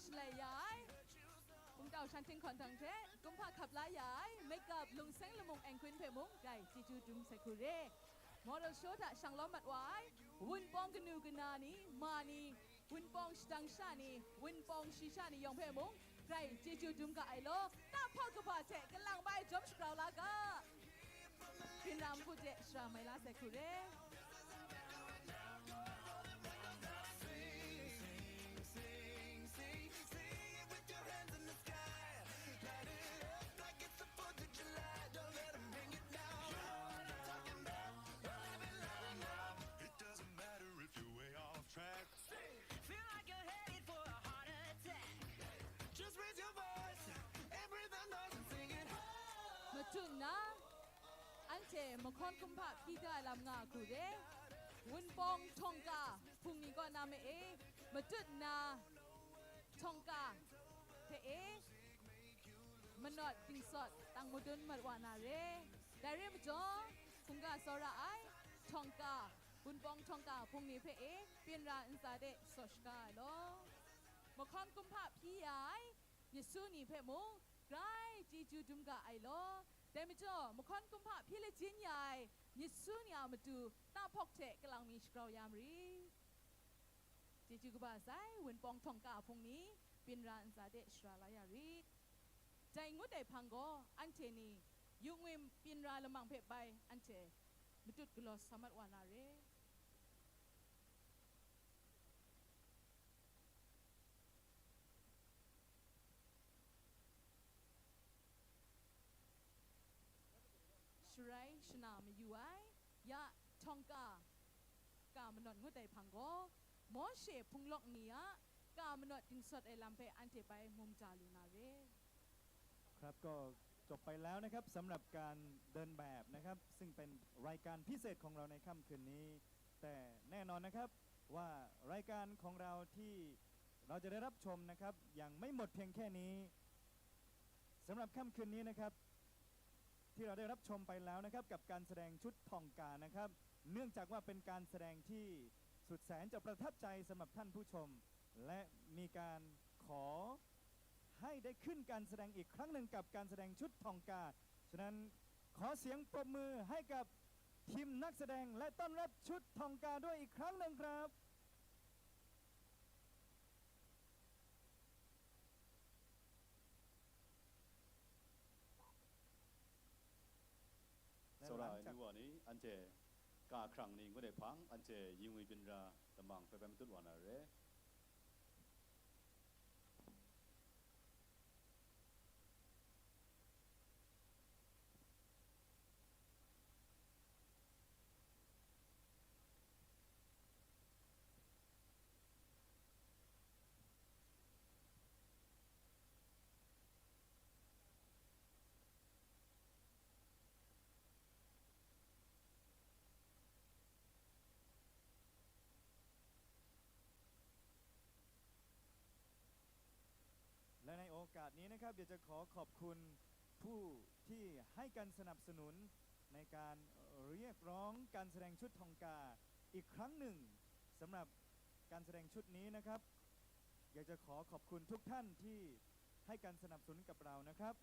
Shalai ya ai, Kungtau Shan Ting Hkawn Htang hte kumhpa hkap la ya ai, makeup lungseng lamung N Hkun hpe mung grai chyeju dum sai hku re. Model show hta shang lawm mat wa ai, Wunpawng kanu kana ni, ma ni, Wunpawng shadang sha ni, Wunpawng shi sha ni yawng hpe mung grai chyeju dum ga ai law, tahpawt kaba hte kalang bai jawm shagrau la ga. Hpinra npu de shara mai la sai hku re. Feel like you're headed for a heart attack. Just raise your voice, every noise and sing it high. Matut nna, anhte mahkawn kumhpa hpyi da ai lam nga hku re. Wunpawng htawng ka hpung ni kaw na ma e, matut nna htawng ka hpe e, manawt dingsawt tang madun mat wa na re. Dai re majaw, hkungga tsawra ai, htawng ka, Wunpawng htawng ka hpung ni hpe e, hpinra ntsa de saw shaga ai law. Mahkawn kumhpa hpyi ya ai, Yesu ni hpe mung grai chyeju dum ga ai law. Dai majaw, mahkawn kumhpa hpyi lajin ya ai Yesu ni a matu tahpawt hte kalang mi shagrau ya marit. Chyeju kaba sai, Wunpawng htawng ka hpung ni, hpinra ntsa de shara la ya rit. Dai ngut ai hpang gaw, anhte ni, yu ngwi hpinra lamang hpe bai anhte matut galaw sa mat wa na re. Sharai shana mayu ai, ya htawng ka, ka manawt ngut ai hpang gaw, Mawshe hpung lawk ni a ka manawt dingsawt ai lam hpe anhte bai mu mada lu na re. ครับ ก็จบไปแล้วนะครับ สำหรับการเดินแบบนะครับ ซึ่งเป็นรายการพิเศษของเราในค่ำคืนนี้ แต่แน่นอนนะครับ ว่ารายการของเราที่เราจะได้รับชมนะครับ ยังไม่หมดเพียงแค่นี้ สำหรับค่ำคืนนี้นะครับ ที่เราได้รับชมไปแล้วนะครับ กับการแสดงชุดทองกานะครับ เนื่องจากว่าเป็นการแสดงที่สุดแสนจะประทับใจสำหรับท่านผู้ชม และมีการขอให้ได้ขึ้นการแสดงอีกครั้งหนึ่งกับการแสดงชุดทองกา ฉะนั้นขอเสียงปรบมือให้กับทีมนักแสดงและต้อนรับชุดทองกาด้วยอีกครั้งหนึ่งครับ Tsawra ai nu wa ni, anhte ka hkrang ni ngut ai hpang, anhte yu ngwi byin ra lamang hpe bai matut wa na re. Lana i o kat ni na kap ya ja hkaw hkawp hkun hpu hti hai kan sanap sanun nai kan ria krawng kan sareng chut htawng ka ik hkrang nung samrap kan sareng chut ni na kap ya ja hkaw hkawp hkun htuk htan hti hai kan sanap sanun kap rau na kap.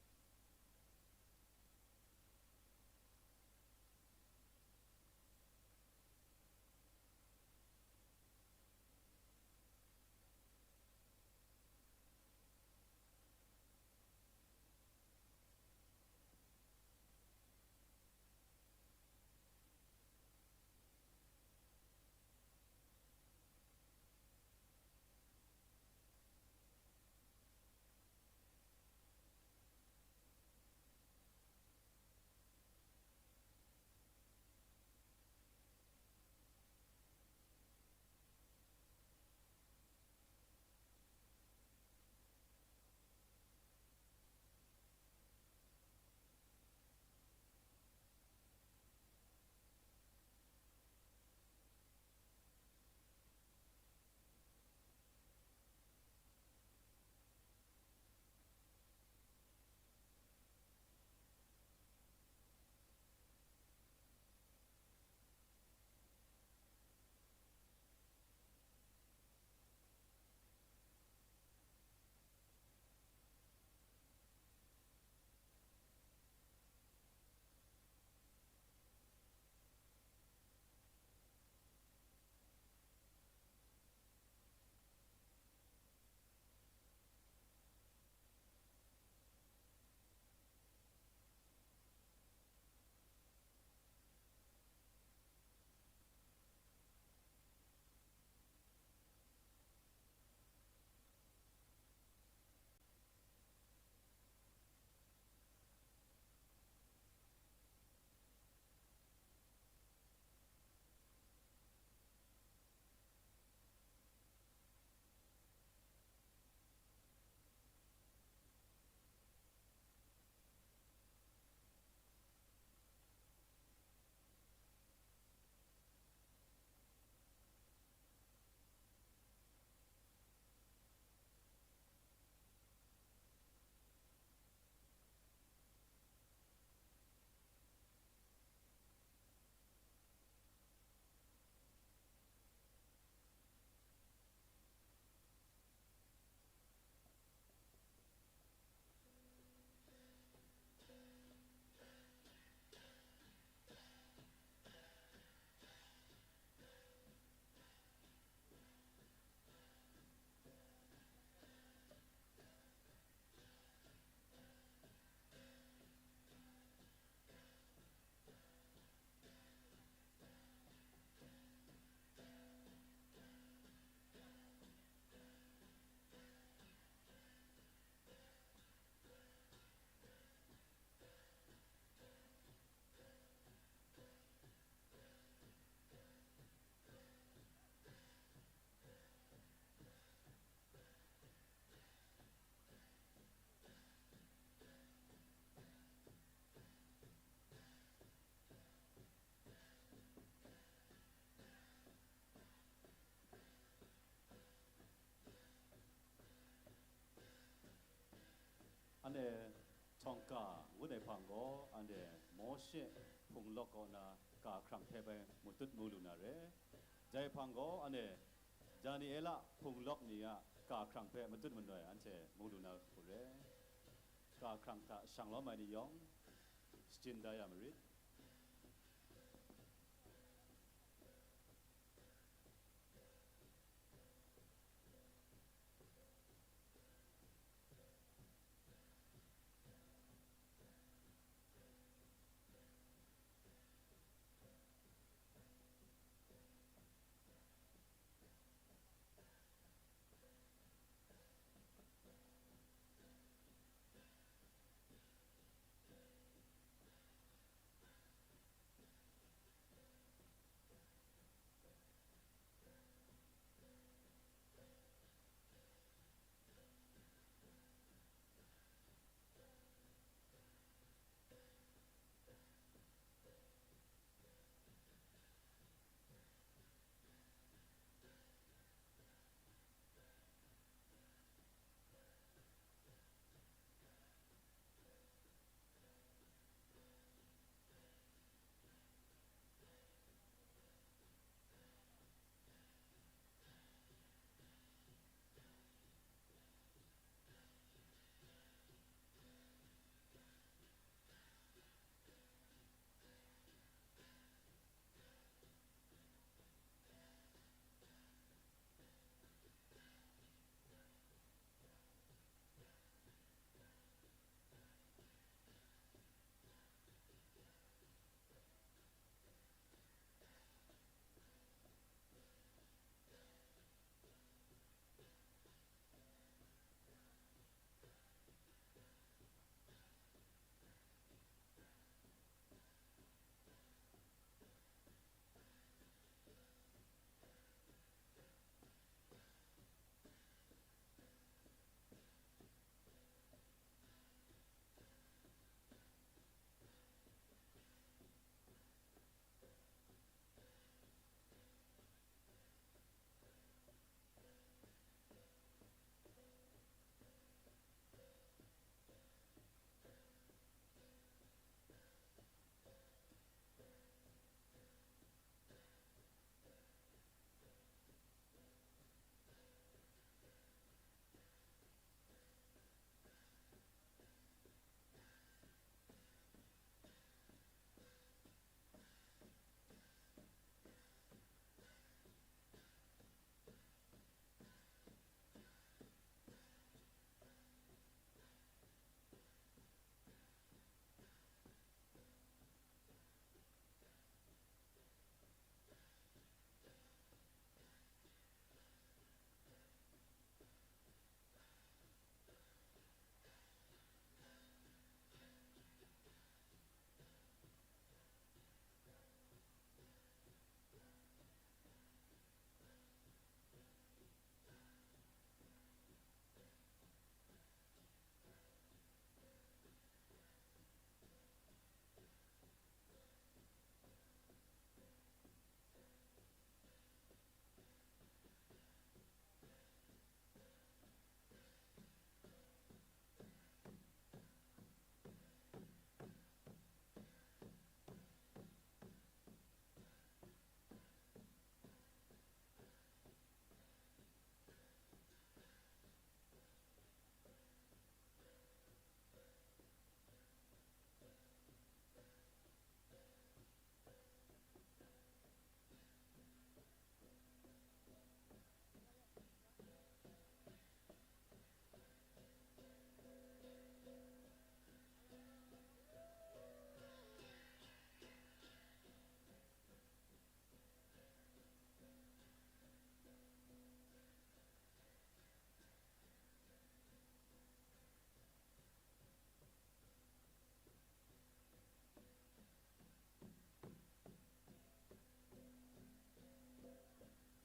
Anhte Htawngka ngut ai hpang gaw, anhte Mawshe hpung lawk kaw na ga hkrang hpe bai matut mu lu na re. Dai hpang gaw, anhte Daniela hpung lawk ni a ga hkrang hpe matut manoi anhte mu lu na hku re. Ga hkrang hta shang lawm ai ni yawng, shachyun da ya marit.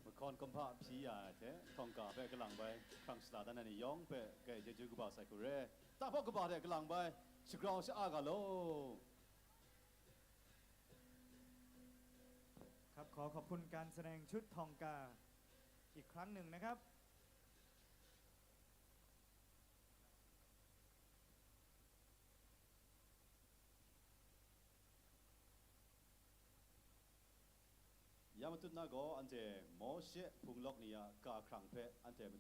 Mahkawn kumhpa hpyi ya ai hte, Htawngka hpe kalang bai hkrang shala dan ai ni yawng hpe grai chyeju kaba sai hku re. Tahpawk kaba hte kalang bai shagrau sha-a ga law. ครับ ขอขอบคุณการแสดงชุดทองกาอีกครั้งหนึ่งนะครับ ครับ Ya matut na gaw, anhte Mawshe hpung lawk ni a ga hkrang hpe anhte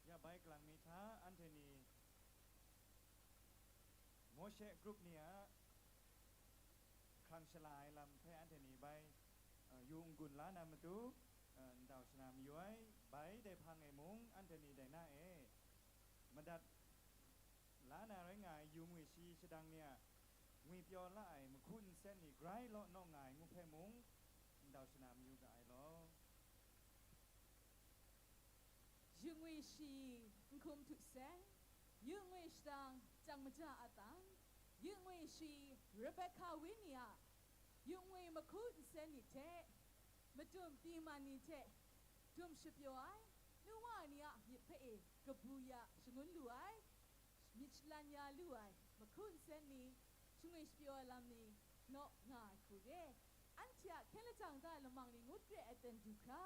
Ya bai kalang mi hta, anhte ni Mawshe grup ni a hkrang shala ai lam hpe anhte ni bai, uh, yu n-gun la na matu, uh, ndau shana mayu ai, bai dai hpang e mung anhte ni dai na e, madat la na rai nga ai yu ngwi shi shadang ni a ngwi pyaw la ai mahku nsen ni grai law naw nga ai ngu hpe mung ndau shana mayu ga ai law. Yu ngwi shi nhkum htu seng, yu ngwi shadang chyang maja a tang, yu ngwi shi Rebecca Winnie a yu ngwi mahku nsen ni hte, madum piman ni hte dum shapyaw ai, nu wa ni a myit hpe e kabu ya shangun lu ai, myit shalan ya lu ai mahku nsen ni, shangwi shapyaw ai lam ni, naw nga ai hku re. Anhte a hkyen lajang da ai lamang ni ngut re ai ten du hkra,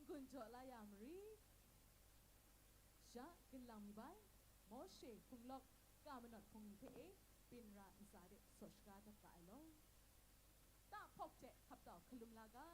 n-gun jaw la ya mari. Sha ginlang mi bai, Mawshe hpung lawk ka manawt hpung ni hpe e, byin ra ntsa de saw shaga dat ga ai law. Tahpawk hte hkap tau hkalum la ga.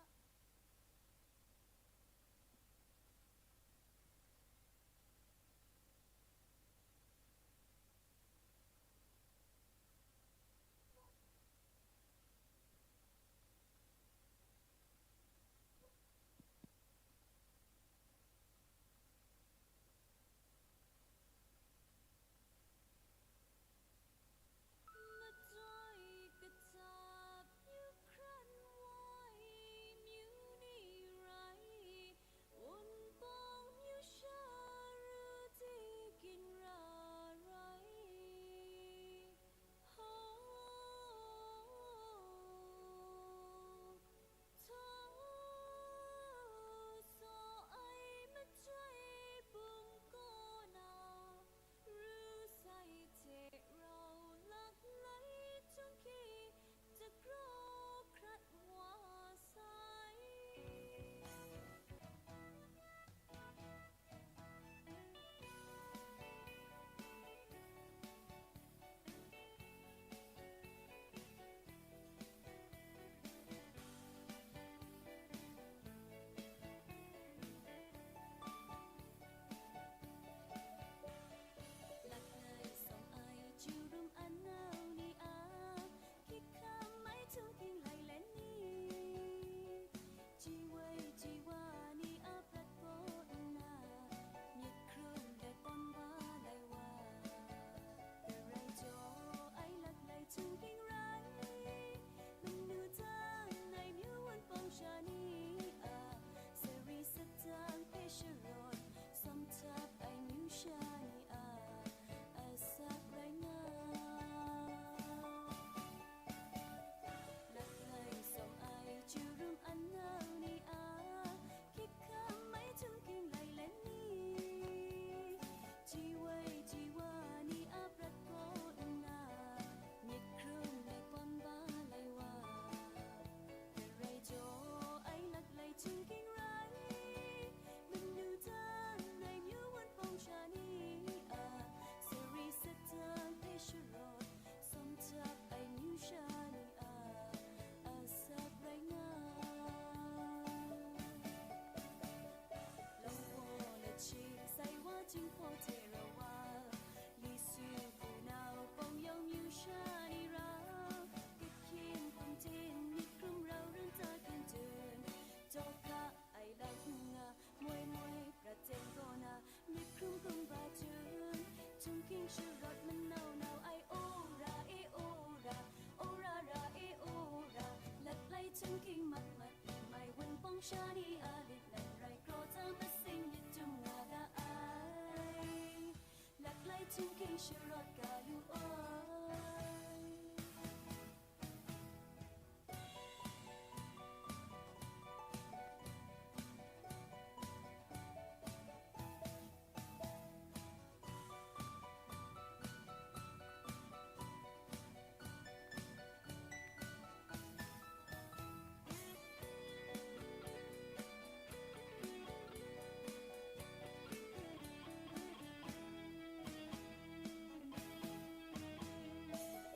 sharawt ga lu ai.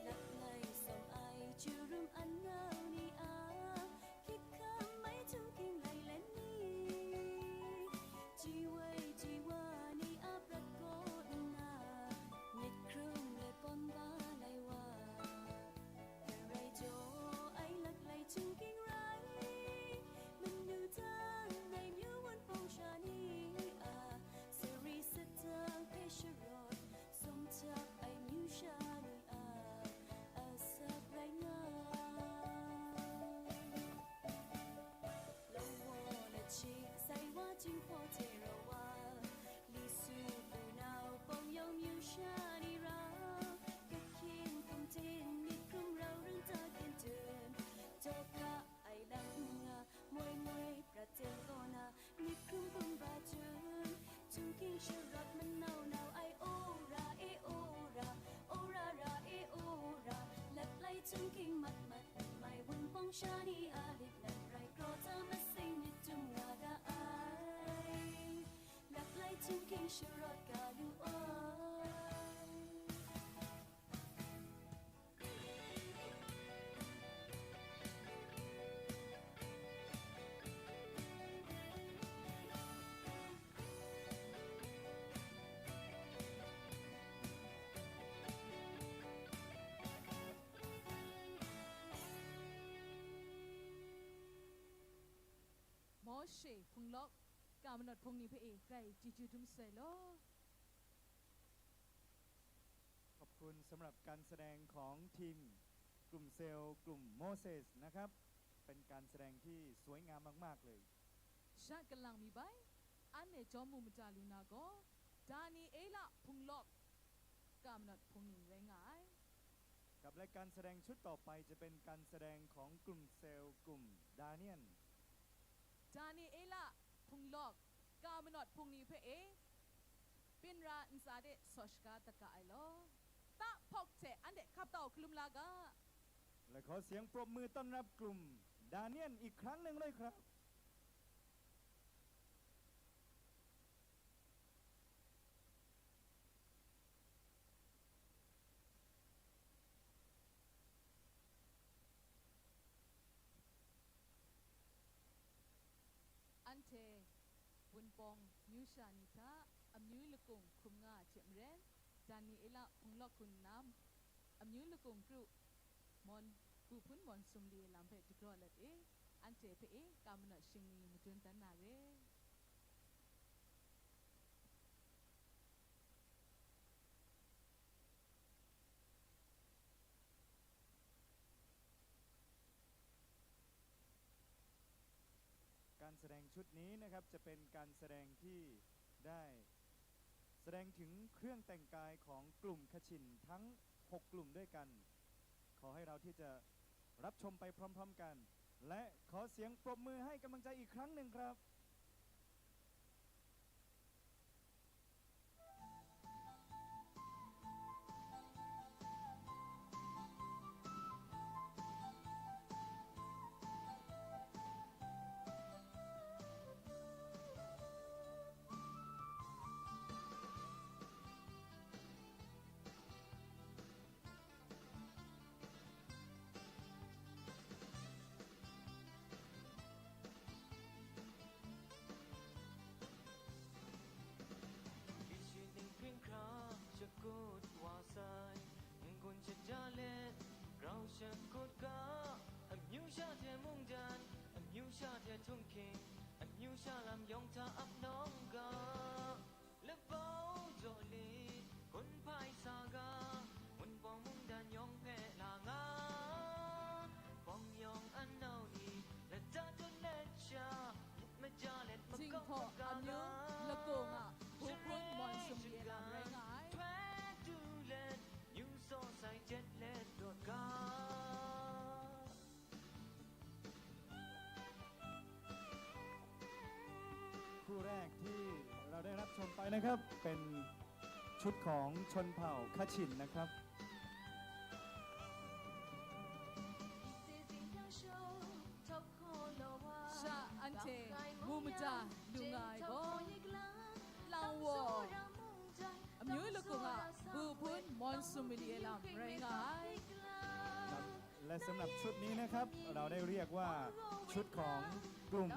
Langai sawm ai chyu rum an nau ni a, hkyit hkam mai chungking lailen ni, ji woi ji wa ni a prat kaw nna, myit hkrum let pawng ba lai wa, karai jaw ai laklai chungking rai, manu jang ai myu wunpawng sha ni a, sari satang hpe sharawt, sawm htak ai myu sha ni a, asak rai nga ai. Lawng waw let shi sai wa, Jinghpaw hte rau wa, li su punau pawng yawng myu sha ni rau, kahkyin hkum hten myit hkrum rau rin ta kyen tun, jaw hka ai lam n nga, moi moi prat ten kaw na, myit hkrum hkrum ba jun, chungking sharawt manau nau ai, o ra e, o ra, o ra ra e, o ra, laklai chungking mat mat mai, wunpawng sha ni a lit nat rai kraw ta masing myit dum nga ga ai, laklai chungking sharawt ga lu ai. Mawshe Hpunglawk, Ga Manawt Hpung ni hpe e grai chyeju dum sai law. ขอบคุณสำหรับการแสดงของทีมกลุ่มเซลล์กลุ่มโมเสสนะครับ เป็นการแสดงที่สวยงามมากๆเลย Sha kalang mi bai, anhte jawm mu mada lu na gaw, Daniela Hpunglawk, Ga Manawt Hpung ni rai nga ai. กับและการแสดงชุดต่อไปจะเป็นการแสดงของกลุ่มเซลล์กลุ่มดาเนียน Daniela Hpunglawk, Ga Manawt Hpung ni hpe e, byin ra ntsa de saw shaga dat ga ai law. Tahpawk hte anhte hkap tau hkalum la ga. และขอเสียงปรบมือต้อนรับกลุ่มดาเนียนอีกครั้งหนึ่งด้วยครับ Anhte wunpawng myu sha ni hta amyu lakung hkum nga ai hte maren, Daniela Hpunglawk kun nna, amyu lakung kru mawn, bu hpun mawn sumli ai lam hpe dagraw let e, anhte hpe e Ga Manawt Hpung ni madun dan na re. การแสดงชุดนี้นะครับ จะเป็นการแสดงที่ได้แสดงถึงเครื่องแต่งกายของกลุ่มขชินทั้งหกกลุ่มด้วยกัน ขอให้เราที่จะรับชมไปพร้อมๆกัน และขอเสียงปรบมือให้กำลังใจอีกครั้งหนึ่งครับ Shi ning hpring hkra shakut wa sai, n-gun shaja let grau shakut ga, amyu sha hte mungdan, amyu sha hte htunghking, amyu sha lam yawng hta ap nawng ga, labau jaw lit, hkun hpai sa ga, wunpawng mungdan yawng hpe la nga, bawng yawng an nau ni, lata tun let sha, Zinghtaw amyu lakung a hpun mawn sumri ai lam rai nga ai. นะครับ เป็นชุดของชนเผ่าคชินนะครับ Sha anhte mu mada lu nga ai gaw, Langwaw amyu lakung a bu hpun mawn sum mali ai lam rai nga ai. และสำหรับชุดนี้นะครับ เราได้เรียกว่าชุดของกลุ่ม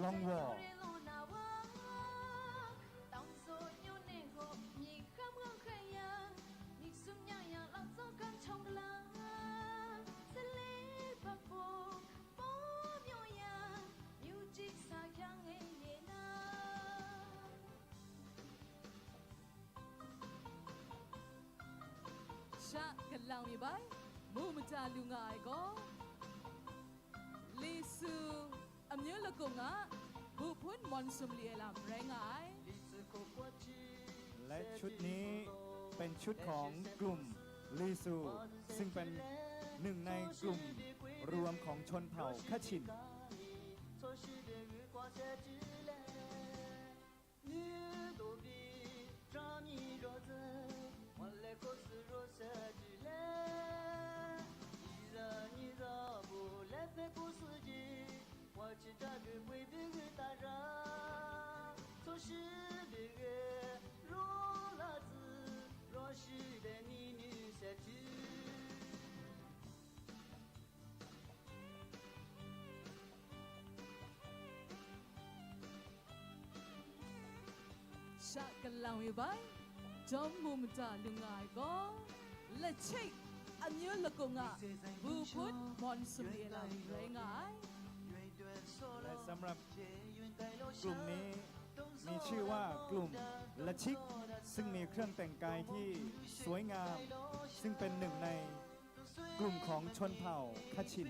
ลองวอ Sha galang mi bai, mu mada lu nga ai gaw, Lisu amyu lakung a bu hpun mawn sum li ai lam rai nga ai. และชุดนี้เป็นชุดของกลุ่มลีซู ซึ่งเป็นหนึ่งในกลุ่มรวมของชนเผ่าคชิน Ni do bi, tra mi raw zai, wan le ko su raw sa ji le. Ni za, ni za, bu le pe ku su ji, wa chi ta ge pui bi ge ta ra. So shi bi ge, ro la zi, ro shi de ni ni se ti. Sha galang mi bai, jawm mu mada lu nga ai gaw, lachik amyu lakung a bu hpun mawn sum li ai lam rai nga ai. และสำหรับกลุ่มนี้มีชื่อว่ากลุ่มละชิก ซึ่งมีเครื่องแต่งกายที่สวยงาม ซึ่งเป็นหนึ่งในกลุ่มของชนเผ่าคชิน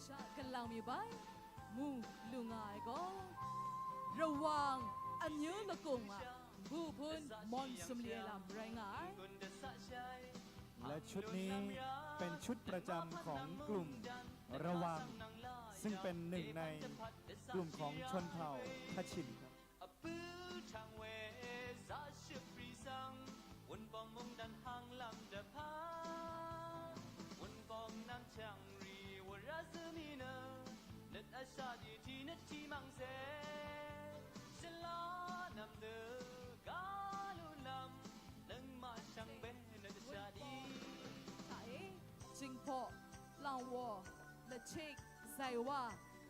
Sha galang mi bai, mu lu nga ai gaw, Rawang amyu lakung a bu hpun mawn sum li ai lam rai nga ai. และชุดนี้เป็นชุดประจำของกลุ่มระวัง ซึ่งเป็นหนึ่งในกลุ่มของชนเผ่าคชินครับ အပူထံဝဲဇာရှိပရိသံဝန်ပောင်မုန်တန်ဟန်လမ်းတဖာဝန်ပောင်နမ်းချံရီဝရဇမီနနတ်အစာဒီတီနတီမင်းစေရှလာနမ်ဒကာလူလမ်လင်မရှံဘဲနတစာဒီ Hta e, Jinghpaw, Langwaw, Lachik, Zaiwa,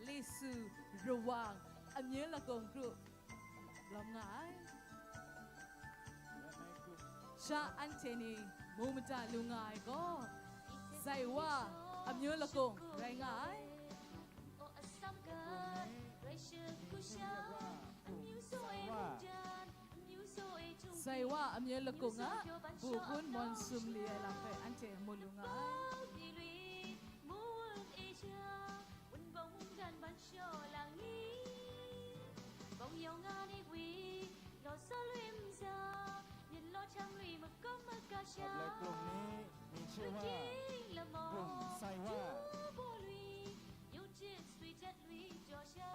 Lisu, Rawang, amyu lakung kru lawm nga ai. Sha anhte ni mu mada lu nga ai gaw, Zaiwa amyu lakung rai nga ai. Zaiwa amyu lakung a bu hpun mawn sum li ai lam hpe anhte mu lu nga ai. ဘုံယုံငါးနှစ်ဝီလောစောလွင်မဇာမျက်လောထံလွင်မကောမကရှာ และกลุ่มนี้มีชื่อว่า လမော กลุ่มไซว่า ဘောလွင်ယုံချစ်ဆွေချက်လွင်ကြော်ရှာ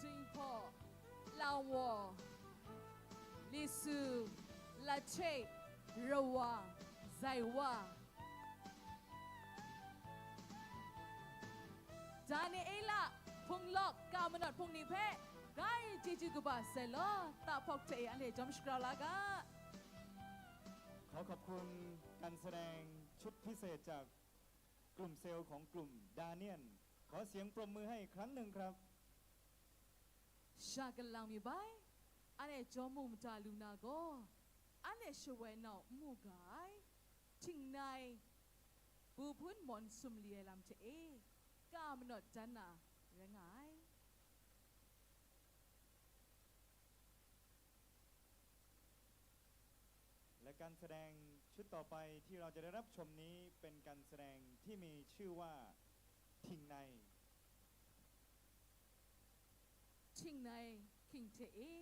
Jinghpaw, Langwaw, Lisu, Lachik, Rawang, Zaiwa, Daniela, Hpunglawk, Kamanawt hpung ni hpe grai chyeju kaba sai law, tahpawk hte e anhte jawm shagrau la ga. ขอขอบคุณการแสดงชุดพิเศษจากกลุ่มเซลล์ของกลุ่มดาเนียน ขอเสียงปรบมือให้อีกครั้งหนึ่งครับ Sha galang mi bai, anhte jawm mu mada lu na gaw, anhte shawoi nau n mu ga ai, htingnai bu hpun mawn sum li ai lam hte e, ka manawt dan na rai nga ai. การแสดงชุดต่อไปที่เราจะได้รับชมนี้เป็นการแสดงที่มีชื่อว่า Htingnai. Htingnai hkying hte e,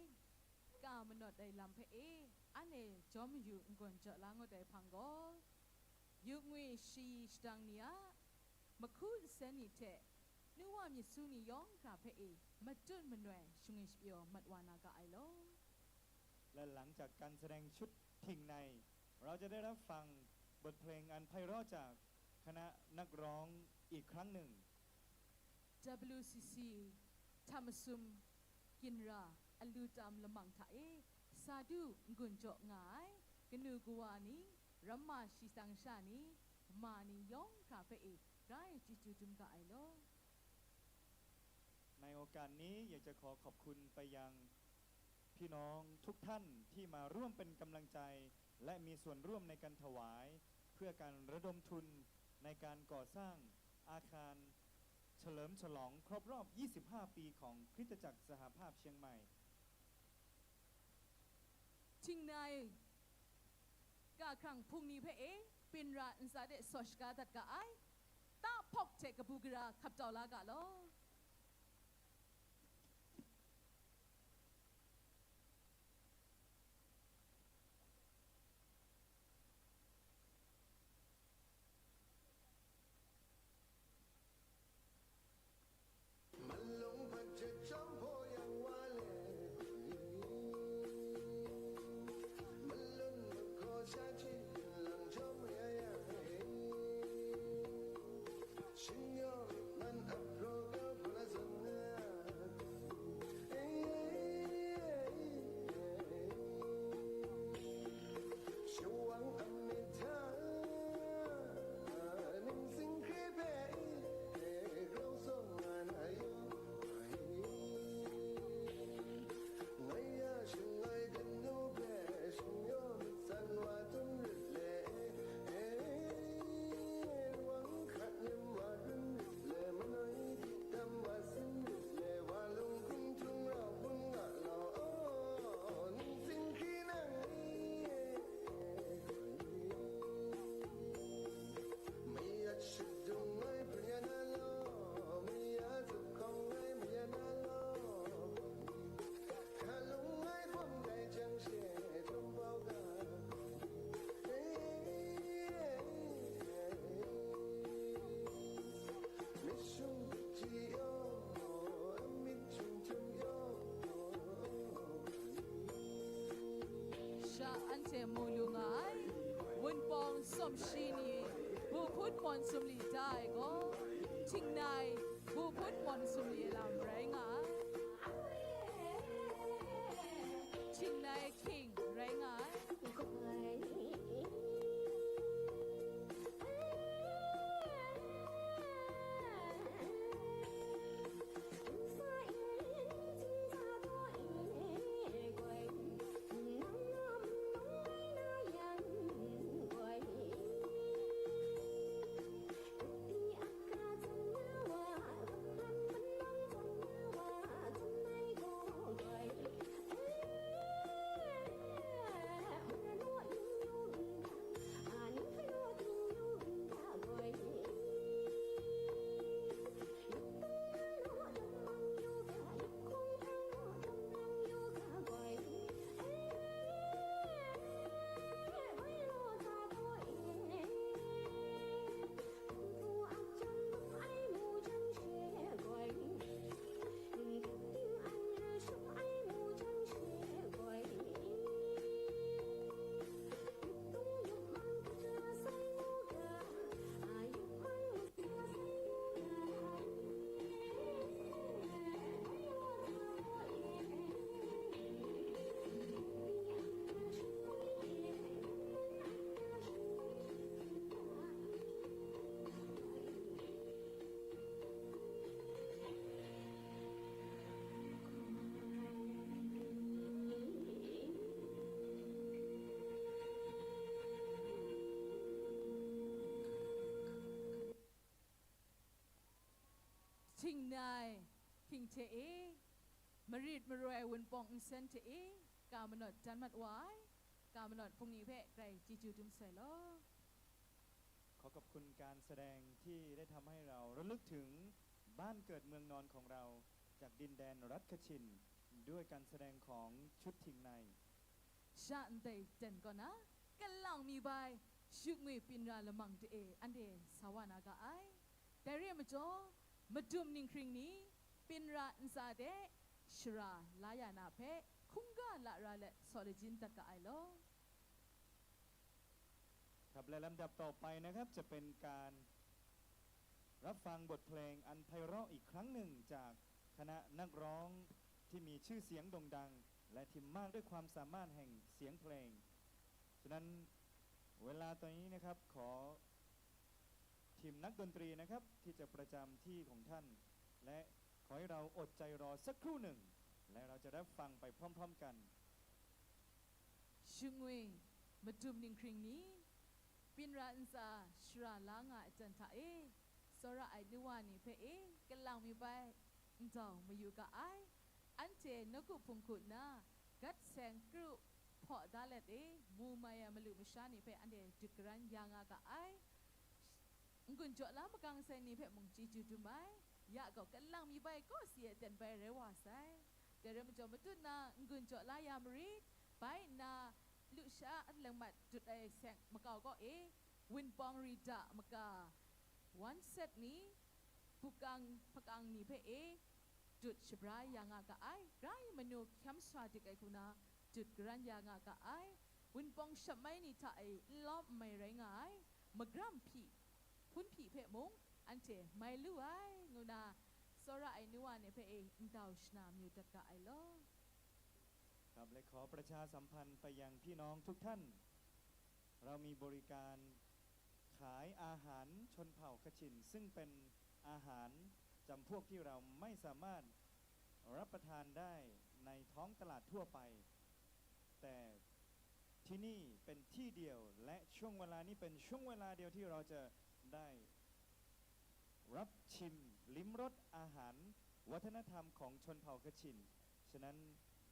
ka manawt ai lam hpe e, anhte jawm mayu n-gun jaw la ngut ai hpang gaw, yu ngwi shayi shadang ni a, mahku nsen ni hte, nu wa myit su ni yawng hkra hpe e, matut manoi shangwi shapyaw mat wa na ga ai law. และหลังจากการแสดงชุด Htingnai, เราจะได้รับฟังบทเพลงอันไพเราะจากคณะนักร้องอีกครั้งหนึ่ง W C C hta masum ginra alu tam lamang hta e, sa du n-gun jaw nga ai, kanu kawa ni, ramma shadang sha ni, ma ni yawng hkra hpe e, grai chyeju dum ga ai law. ในโอกาสนี้อยากจะขอขอบคุณไปยังพี่น้องทุกท่านที่มาร่วมเป็นกำลังใจ และมีส่วนร่วมในการถวาย เพื่อการระดมทุนในการก่อสร้างอาคารเฉลิมฉลองครบรอบ ยี่สิบห้า ปีของคริสตจักรสหภาพเชียงใหม่ Htingnai, ga hkrang hpung ni hpe e, byin ra ntsa de saw shaga dat ga ai, tahpawk hte kabu gara hkap tau la ga law. Sha anhte mu lu nga ai, Wunpawng sawm shi ni, bu hpun mawn sumli da ai gaw, Htingnai bu hpun mawn sumli lam rai nga ai. Htingnai hkying rai nga ai. Htingnai hkying hte e, marit maroi ai Wunpawng nsen hte e, ka manawt dan mat wa ai, กามาลอดพรุ่งนี้เพ่ไกรจีจูดุมใส่ลอ ขอขอบคุณการแสดงที่ได้ทำให้เราระลึกถึงบ้านเกิดเมืองนอนของเรา จากดินแดนรัฐคชิน ด้วยการแสดงของชุดทิงใน Sha ndai ten kaw na, kalang mi bai, shuk ngwi pinra lamang de e, ande sa wa na ga ai. Dai re ai majaw, madum ninghkring ni, pinra ntsa de, shara la ya na hpe, hkungga lara let saw lajin dat ga ai law. ครับ และลำดับต่อไปนะครับ จะเป็นการรับฟังบทเพลงอันไพเราะอีกครั้งหนึ่งจากคณะนักร้องที่มีชื่อเสียงโด่งดัง และที่มากด้วยความสามารถแห่งเสียงเพลง ฉะนั้นเวลาตอนนี้นะครับ ขอทีมนักดนตรีนะครับ ที่จะประจำที่ของท่าน และขอให้เราอดใจรอสักครู่หนึ่ง และเราจะรับฟังไปพร้อมๆกัน Shingwi, madum ninghkring ni, pinra ntsa shara la nga ai jan hta e, tsawra ai nu wa ni hpe e, kalang mi bai ndau mayu ga ai. Anhte nawku hpung hku nna, gat seng kru hpaw da let e, mu mai ai malu masha ni hpe anhte dut garan ya nga ga ai. N-gun jaw la makang sai ni hpe mung chyeju dum ai, ya gaw kalang mi bai kaw si e ten bai rai wa sai. Dai rai majaw, matut na n-gun jaw la ya marit, bai nna lusha a lengmat dut ai seng makau kaw e, wunpawng rida maka, wan set ni, bukang hpakang ni hpe e, dut shabra ya nga ga ai, grai manu hkyam sha dik ai hku na, dut garan ya nga ga ai, wunpawng shap mai ni hta e nlawm nmai rai nga ai, magam hpyi, hpun hpyi hpe mung anhte mai lu ai, ngu na, tsawra ai nu wa ni hpe e ndau shana mayu dat ga ai law. ครับ และขอประชาสัมพันธ์ไปยังพี่น้องทุกท่าน เรามีบริการขายอาหารชนเผ่าคชิน ซึ่งเป็นอาหารจำพวกที่เราไม่สามารถรับประทานได้ในท้องตลาดทั่วไป แต่ที่นี่เป็นที่เดียว และช่วงเวลานี้เป็นช่วงเวลาเดียวที่เราจะได้รับชิมลิ้มรสอาหารวัฒนธรรมของชนเผ่าคชิน ฉะนั้น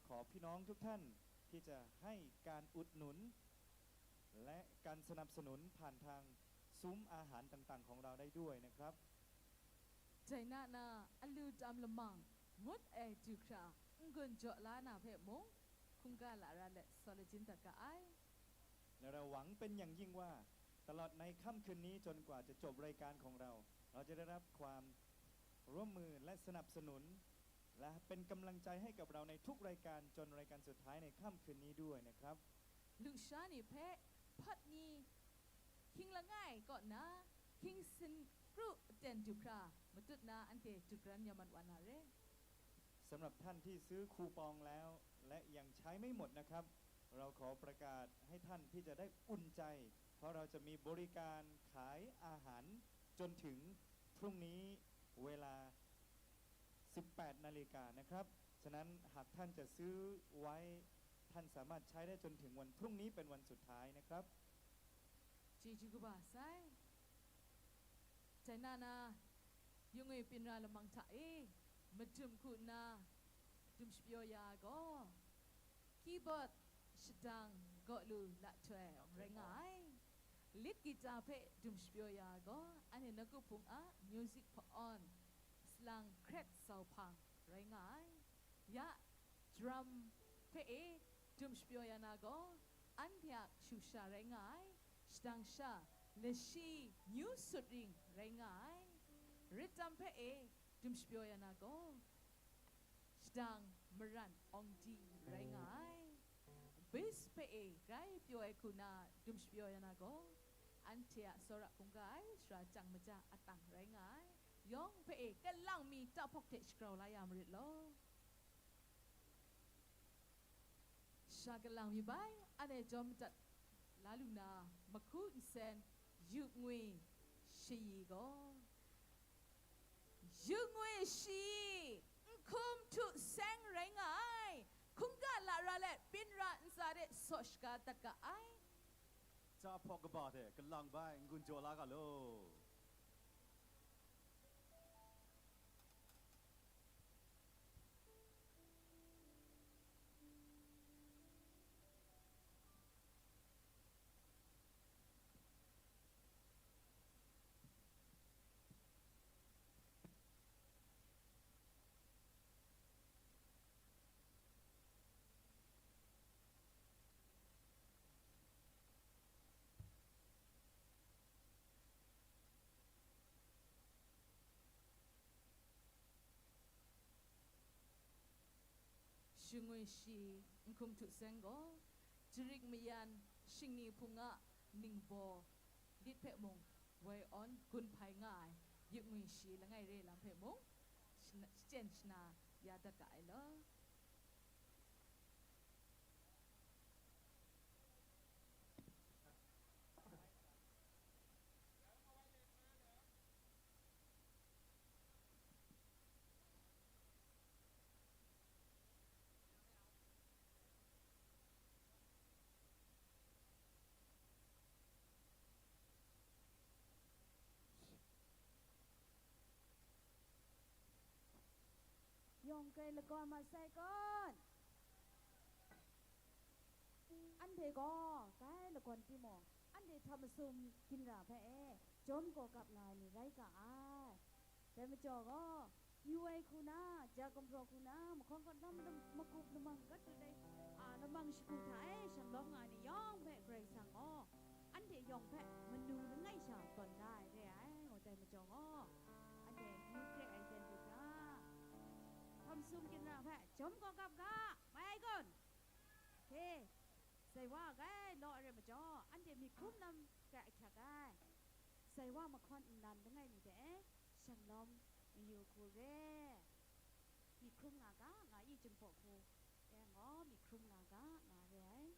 ขอพี่น้องทุกท่านที่จะให้การอุดหนุน และการสนับสนุนผ่านทาง ซุ้มอาหารต่างๆของเราได้ด้วยนะครับ Dai na na, alu tam lamang, ngut ai du hkra, n-gun jaw la na hpe mung, hkungga lara let saw lajin dat ga ai. และเราหวังเป็นอย่างยิ่งว่า ตลอดในค่ำคืนนี้จนกว่าจะจบรายการของเรา เราจะได้รับความร่วมมือและสนับสนุน และเป็นกำลังใจให้กับเราในทุกรายการจนรายการสุดท้ายในค่ำคืนนี้ด้วยนะครับ Lusha ni hpe hpat ni hkying langai kaw nna, hkying sin kru aten du hkra, matut na anhte dut garan ya mat wa na re. สำหรับท่านที่ซื้อคูปองแล้ว และยังใช้ไม่หมดนะครับ เราขอประกาศให้ท่านที่จะได้อุ่นใจ เพราะเราจะมีบริการขายอาหารจนถึงพรุ่งนี้เวลา สิบแปดนาฬิกานะครับ ฉะนั้นหากท่านจะซื้อไว้ ท่านสามารถใช้ได้จนถึงวันพรุ่งนี้เป็นวันสุดท้ายนะครับ Chyeju kaba sai. Dai na na, yung e pinra lamang hta e, madum hku nna, dum shapyaw ya ai gaw, keyboard shadang gaw lu lahtoi rai nga ai. Lead guitar hpe dum shapyaw ya ai gaw, anhte nawku hpung a music pa-awn, salang Craig Zau Hpang rai nga ai. Ya, drum hpe e dum shapyaw ya na gaw, anhte a kashu kasha rai nga ai, shadang sha, lashi, New Sut Ring rai nga ai. Rit tam hpe e dum shapyaw ya na gaw, shadang Maran Awng Di rai nga ai. Bass hpe e grai pyaw ai hku na dum shapyaw ya na gaw, anhte a tsawra hkungga ai sara chyang maja atang rai nga ai. Yawng hpe e kalang mi tahpawk hte shagrau la ya marit law. Sha kalang mi bai, anhte jawm madat la lu na, mahku nsen, yu ngwi shayi gaw, yu ngwi shayi, nhkum htu seng rai nga ai, hkungga lara let, byin ra ntsa de saw shaga dat ga ai. Tahpawk kaba hte kalang bai n-gun jaw la ga law. Ngwi shi n hkum htu seng gaw, jarik mayan, shingni hpung a ningbaw lit hpe mung woi awn gun hpai nga ai, yu ngwi shi langai re lam hpe mung shana-, shachyen shana ya dat ga ai law. Yawng kai lagawn masai kun? Anhte gaw kai lagawn timung, anhte hta masum ginra hpe e jawm gaw gap nga ai ni rai ga ai. Dai majaw gaw, yu ai hku na, ja gumhpraw hku na, mahkawn kaw lam lam magup lamang kat dut ai, a, lamang shagu hta e shanglawm nga ai ni yawng hpe Karai Kasang gaw, anhte yawng hpe manu langai sha tawn da ai re ai, ngu dai majaw gaw, anhte ngut re ai ten dut ga, hta masum ginra hpe jawm gaw gap ga, mai ai kun? Hke, sai wa ai law re majaw, anhte myi hkrum lam hkra ahkyak ai. Sai wa mahkawn nnan langai mi hte e, shanglawm mayu hku re. Myi hkrum nga ga, nga i, Jinghpaw hku e ngaw myi hkrum nga ga, nga re ai.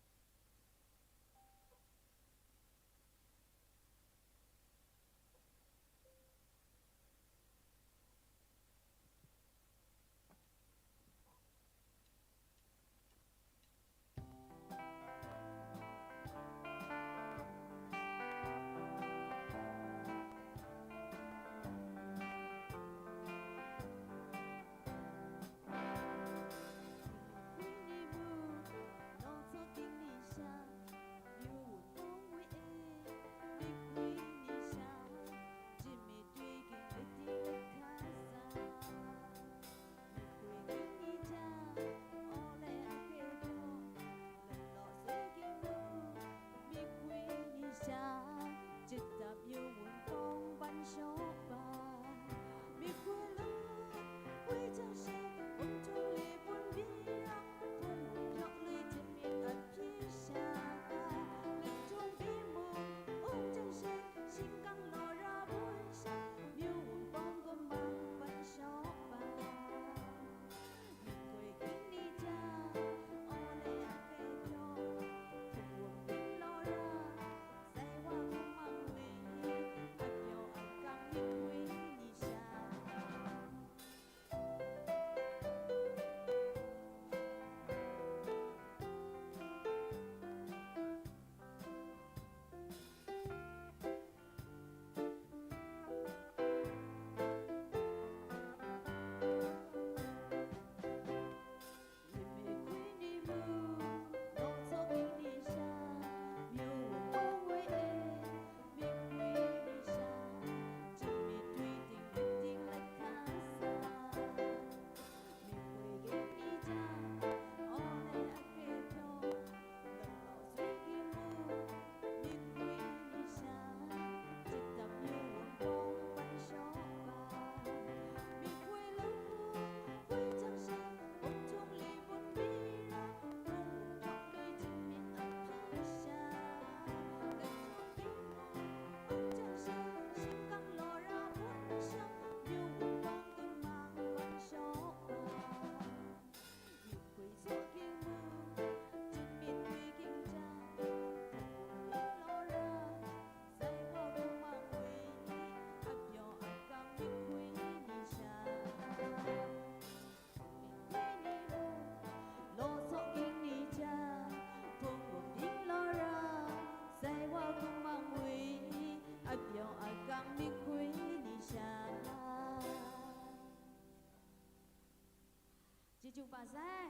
Chyeju pa sai,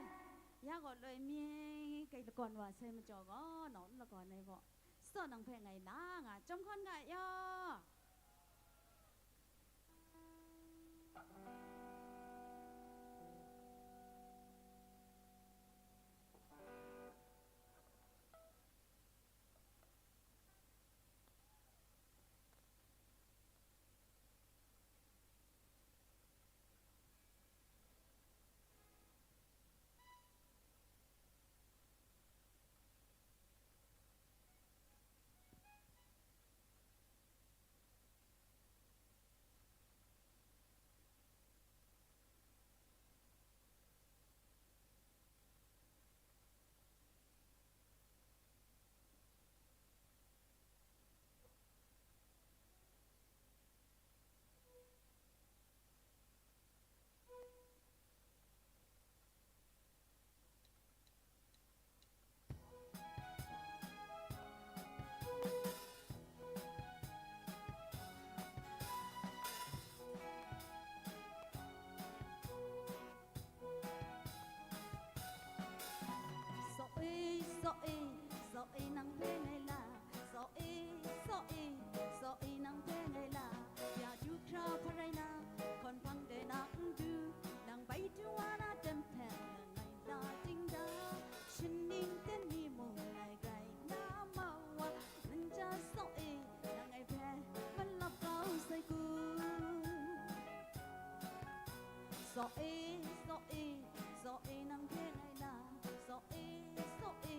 ya gaw loi mi kai lagawn wa sai majaw gaw, nawng n lagawn ai gaw, tsawt nang hpe ngai la nga, chyawm hkawn ga yaw. Nang hpe ngai la, saw e, saw e, saw e, nang hpe ngai la, ya du hkra hpa rai na, hkawn hpang de na n du, nang bai du wa na tem hpe, ngai la ting da, shaning ten ni mung ngai grai na ma wa, nan ja saw e, nang ngai hpe malap kau sai ku. Saw e, saw e, saw e, nang hpe ngai la, saw e, saw e,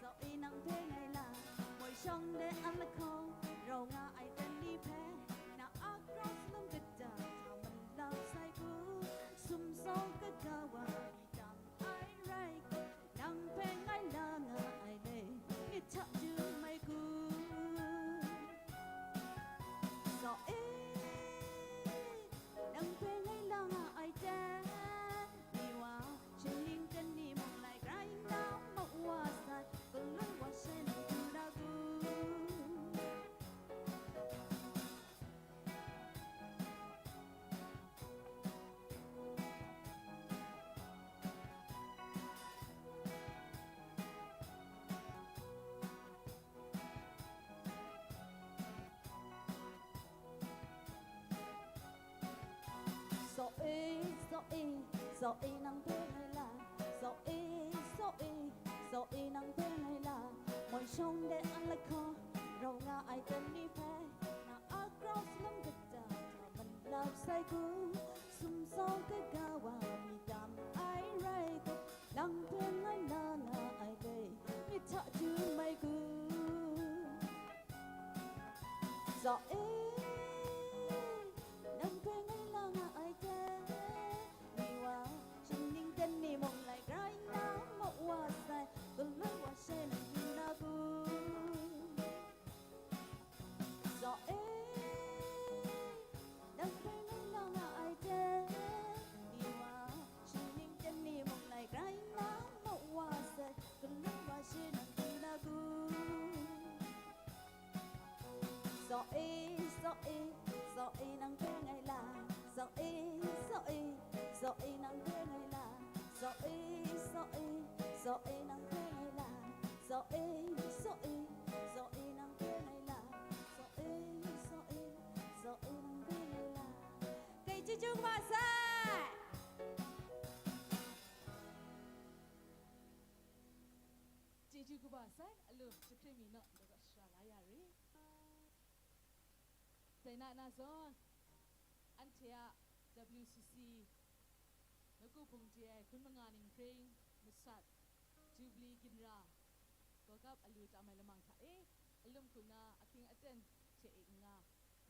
saw e, nang hpe ngai la, moi shawng de a lahkawng, rau nga ai ten ni hpe, na a grau salum kata hta malap sai ku, sum sawng kaga wa mi tam ai rai ku, nang hpe ngai la nga ai le, myit hta dum ai ku. Saw e, nang hpe ngai la nga ai ten, ni wa, shaning ten ni mung lai grai na, ma wa sai, galoi wa sai, nang du na ku. Saw e, saw e, saw e, nang hpe ngai la, saw e, saw e, saw e, nang hpe ngai la, moi shawng de a lahkawng, rau nga ai ten ni hpe, na a grau salum kata hta malap sai ku, sum sawng kaga wa mi tam ai rai ku, nang hpe ngai la nga ai le, myit hta dum ai ku. Saw e, nang hpe ngai la nga ai ten, ni wa, shaning ten ni mung lai grai na, ma wa sai, galoi wa sai, nang du na ku. Saw e, nang hpe ngai la nga ai ten, ni wa, shaning ten ni mung lai grai na, ma wa sai, galoi wa sai, nang du na ku. Saw e, saw e, saw e, nang hpe ngai la, saw e, saw e, saw e, nang hpe ngai la, saw e, saw e, saw e, nang hpe ngai la, saw e, saw e, saw e, nang hpe ngai la, saw e, saw e, saw e, nang hpe ngai la. Kai chyeju kaba sai. Chyeju kaba sai, alu jahkring mi naw, daw kau shara la ya re. Dai na na zawn, anhte a W C C Nawku Hpung de ai hkun manga ninghpring masat, Jubili ginra, gawgap alu tam ai lamang hta e, alum hku na ahkying aten hte e n-ga,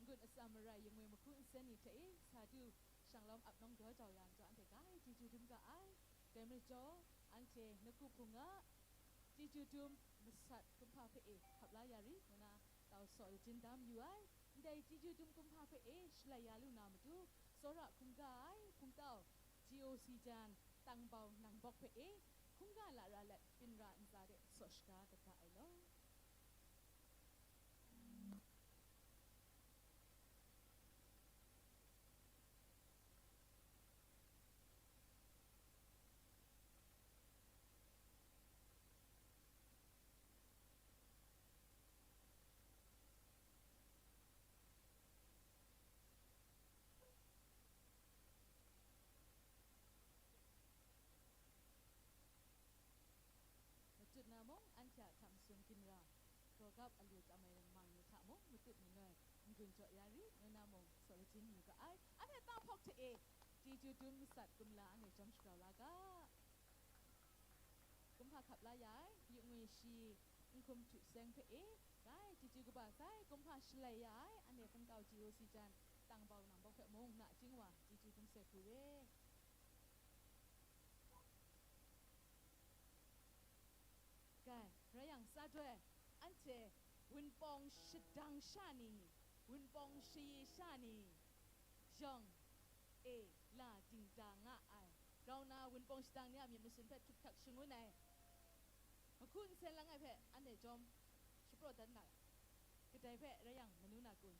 n-gun atsam marai, yangwi mahku nsen ni hte e, sa du, shanglawm ap nawng daw jau ya majaw, anhte grai chyeju dum ga ai. Dai majaw, anhte Nawku Hpung a chyeju dum masat kumhpa hpe e hkap la ya ri, ngu na tau saw lajin da mayu ai. Ndai chyeju dum kumhpa hpe e shalai ya lu na matu, tsawra hkungga ai hpungtau, G O C jan, tangbau nangbawk hpe e hkungga lara let, byin ra ntsa de saw shaga gat ga ai law. Matut na mung, anhte a hta masun ginra, gawgap alu tam ai lamang ni hta mung, matut manoi, n-gun jaw ya ri, ngu na mung, saw lajin yu ga ai. Anhte tau hpawk hte e, chyeju dum masat kumla anhte jawm shagrau la ga. Kumhpa hkap la ya ai, yu ngwi shi, n hkum htu seng hpe e, grai chyeju kaba sai, kumhpa shalai ya ai, anhte hpungtau G O C jan, tangbau nangbawk hpe mung, nachying wa, chyeju dum sai hku re. Kai, rai yang, sa doi, anhte Wunpawng shadang sha ni, Wunpawng shayi sha ni, yawng e la dingda nga ai. Grau na Wunpawng shadang ni a myit masun hpe htuk htak shangun ai, mahku nsen langai hpe anhte jawm shapraw dat nga ai. Kadai hpe rai yang, manu na kun?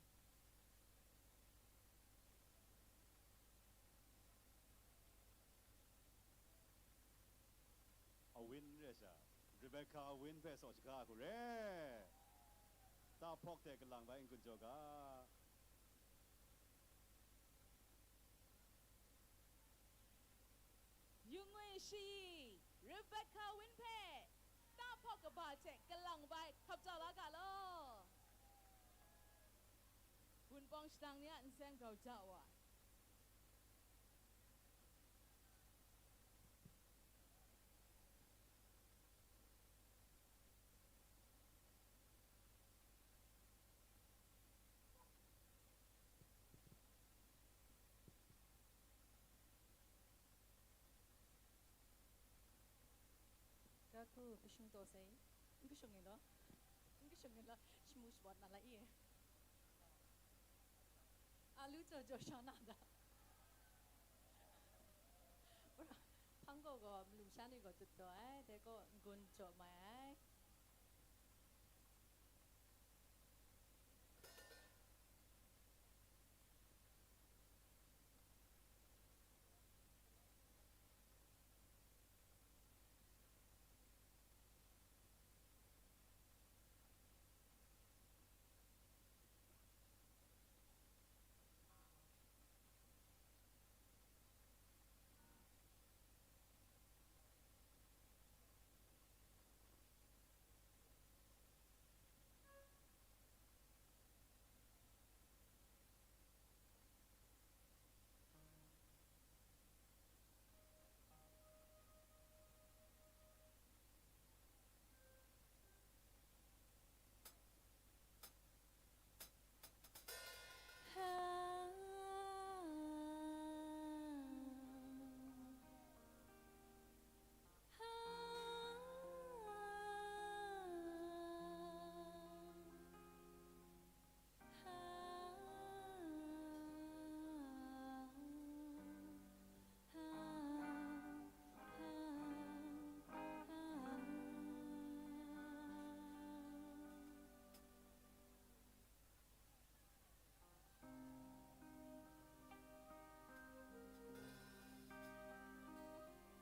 A win re sa, Rebecca Win hpe saw shaga ai hku re. Tahpawk hte kalang bai n-gun jaw ga. Yung ngwi shayi, Rebecca Win hpe tahpawk kaba hte kalang bai hkap jau la ga law. Wunpawng shadang ni a nseng grau ja wa ai. Ga hku kashung taw sai, n kashung ni law, n kashung ni law, shamu shabawt na la i. A lu jaw jaw sha na da. Hpang gaw gaw malu sha ni gaw dut taw ai, dai gaw n-gun jaw mai ai.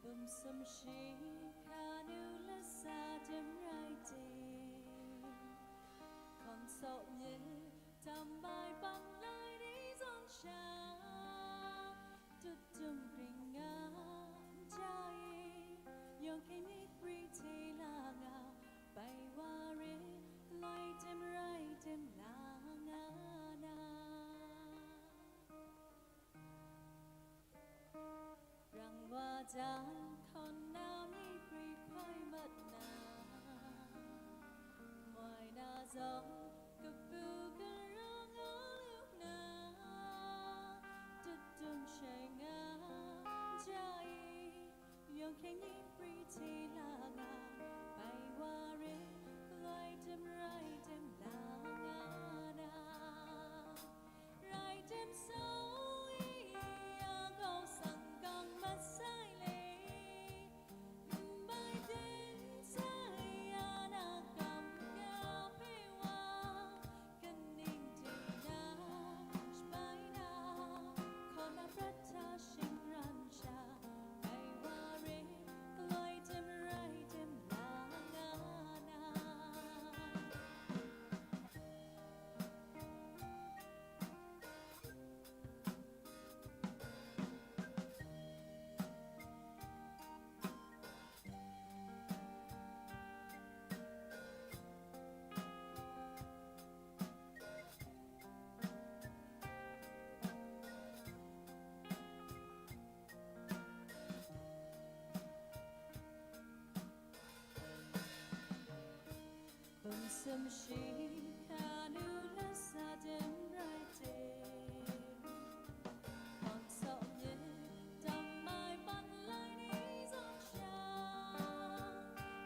Bum sumshi hkanu lasa dim rai ting, hkawn saw myit tam ai bang lai ni zawn sha, tut dum kring nga n ja i, yawng hkying myit pri hte la nga, bai wa re, loi dim rai dim la nga na. Rang wa jang hkawn na myi pri hkoi mat na, moi na zawng kabu gara nga lu na, tut dum shai nga ja i, yawng hkying myit pri hte la nga, bai wa re, loi dim rai dim la nga na. Rai tim sau i, ya kau sang gang masai le, n bai ten sai ya na kam ya hpe wa, kaning hte na, shabai na, hkawn na prat hta shingran sha, bai wa re, loi tim rai tim la nga na. Bum sumshi hkanu lasa dim rai ting, hpang saw myit tam ai ban lai ni zawn sha,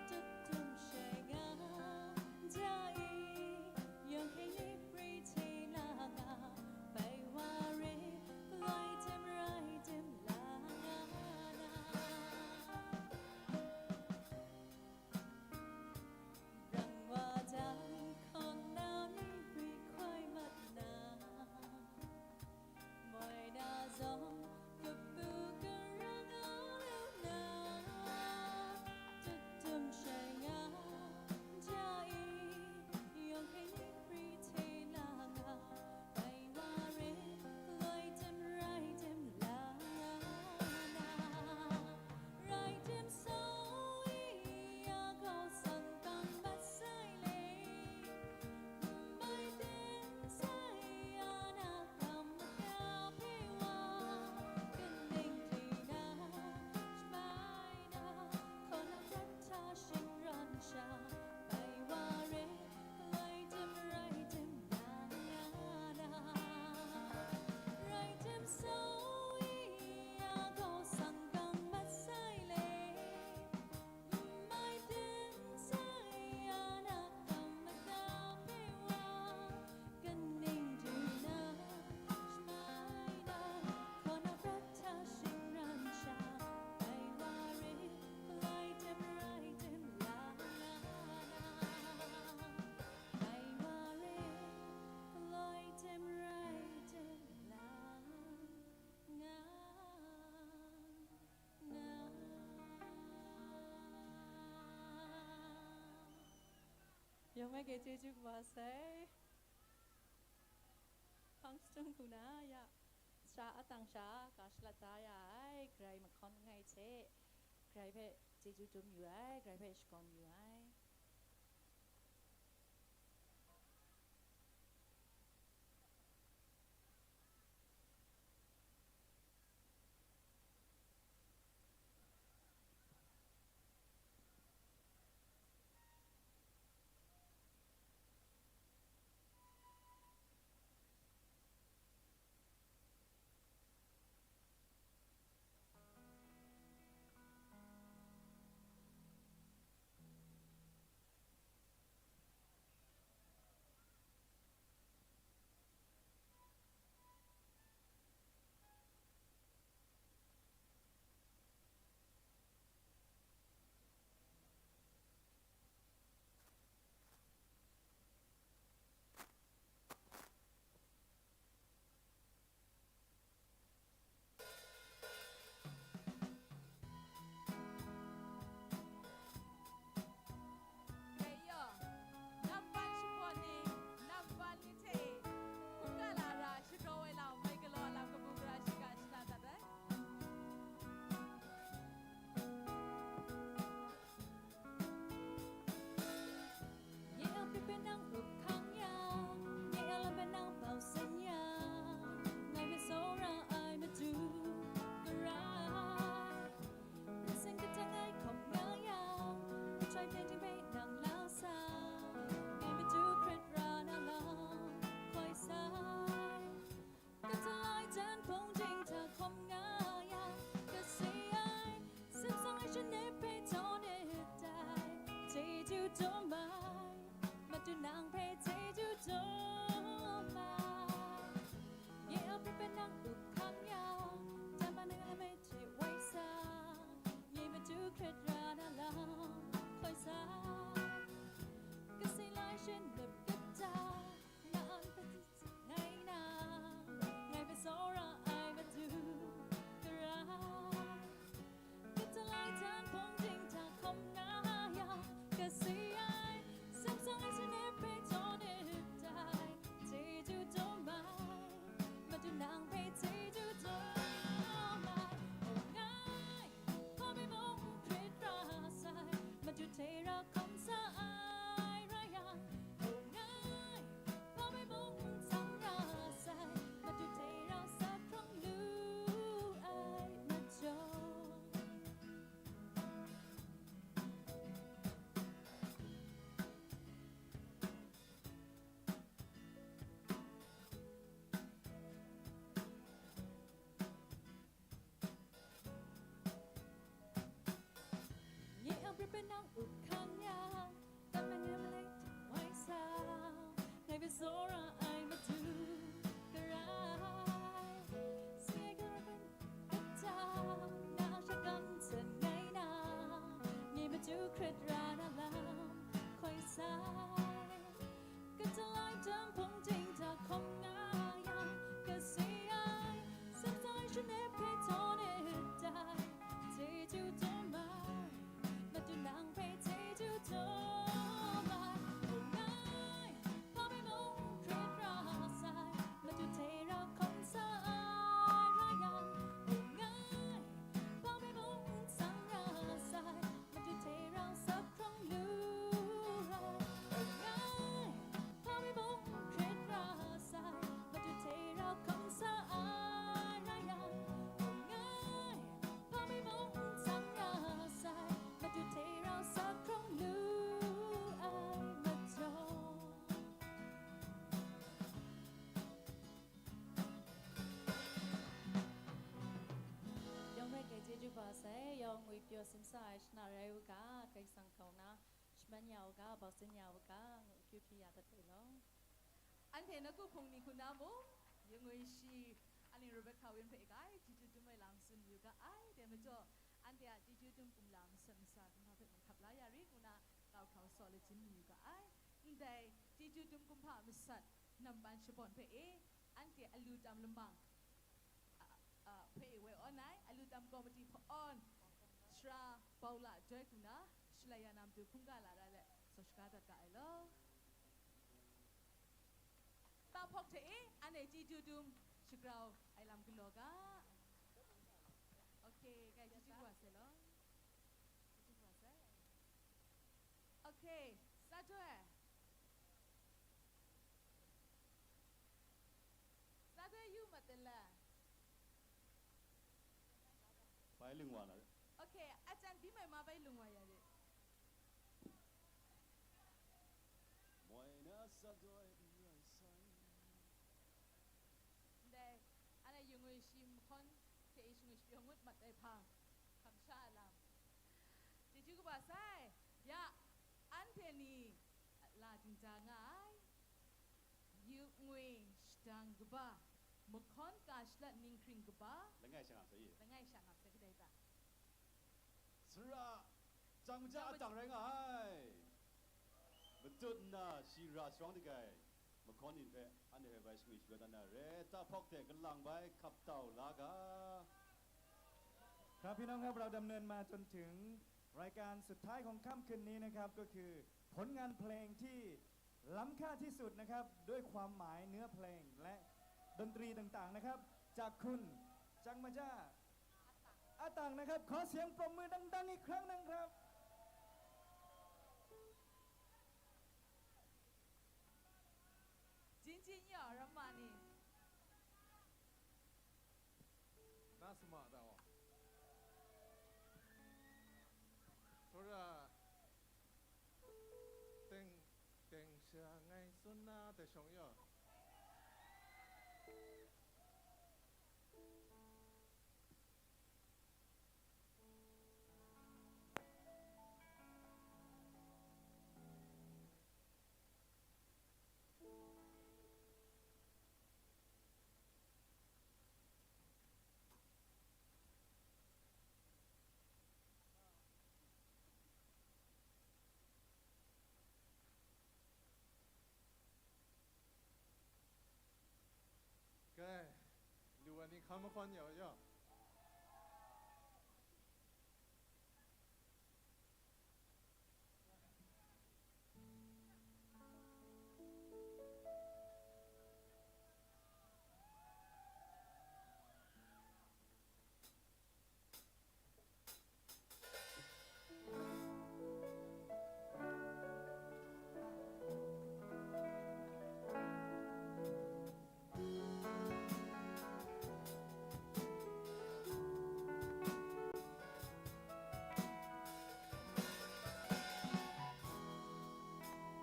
tut dum shai nga ja i, yawng hkying myit pri hte la nga, bai wa re, loi tim rai tim la nga na. Rang wa jang hkawn na Yawng ai gye chyeju kaba sai. Hpang shatung hku na ya, sara atang sha ga shalat da ya ai Karai mahkawn langai hte, Karai hpe chyeju dum yu ai, Karai hpe shakawn yu ai. Dai yaw, nampan shakawn ni, nampan ni hte, hkungga lara shagrau ai lam, mai galaw ai lam kabu gara shiga shana dat ai. Nye a hprit hpe nang up hkang yang, nye a lam hpe nang bau san yang, ngai hpe tsawra ai Madu Karai. Nsen kata ngai hkawm nga yang, nhtoi hpyen ting hpe nang la sa, ngai Madu hkrit ra na lam hkoi sai. Katalai jan hpung jing hta hkawm nga yang, kasi ai, sumsang ai shanep hpe taw nit dai, chyeju dum ai, Madu nang hpe chyeju dum ai. Nye a hprit hpe nang up hkang yang, dan man nang a lam hte wai sa, nye Madu hkrit ra na lam hkoi sa. Kasi lai shanep kata, na a hpe ngai na, ngai hpe tsawra ai Madu Karai. Katalai jan hpung jing hta hkawm nga yang, kasi ai, sumsang ai shanep hpe taw nit dai, chyeju dum ai, Madu nang hpe chyeju dum ai. O ngai, hpa hpe mung hkrit ra sai, Madu hte rau hkawm sa ai rai yang, o ngai, hpa hpe mung n tsang ra sai, Madu hte rau sap hkrung lu ai majaw. Nye a hprit hpe nang up hkang yang, dan man ngai a lam hte wai sa, ngai hpe tsawra ai Madu Karai. Si ai gara hkun kata, na a shagam nsen ngai na, nye Madu hkrit ra na lam hkoi sai. Katalai jan hpung jing hta hkawm nga yang, kasi ai, sumsang ai shanep hpe taw nit dai, chyeju dum ai, Madu nang hpe chyeju dum ai. O ngai, hpa hpe mung hkrit ra sai, Madu hte rau hkawm sa ai rai yang, o ngai, hpa hpe mung n tsang ra sai, Madu hte rau sap hkrung lu ai. O ngai, hpa hpe mung n hkrit ra sai, Madu hte rau hkawm sa ai rai yang, o ngai, hpa hpe mung n tsang ra sai, Madu hte rau sap hkrung lu ai majaw. Yawng rai grai chyeju kaba sai, yawng ngwi pyaw simsa ai shana rai u ga, Karai Kasang kaw na shaman ya u ga, bau tsun ya u ga, ngu akyu hpyi ya dat ai law. Anhte nawku hpung ni hku na mung, yangwi shi, aling Rebecca Win hpe grai chyeju dum ai lam tsun yu ga ai, dai majaw, anhte a chyeju dum kumla masat masa kumhpa hpe mung hkap la ya ri, ngu na, kau hkrau saw lachyum yu ga ai. Ndai chyeju dum kumhpa masat nampan shabawn hpe e, anhte alu tam lamang, a, a, hpe e woi awn ai, alu tam komiti hpa awn, Sara Paula Joy hku na, Shalai ya na matu hkungga lara let, saw shaga dat ga ai law. Hpawk hte e, anhte chyeju dum shagrau ai lam galaw ga. Ok, kai chyeju wa sai law. Chyeju wa sai. Ok, sa doi. Sa doi yu mat de la. Bai lung wa na. Ok, a jan bi mai ma bai lung wa ya de. Moi na sa doi n rai sai. Ndai, anhte yu ngwi shi mahkawn hte e shi ngwi shi pyaw ngut mat ai hpang, hkam sha a lam. Chyeju kaba sai, ya, anhte ni la dingja nga ai. Yu ngwi shadang kaba, mahkawn ka shalat ninghkring kaba, langai sha nga sai. Langai sha nga sai kadai ta? Sara, jang maja atang rai nga ai. Matut nna shi ra sharawng dik ai mahkawn nin hpe, anhte hpe bai shingwi shapraw dat na re, tahpawk hte kalang bai hkap tau la ga. ครับ พี่น้องครับ เราดำเนินมาจนถึงรายการสุดท้ายของค่ำคืนนี้นะครับ ก็คือผลงานเพลงที่ล้ำค่าที่สุดนะครับ ด้วยความหมายเนื้อเพลงและดนตรีต่างๆนะครับ จากคุณจังมาจ้า อาตังนะครับ ขอเสียงปรบมือดังๆอีกครั้งหนึ่งครับ Jingjin ya, Ramani. Na sama da wa. Tora teng teng sha ngai sun na te shong yo. Kai, lu wa ni hkam mahkawn ya wa yaw.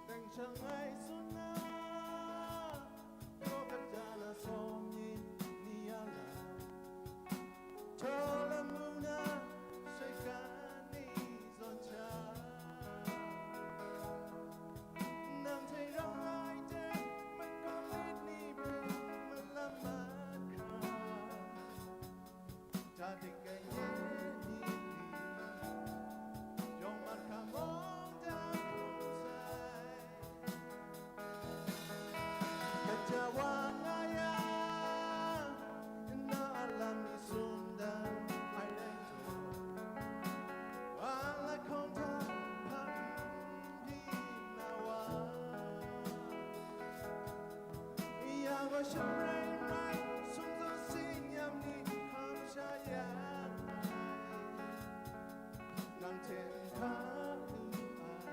Teng shang ai sun na, raw kaja na sawm ni, ni ya la. Jaw lamu na, shaikan ni zawn sha. Nang hte rau ai ten, makam lit ni hpe malam mahkra. Jadik ai nye ni, yawng mahkra mawng da hkrum sai. Kaja wa nga yang, na a lam ni sum dan ai rai taw, wa lahkawng hta hpang di na wa. Ya gaw shamrai rai, sumzaw tsin-yam ni hkam sha ya ai, nang hte n hkam lu ai.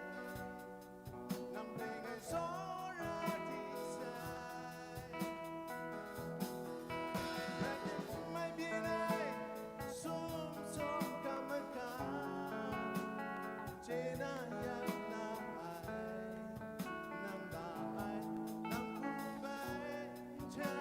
Nang hpe ngai tsawra di sai. Rai timung, mai byin ai, sum sawm ga maga, chye na ya na ai, nang da ai, nang hku bai, n hta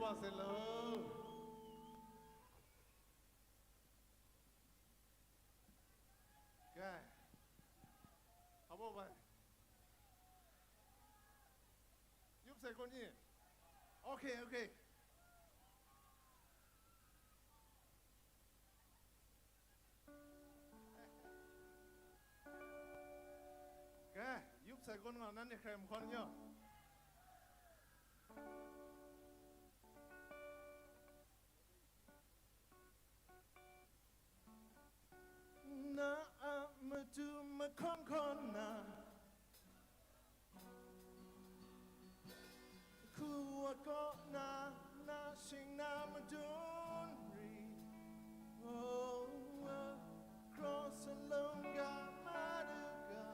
Hello. Kai. Abo bai. Yup sai kon ni. Okay, okay. Kai, yup sai kon nga, nanhte hkrai mahkawn n yaw. Na a matu mahkawn hkawn na, hku wa kaw na, na shing na madun ri. Oh, cross along ga madu ga.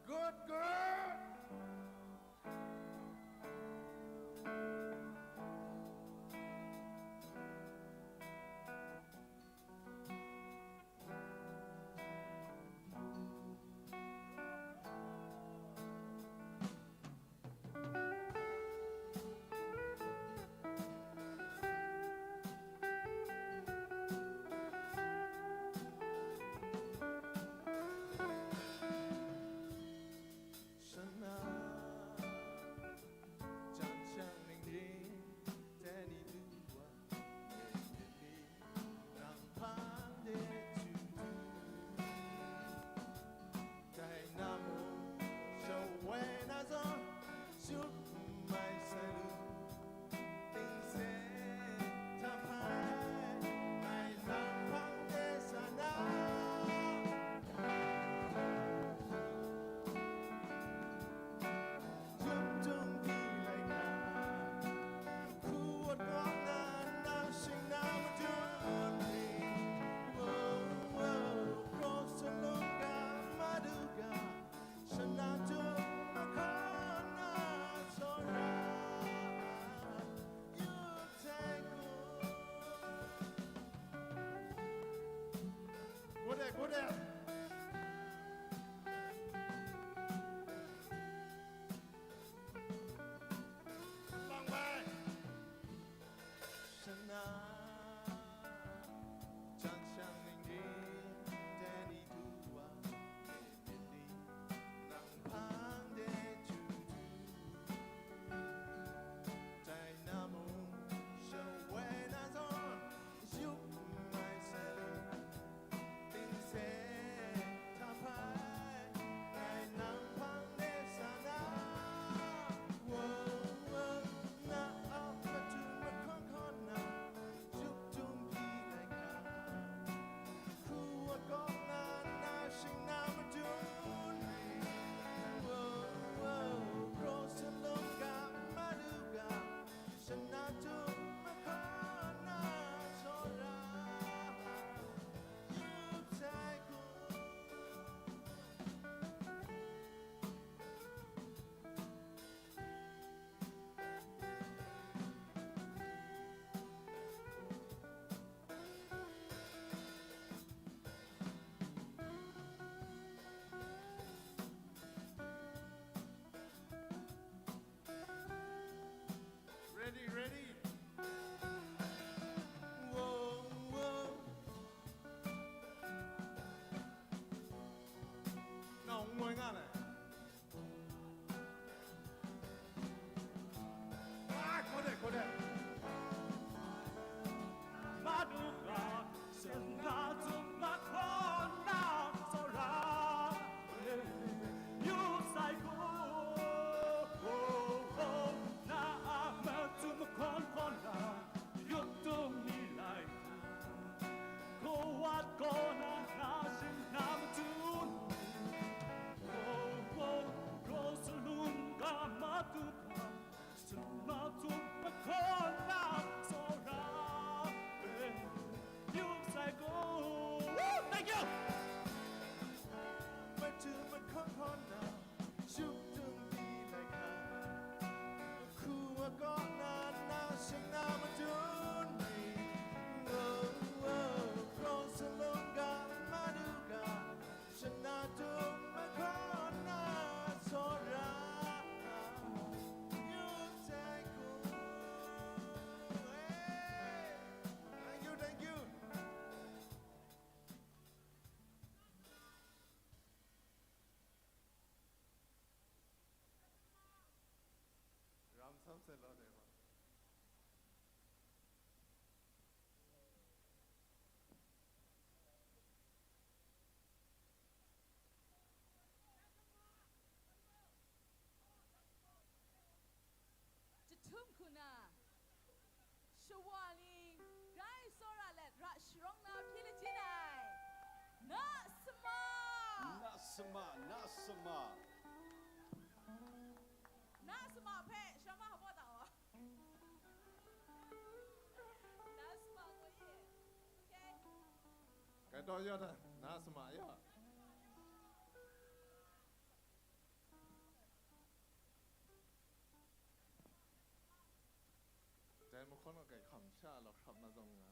Good girl. Sema, na sema. Na sema hpe shamma hpa ta wa. Na sema ko ye. Okay. Kai taw ya ta, na sema ya. Dai mahkawn a kai hkam sha lau hkrap na zang nga.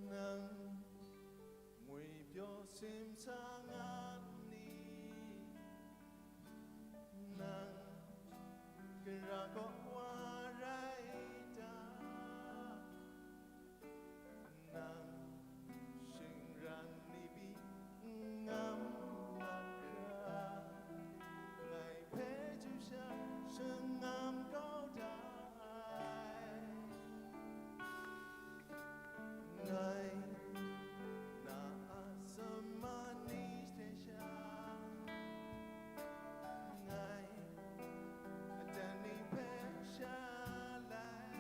Nang ngwipyaw simsa nga ni, nang gara kaw wa rai ta? Nang shingran ni pyi n ngam na hkra, ngai hpe chyu sha shangam kau da ai. Ngai na a sema ni hte sha, ngai adan ni hpe sha lai.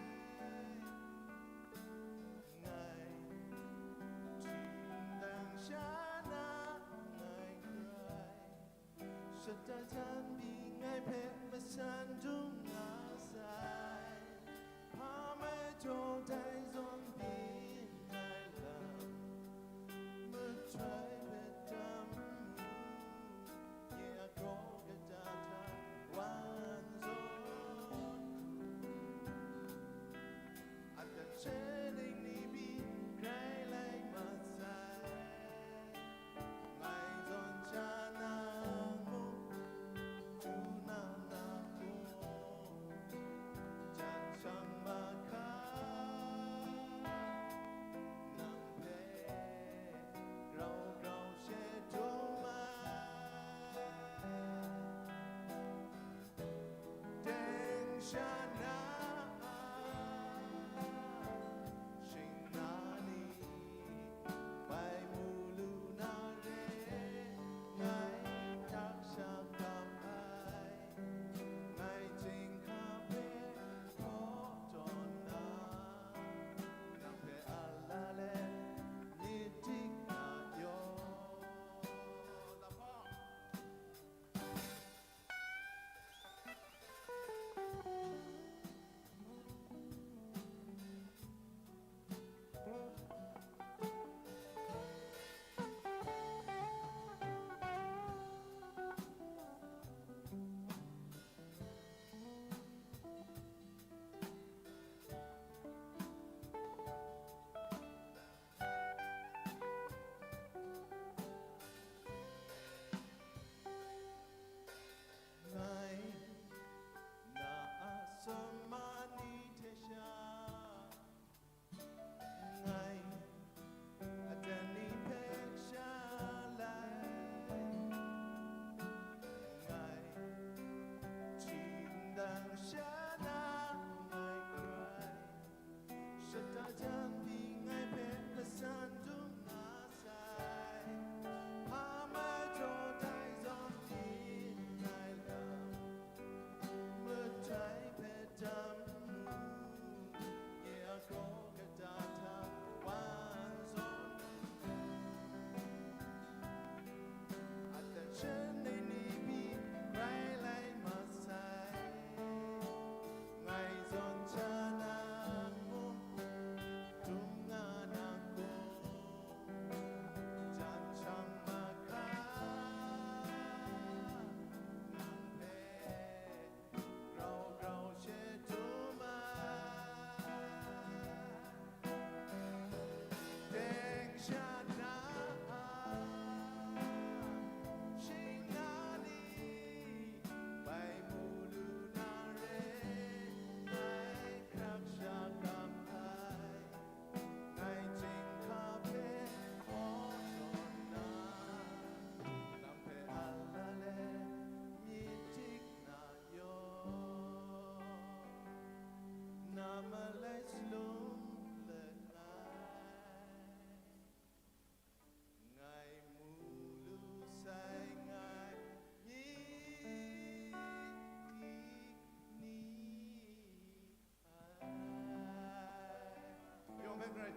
Ngai htingdang sha na ngai hkrai, shata jan pyi ngai hpe masan dung nga sai. Hpa mai jaw dai zawn byin ai lam, mahtoi hpe tam mu, nye a kraw kata hta wan zawn. Adan she ning ni pyi grai lai mat sai, ngai zawn sha na mung, du na na gaw,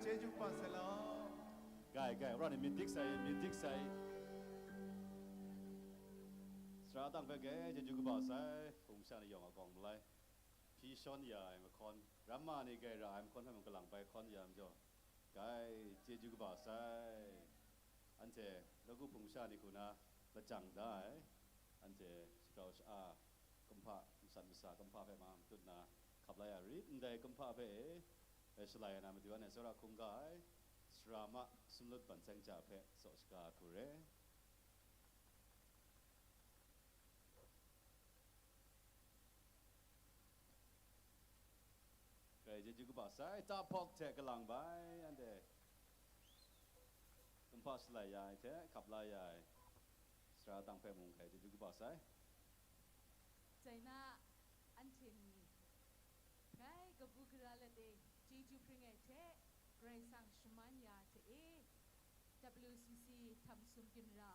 Chyeju kaba sai law. Gai, gai, rai ni, myit dik sai, myit dik sai. Sara tang hpe gai, chyeju kaba sai, hpung sha ni yawng a kawng malai. Hpyi shawn ya ai mahkawn, ramma ni gai ra ai mahkawn hpe mung kalang bai hkawn ya ai majaw, gai, chyeju kaba sai. Anhte nawku hpung sha ni hku na lajang da ai, anhte shagrau sha-a, kumhpa, masat masa kumhpa hpe ma matut na hkap la ya rit, ndai kumhpa hpe e, e shalai ai na matu anhte tsawra hkungga ai, sara ma sumlut ban seng ja hpe tsaw shaga hku re. Gai chyeju kaba sai, tahpawk hte kalang bai, anhte kumhpa shalai ya ai hte hkap la ya ai, sara tang hpe mung gai chyeju kaba sai. Chai na, anhte ni, gai kabu gara lade chyeju hpring ai hte, Karai Kasang shaman ya hte e, W C C htam sum ginra,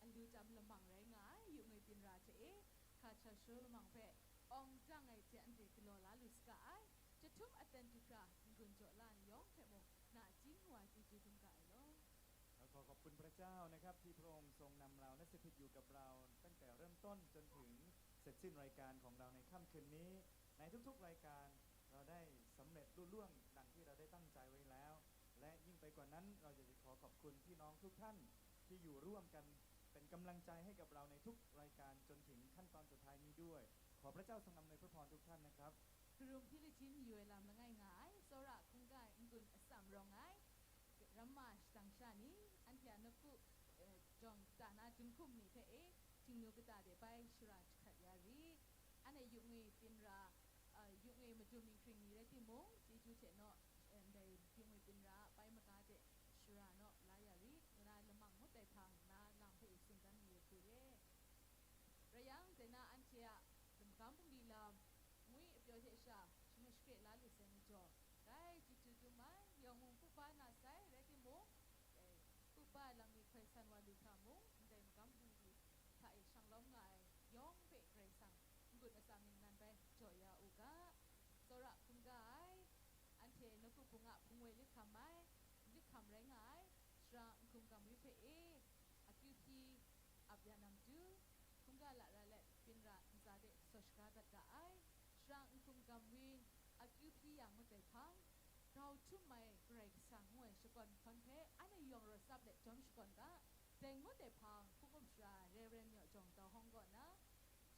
alu tam lamang rai nga ai, yu ngwi byin ra hte e, hka hta sharu lamang hpe awng dang ai hte anhte galaw la lu saga ai, chyahtum aten du hkra n-gun jaw la ai yawng hpe mung, nachying wa chyeju dum ga ai law. เราขอขอบคุณพระเจ้านะครับ ที่พระองค์ทรงนำเราและสถิตอยู่กับเรา ตั้งแต่เริ่มต้นจนถึงเสร็จสิ้นรายการของเราในค่ำคืนนี้ ในทุกๆรายการเราได้สำเร็จลุล่วงดังที่เราได้ตั้งใจไว้แล้ว และยิ่งไปกว่านั้นเราอยากจะขอขอบคุณพี่น้องทุกท่านที่อยู่ร่วมกันเป็นกำลังใจให้กับเราในทุกรายการจนถึงขั้นตอนสุดท้ายนี้ด้วย ขอพระเจ้าทรงอำนวยพระพรทุกท่านนะครับ Karum hpyi lajin yu ai lam langai nga ai, tsawra hkungga ai n-gun atsam rawng ai, ramma shadang sha ni, anhte a nawku, eh, jawng kata na jinghkum ni hte e, htingnu kata de bai shara jahkrat ya rit. Anhte yu ngwi byin ra, eh, yu ngwi madum mying hkring ni rai timung, chyeju hte naw, eh, ndai yu ngwi byin ra bai maga de shara naw la ya rit, ngu na lamang ngut ai hpang na lam hpe e tsun dan mayu hku re. Rai yang, dai na anhte a magam bungli lam, ngwi apyaw hte sha, shangun shakre la lu sai majaw, dai chyeju dum ai, yawng mung pupa na sai, rai timung, eh, pupa lam ni hkoi san wa lu hkra mung, ndai magam bungli hta e shang lawm nga ai yawng hpe Karai Kasang n-gun atsam ning nan bai jaw ya u ga, tsawra hkungga ai, anhte nawku hpung a hpung woi lit hkam ai, lit hkam rai nga ai, sara n-hkum gam wi hpe e, akyu hpyi ap ya na matu, hkungga lara let byin ra ntsa de tsaw shaga dat ga ai, sara n-hkum gam wi akyu hpyi ya ngut ai hpang, grau htum ai Karai Kasang ngu ai shakawn hkawn hpe anhte yawng rawt tsap let jawm shakawn ga, dai ngut ai hpang hpung up sara Reverend Myaw Jawng Tau Hawng kaw na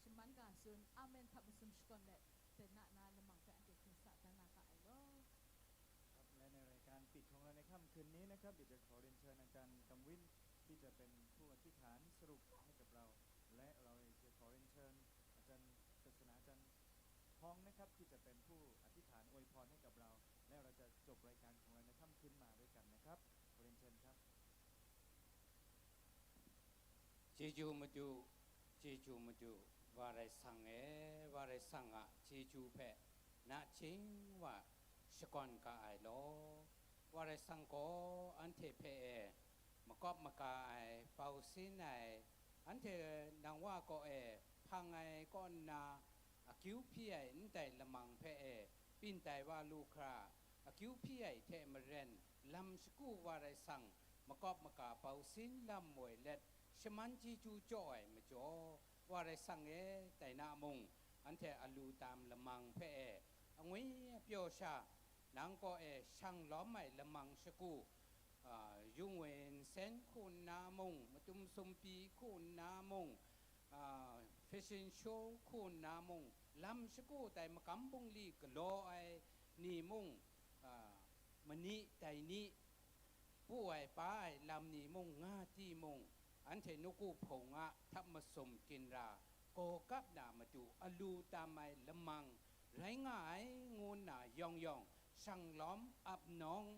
shaman ga tsun, Amen hta masum shakawn let, dai na na lamang hpe anhte hkring sa dan na ga ai law. ครับ และในรายการปิดของเราในค่ำคืนนี้นะครับ เดี๋ยวจะขอเรียนเชิญอาจารย์กำวิน ที่จะเป็นผู้อธิษฐานสรุปให้กับเรา และเราจะขอเรียนเชิญอาจารย์ศาสนาจารย์ฮองนะครับ ที่จะเป็นผู้อธิษฐานอวยพรให้กับเรา และเราจะจบรายการของเราในค่ำคืนมาด้วยกันนะครับ ขอเรียนเชิญครับ Chyeju madu, chyeju madu, Wa Rai Sang e, Wa Rai Sang a chyeju hpe nachying wa shakawn ga ai law. Wa Rai Sang gaw anhte hpe e makawp maga ai, bau sin ai, anhte nang Wa kaw e hpang ai kaw nna, akyu hpyi ai ndai lamang hpe e byin tai wa lu hkra, akyu hpyi ai hte maren, lam shagu Wa Rai Sang makawp maga bau sin lam woi let, shaman chyeju jaw ai majaw, Wa Rai Sang e, dai na mung, anhte alu tam lamang hpe e, angwi apyaw sha, nang kaw e shang lawm ai lamang shagu, a, yung we nsen hku nna mung, matum sumpi hku nna mung, a, fashion show hku nna mung, lam shagu dai magam bungli galaw ai ni mung, a, mani dai ni, pu ai pa ai lam ni mung nga timung, anhte nawku hpung a hta masum ginra gaw kap na matu alu tam ai lamang rai nga ai, ngu nna yawng yawng shang lawm ap nawng,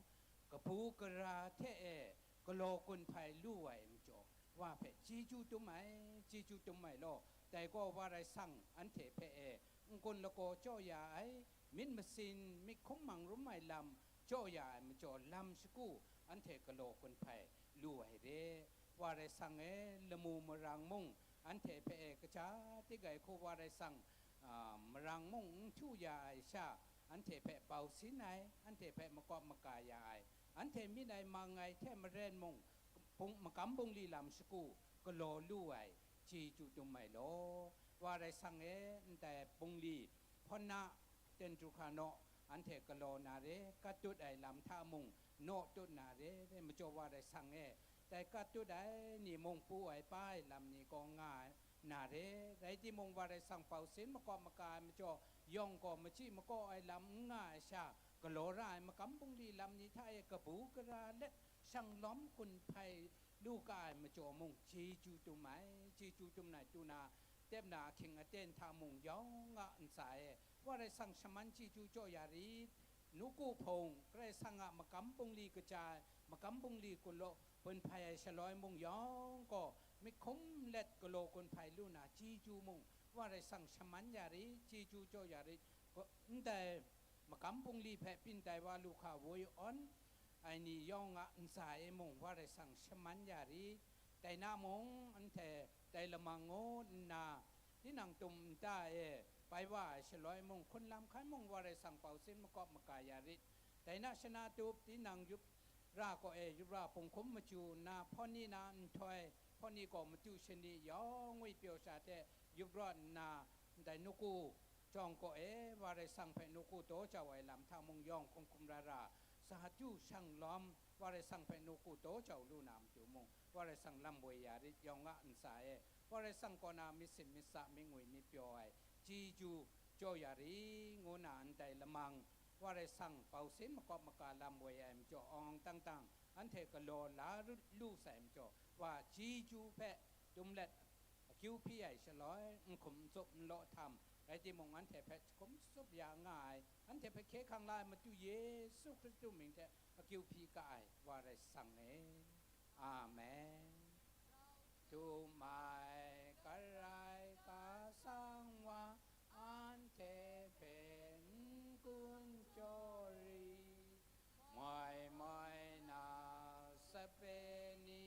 kabu gara hte e galaw gun hpai lu ai majaw, Wa hpe chyeju dum ai, chyeju dum ai law. Dai gaw Wa Rai Sang anhte hpe e n-gun lagaw jaw ya ai, myit masin, myit hkum mang rum ai lam jaw ya ai majaw, lam shagu anhte galaw gun hpai lu ai re. Wa Rai Sang e, lamu marang mung anhte hpe e kaja tik ai hku Wa Rai Sang, a, marang mung n htu ya ai sha, anhte hpe bau sin ai, anhte hpe makawp maga ya ai, anhte myit ai mang ai hte maren mung, bung-, magam bungli lam shagu galaw lu ai, chyeju dum ai law. Wa Karai Kasang e, ndai bungli hpawn na ten du hkra naw, anhte galaw na re, kat dut ai lam hta mung naw tut na re, re majaw Wa Karai Kasang e, dai kat dut ai ni mung pru ai pa ai lam ni gaw nga ai, na re. Rai timung, Wa Karai Kasang bau sin makawp maka ai majaw, yawng gaw machyi makaw ai lam n nga ai sha, galaw ra ai magam bungli lam ni hta e kabu gara let, shang lawm gun hpai lu ka ai majaw mung, chyeju dum ai, chyeju dum ai tu na, tep na ahkying aten hta mung yawng a ntsa e, Wa Karai Kasang shaman chyeju jaw ya rit. Nawku hpung, Karai Kasang a magam bungli kaja ai, magam bungli galaw gun hpai ai shaloi mung yawng gaw, myit hkum let galaw gun hpai lu na chyeju mung, Wa Karai Kasang shaman ya rit, chyeju jaw ya rit, gaw, ndai magam bungli hpe byin tai wa lu hkra woi awn ai ni yawng a ntsa e mung, Wa Karai Kasang shaman ya rit. Dai na mung, anhte dai lamang ngu nna, tinang tum nta e bai wa ai shaloi mung, hkun lam hkan mung, Wa Karai Kasang bau sin makawp maka ya rit. Dai na shana tup, tinang yup ra kaw e, yup ra punghkum maju nna, hpawt ni na nhtoi, hpawt ni gaw madu shani yawng ngwi pyaw sha hte yup rawt nna, ndai nawku jawng kaw e, Wa Karai Kasang hpe nawku daw jau ai lam hta mung yawng hkum hkum ra ra, sa du shang lawm, Wa Karai Kasang hpe nawku daw jau lu na matu mung, Wa Karai Kasang lam woi ya rit, yawng a ntsa e, Wa Karai Kasang kaw na myit sin myit sa, myit ngwi myit pyaw ai chyeju jaw ya ri, ngu na ndai lamang, Wa Karai Kasang bau sin makawp maka lam woi ai majaw, awng awng tang tang anhte galaw la ru-, lu sai majaw, wa chyeju hpe dum let akyu hpyi ai shaloi, n hkum n tsup n law htam, rai timung, anhte hpe jahkum jahtup ya nga ai, anhte hpe hkye hkrang la ai Madu Yesu Hkristu mying hte akyu hpyi ka ai, Wa Karai Kasang e. Amen. Tum ai Karai Kasang wa, anhte hpe n-gun jaw rit, moi moi na sape ni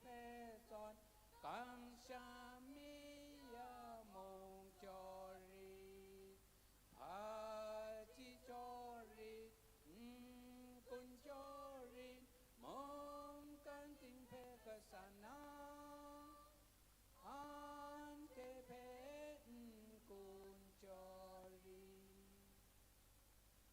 hpe zawn, kamsham mi ya mung jaw rit, hpaji jaw rit, n-gun jaw rit, mungkan ting hpe kasan na, anhte hpe n-gun jaw rit.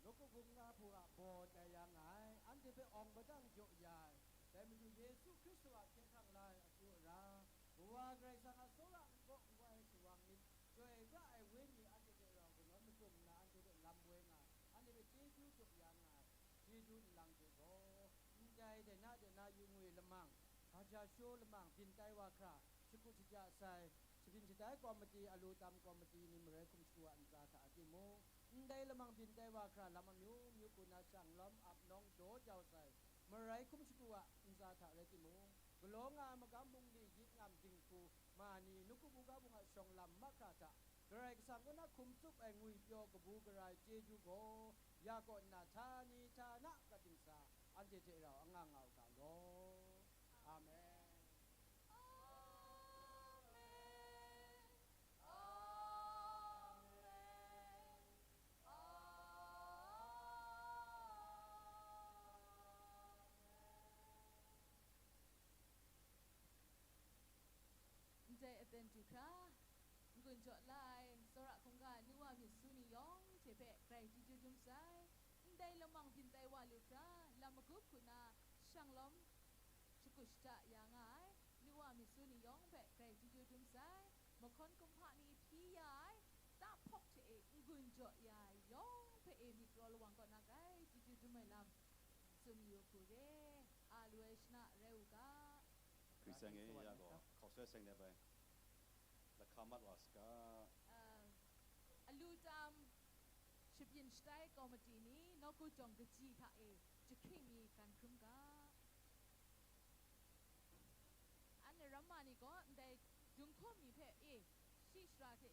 Nawku hpung na hpu a baw tai ya nga ai, anhte hpe awng padang jaw ya ai, dai Madu Yesu Hkristu a hkye hkrang la ai akyu ara, Kawa Karai Kasang a tsawra nkaw nkau ai shawang myit, chyoi pra ai Wenyi anhte hte rau kanawn machung nna, anhte hpe lam woi nga ai, anhte hpe chyeju jaw ya nga ai, chyeju nlang hte gaw, ndai dai na dai na yu ngwi lamang, hpaja shaw lamang, byin tai wa hkra, shakut shaja sai, shabyin shatai kawmiti, alu tam kawmiti ni marai hkum shagu a ntsa hta timung, ndai lamang byin tai wa hkra lam amyu myu hku na shang lawm ap nawng daw jau sai, marai hkum shagu a ntsa hta rai timung, galaw nga ai magam bungli, yit ngam dinghku, ma ni, nawku buga bung a shawng lam mahkra hta, Karai Kasang kaw na hkum tsup ai ngwi pyaw kabu gara ai chyeju gaw, ya kaw nna htani htana gat dingsa, anhte hte rau anga nga u ga law. Amen. Amen. Amen. Amen. Ndai aten du hkra, n-gun jaw la ai tsawra hkungga nu wa myit su ni yawng hte hpe grai chyeju dum sai. Ndai lamang byin tai wa lu hkra, lam magup hku na shang lawm shakut shada ya nga ai nu wa myit su ni yawng hpe grai chyeju dum sai. Mahkawn kumhpa ni hpyi ya ai tahpawk hte e n-gun jaw ya ai yawng hpe e myit kraw lawang kaw na grai chyeju dum ai lam tsun yu hku re. A lu ai shana rai u ga. Hkristu yang e ya gaw, hkau soi seng de bai, lahka mat wa saga. Ah, alu tam shabyin shatai kawmiti ni, nawku jawng kaji hta e jahkring mi gan hkrum ga. Anhte ramma ni gaw ndai dunghkum mi hpe e, shi shara hte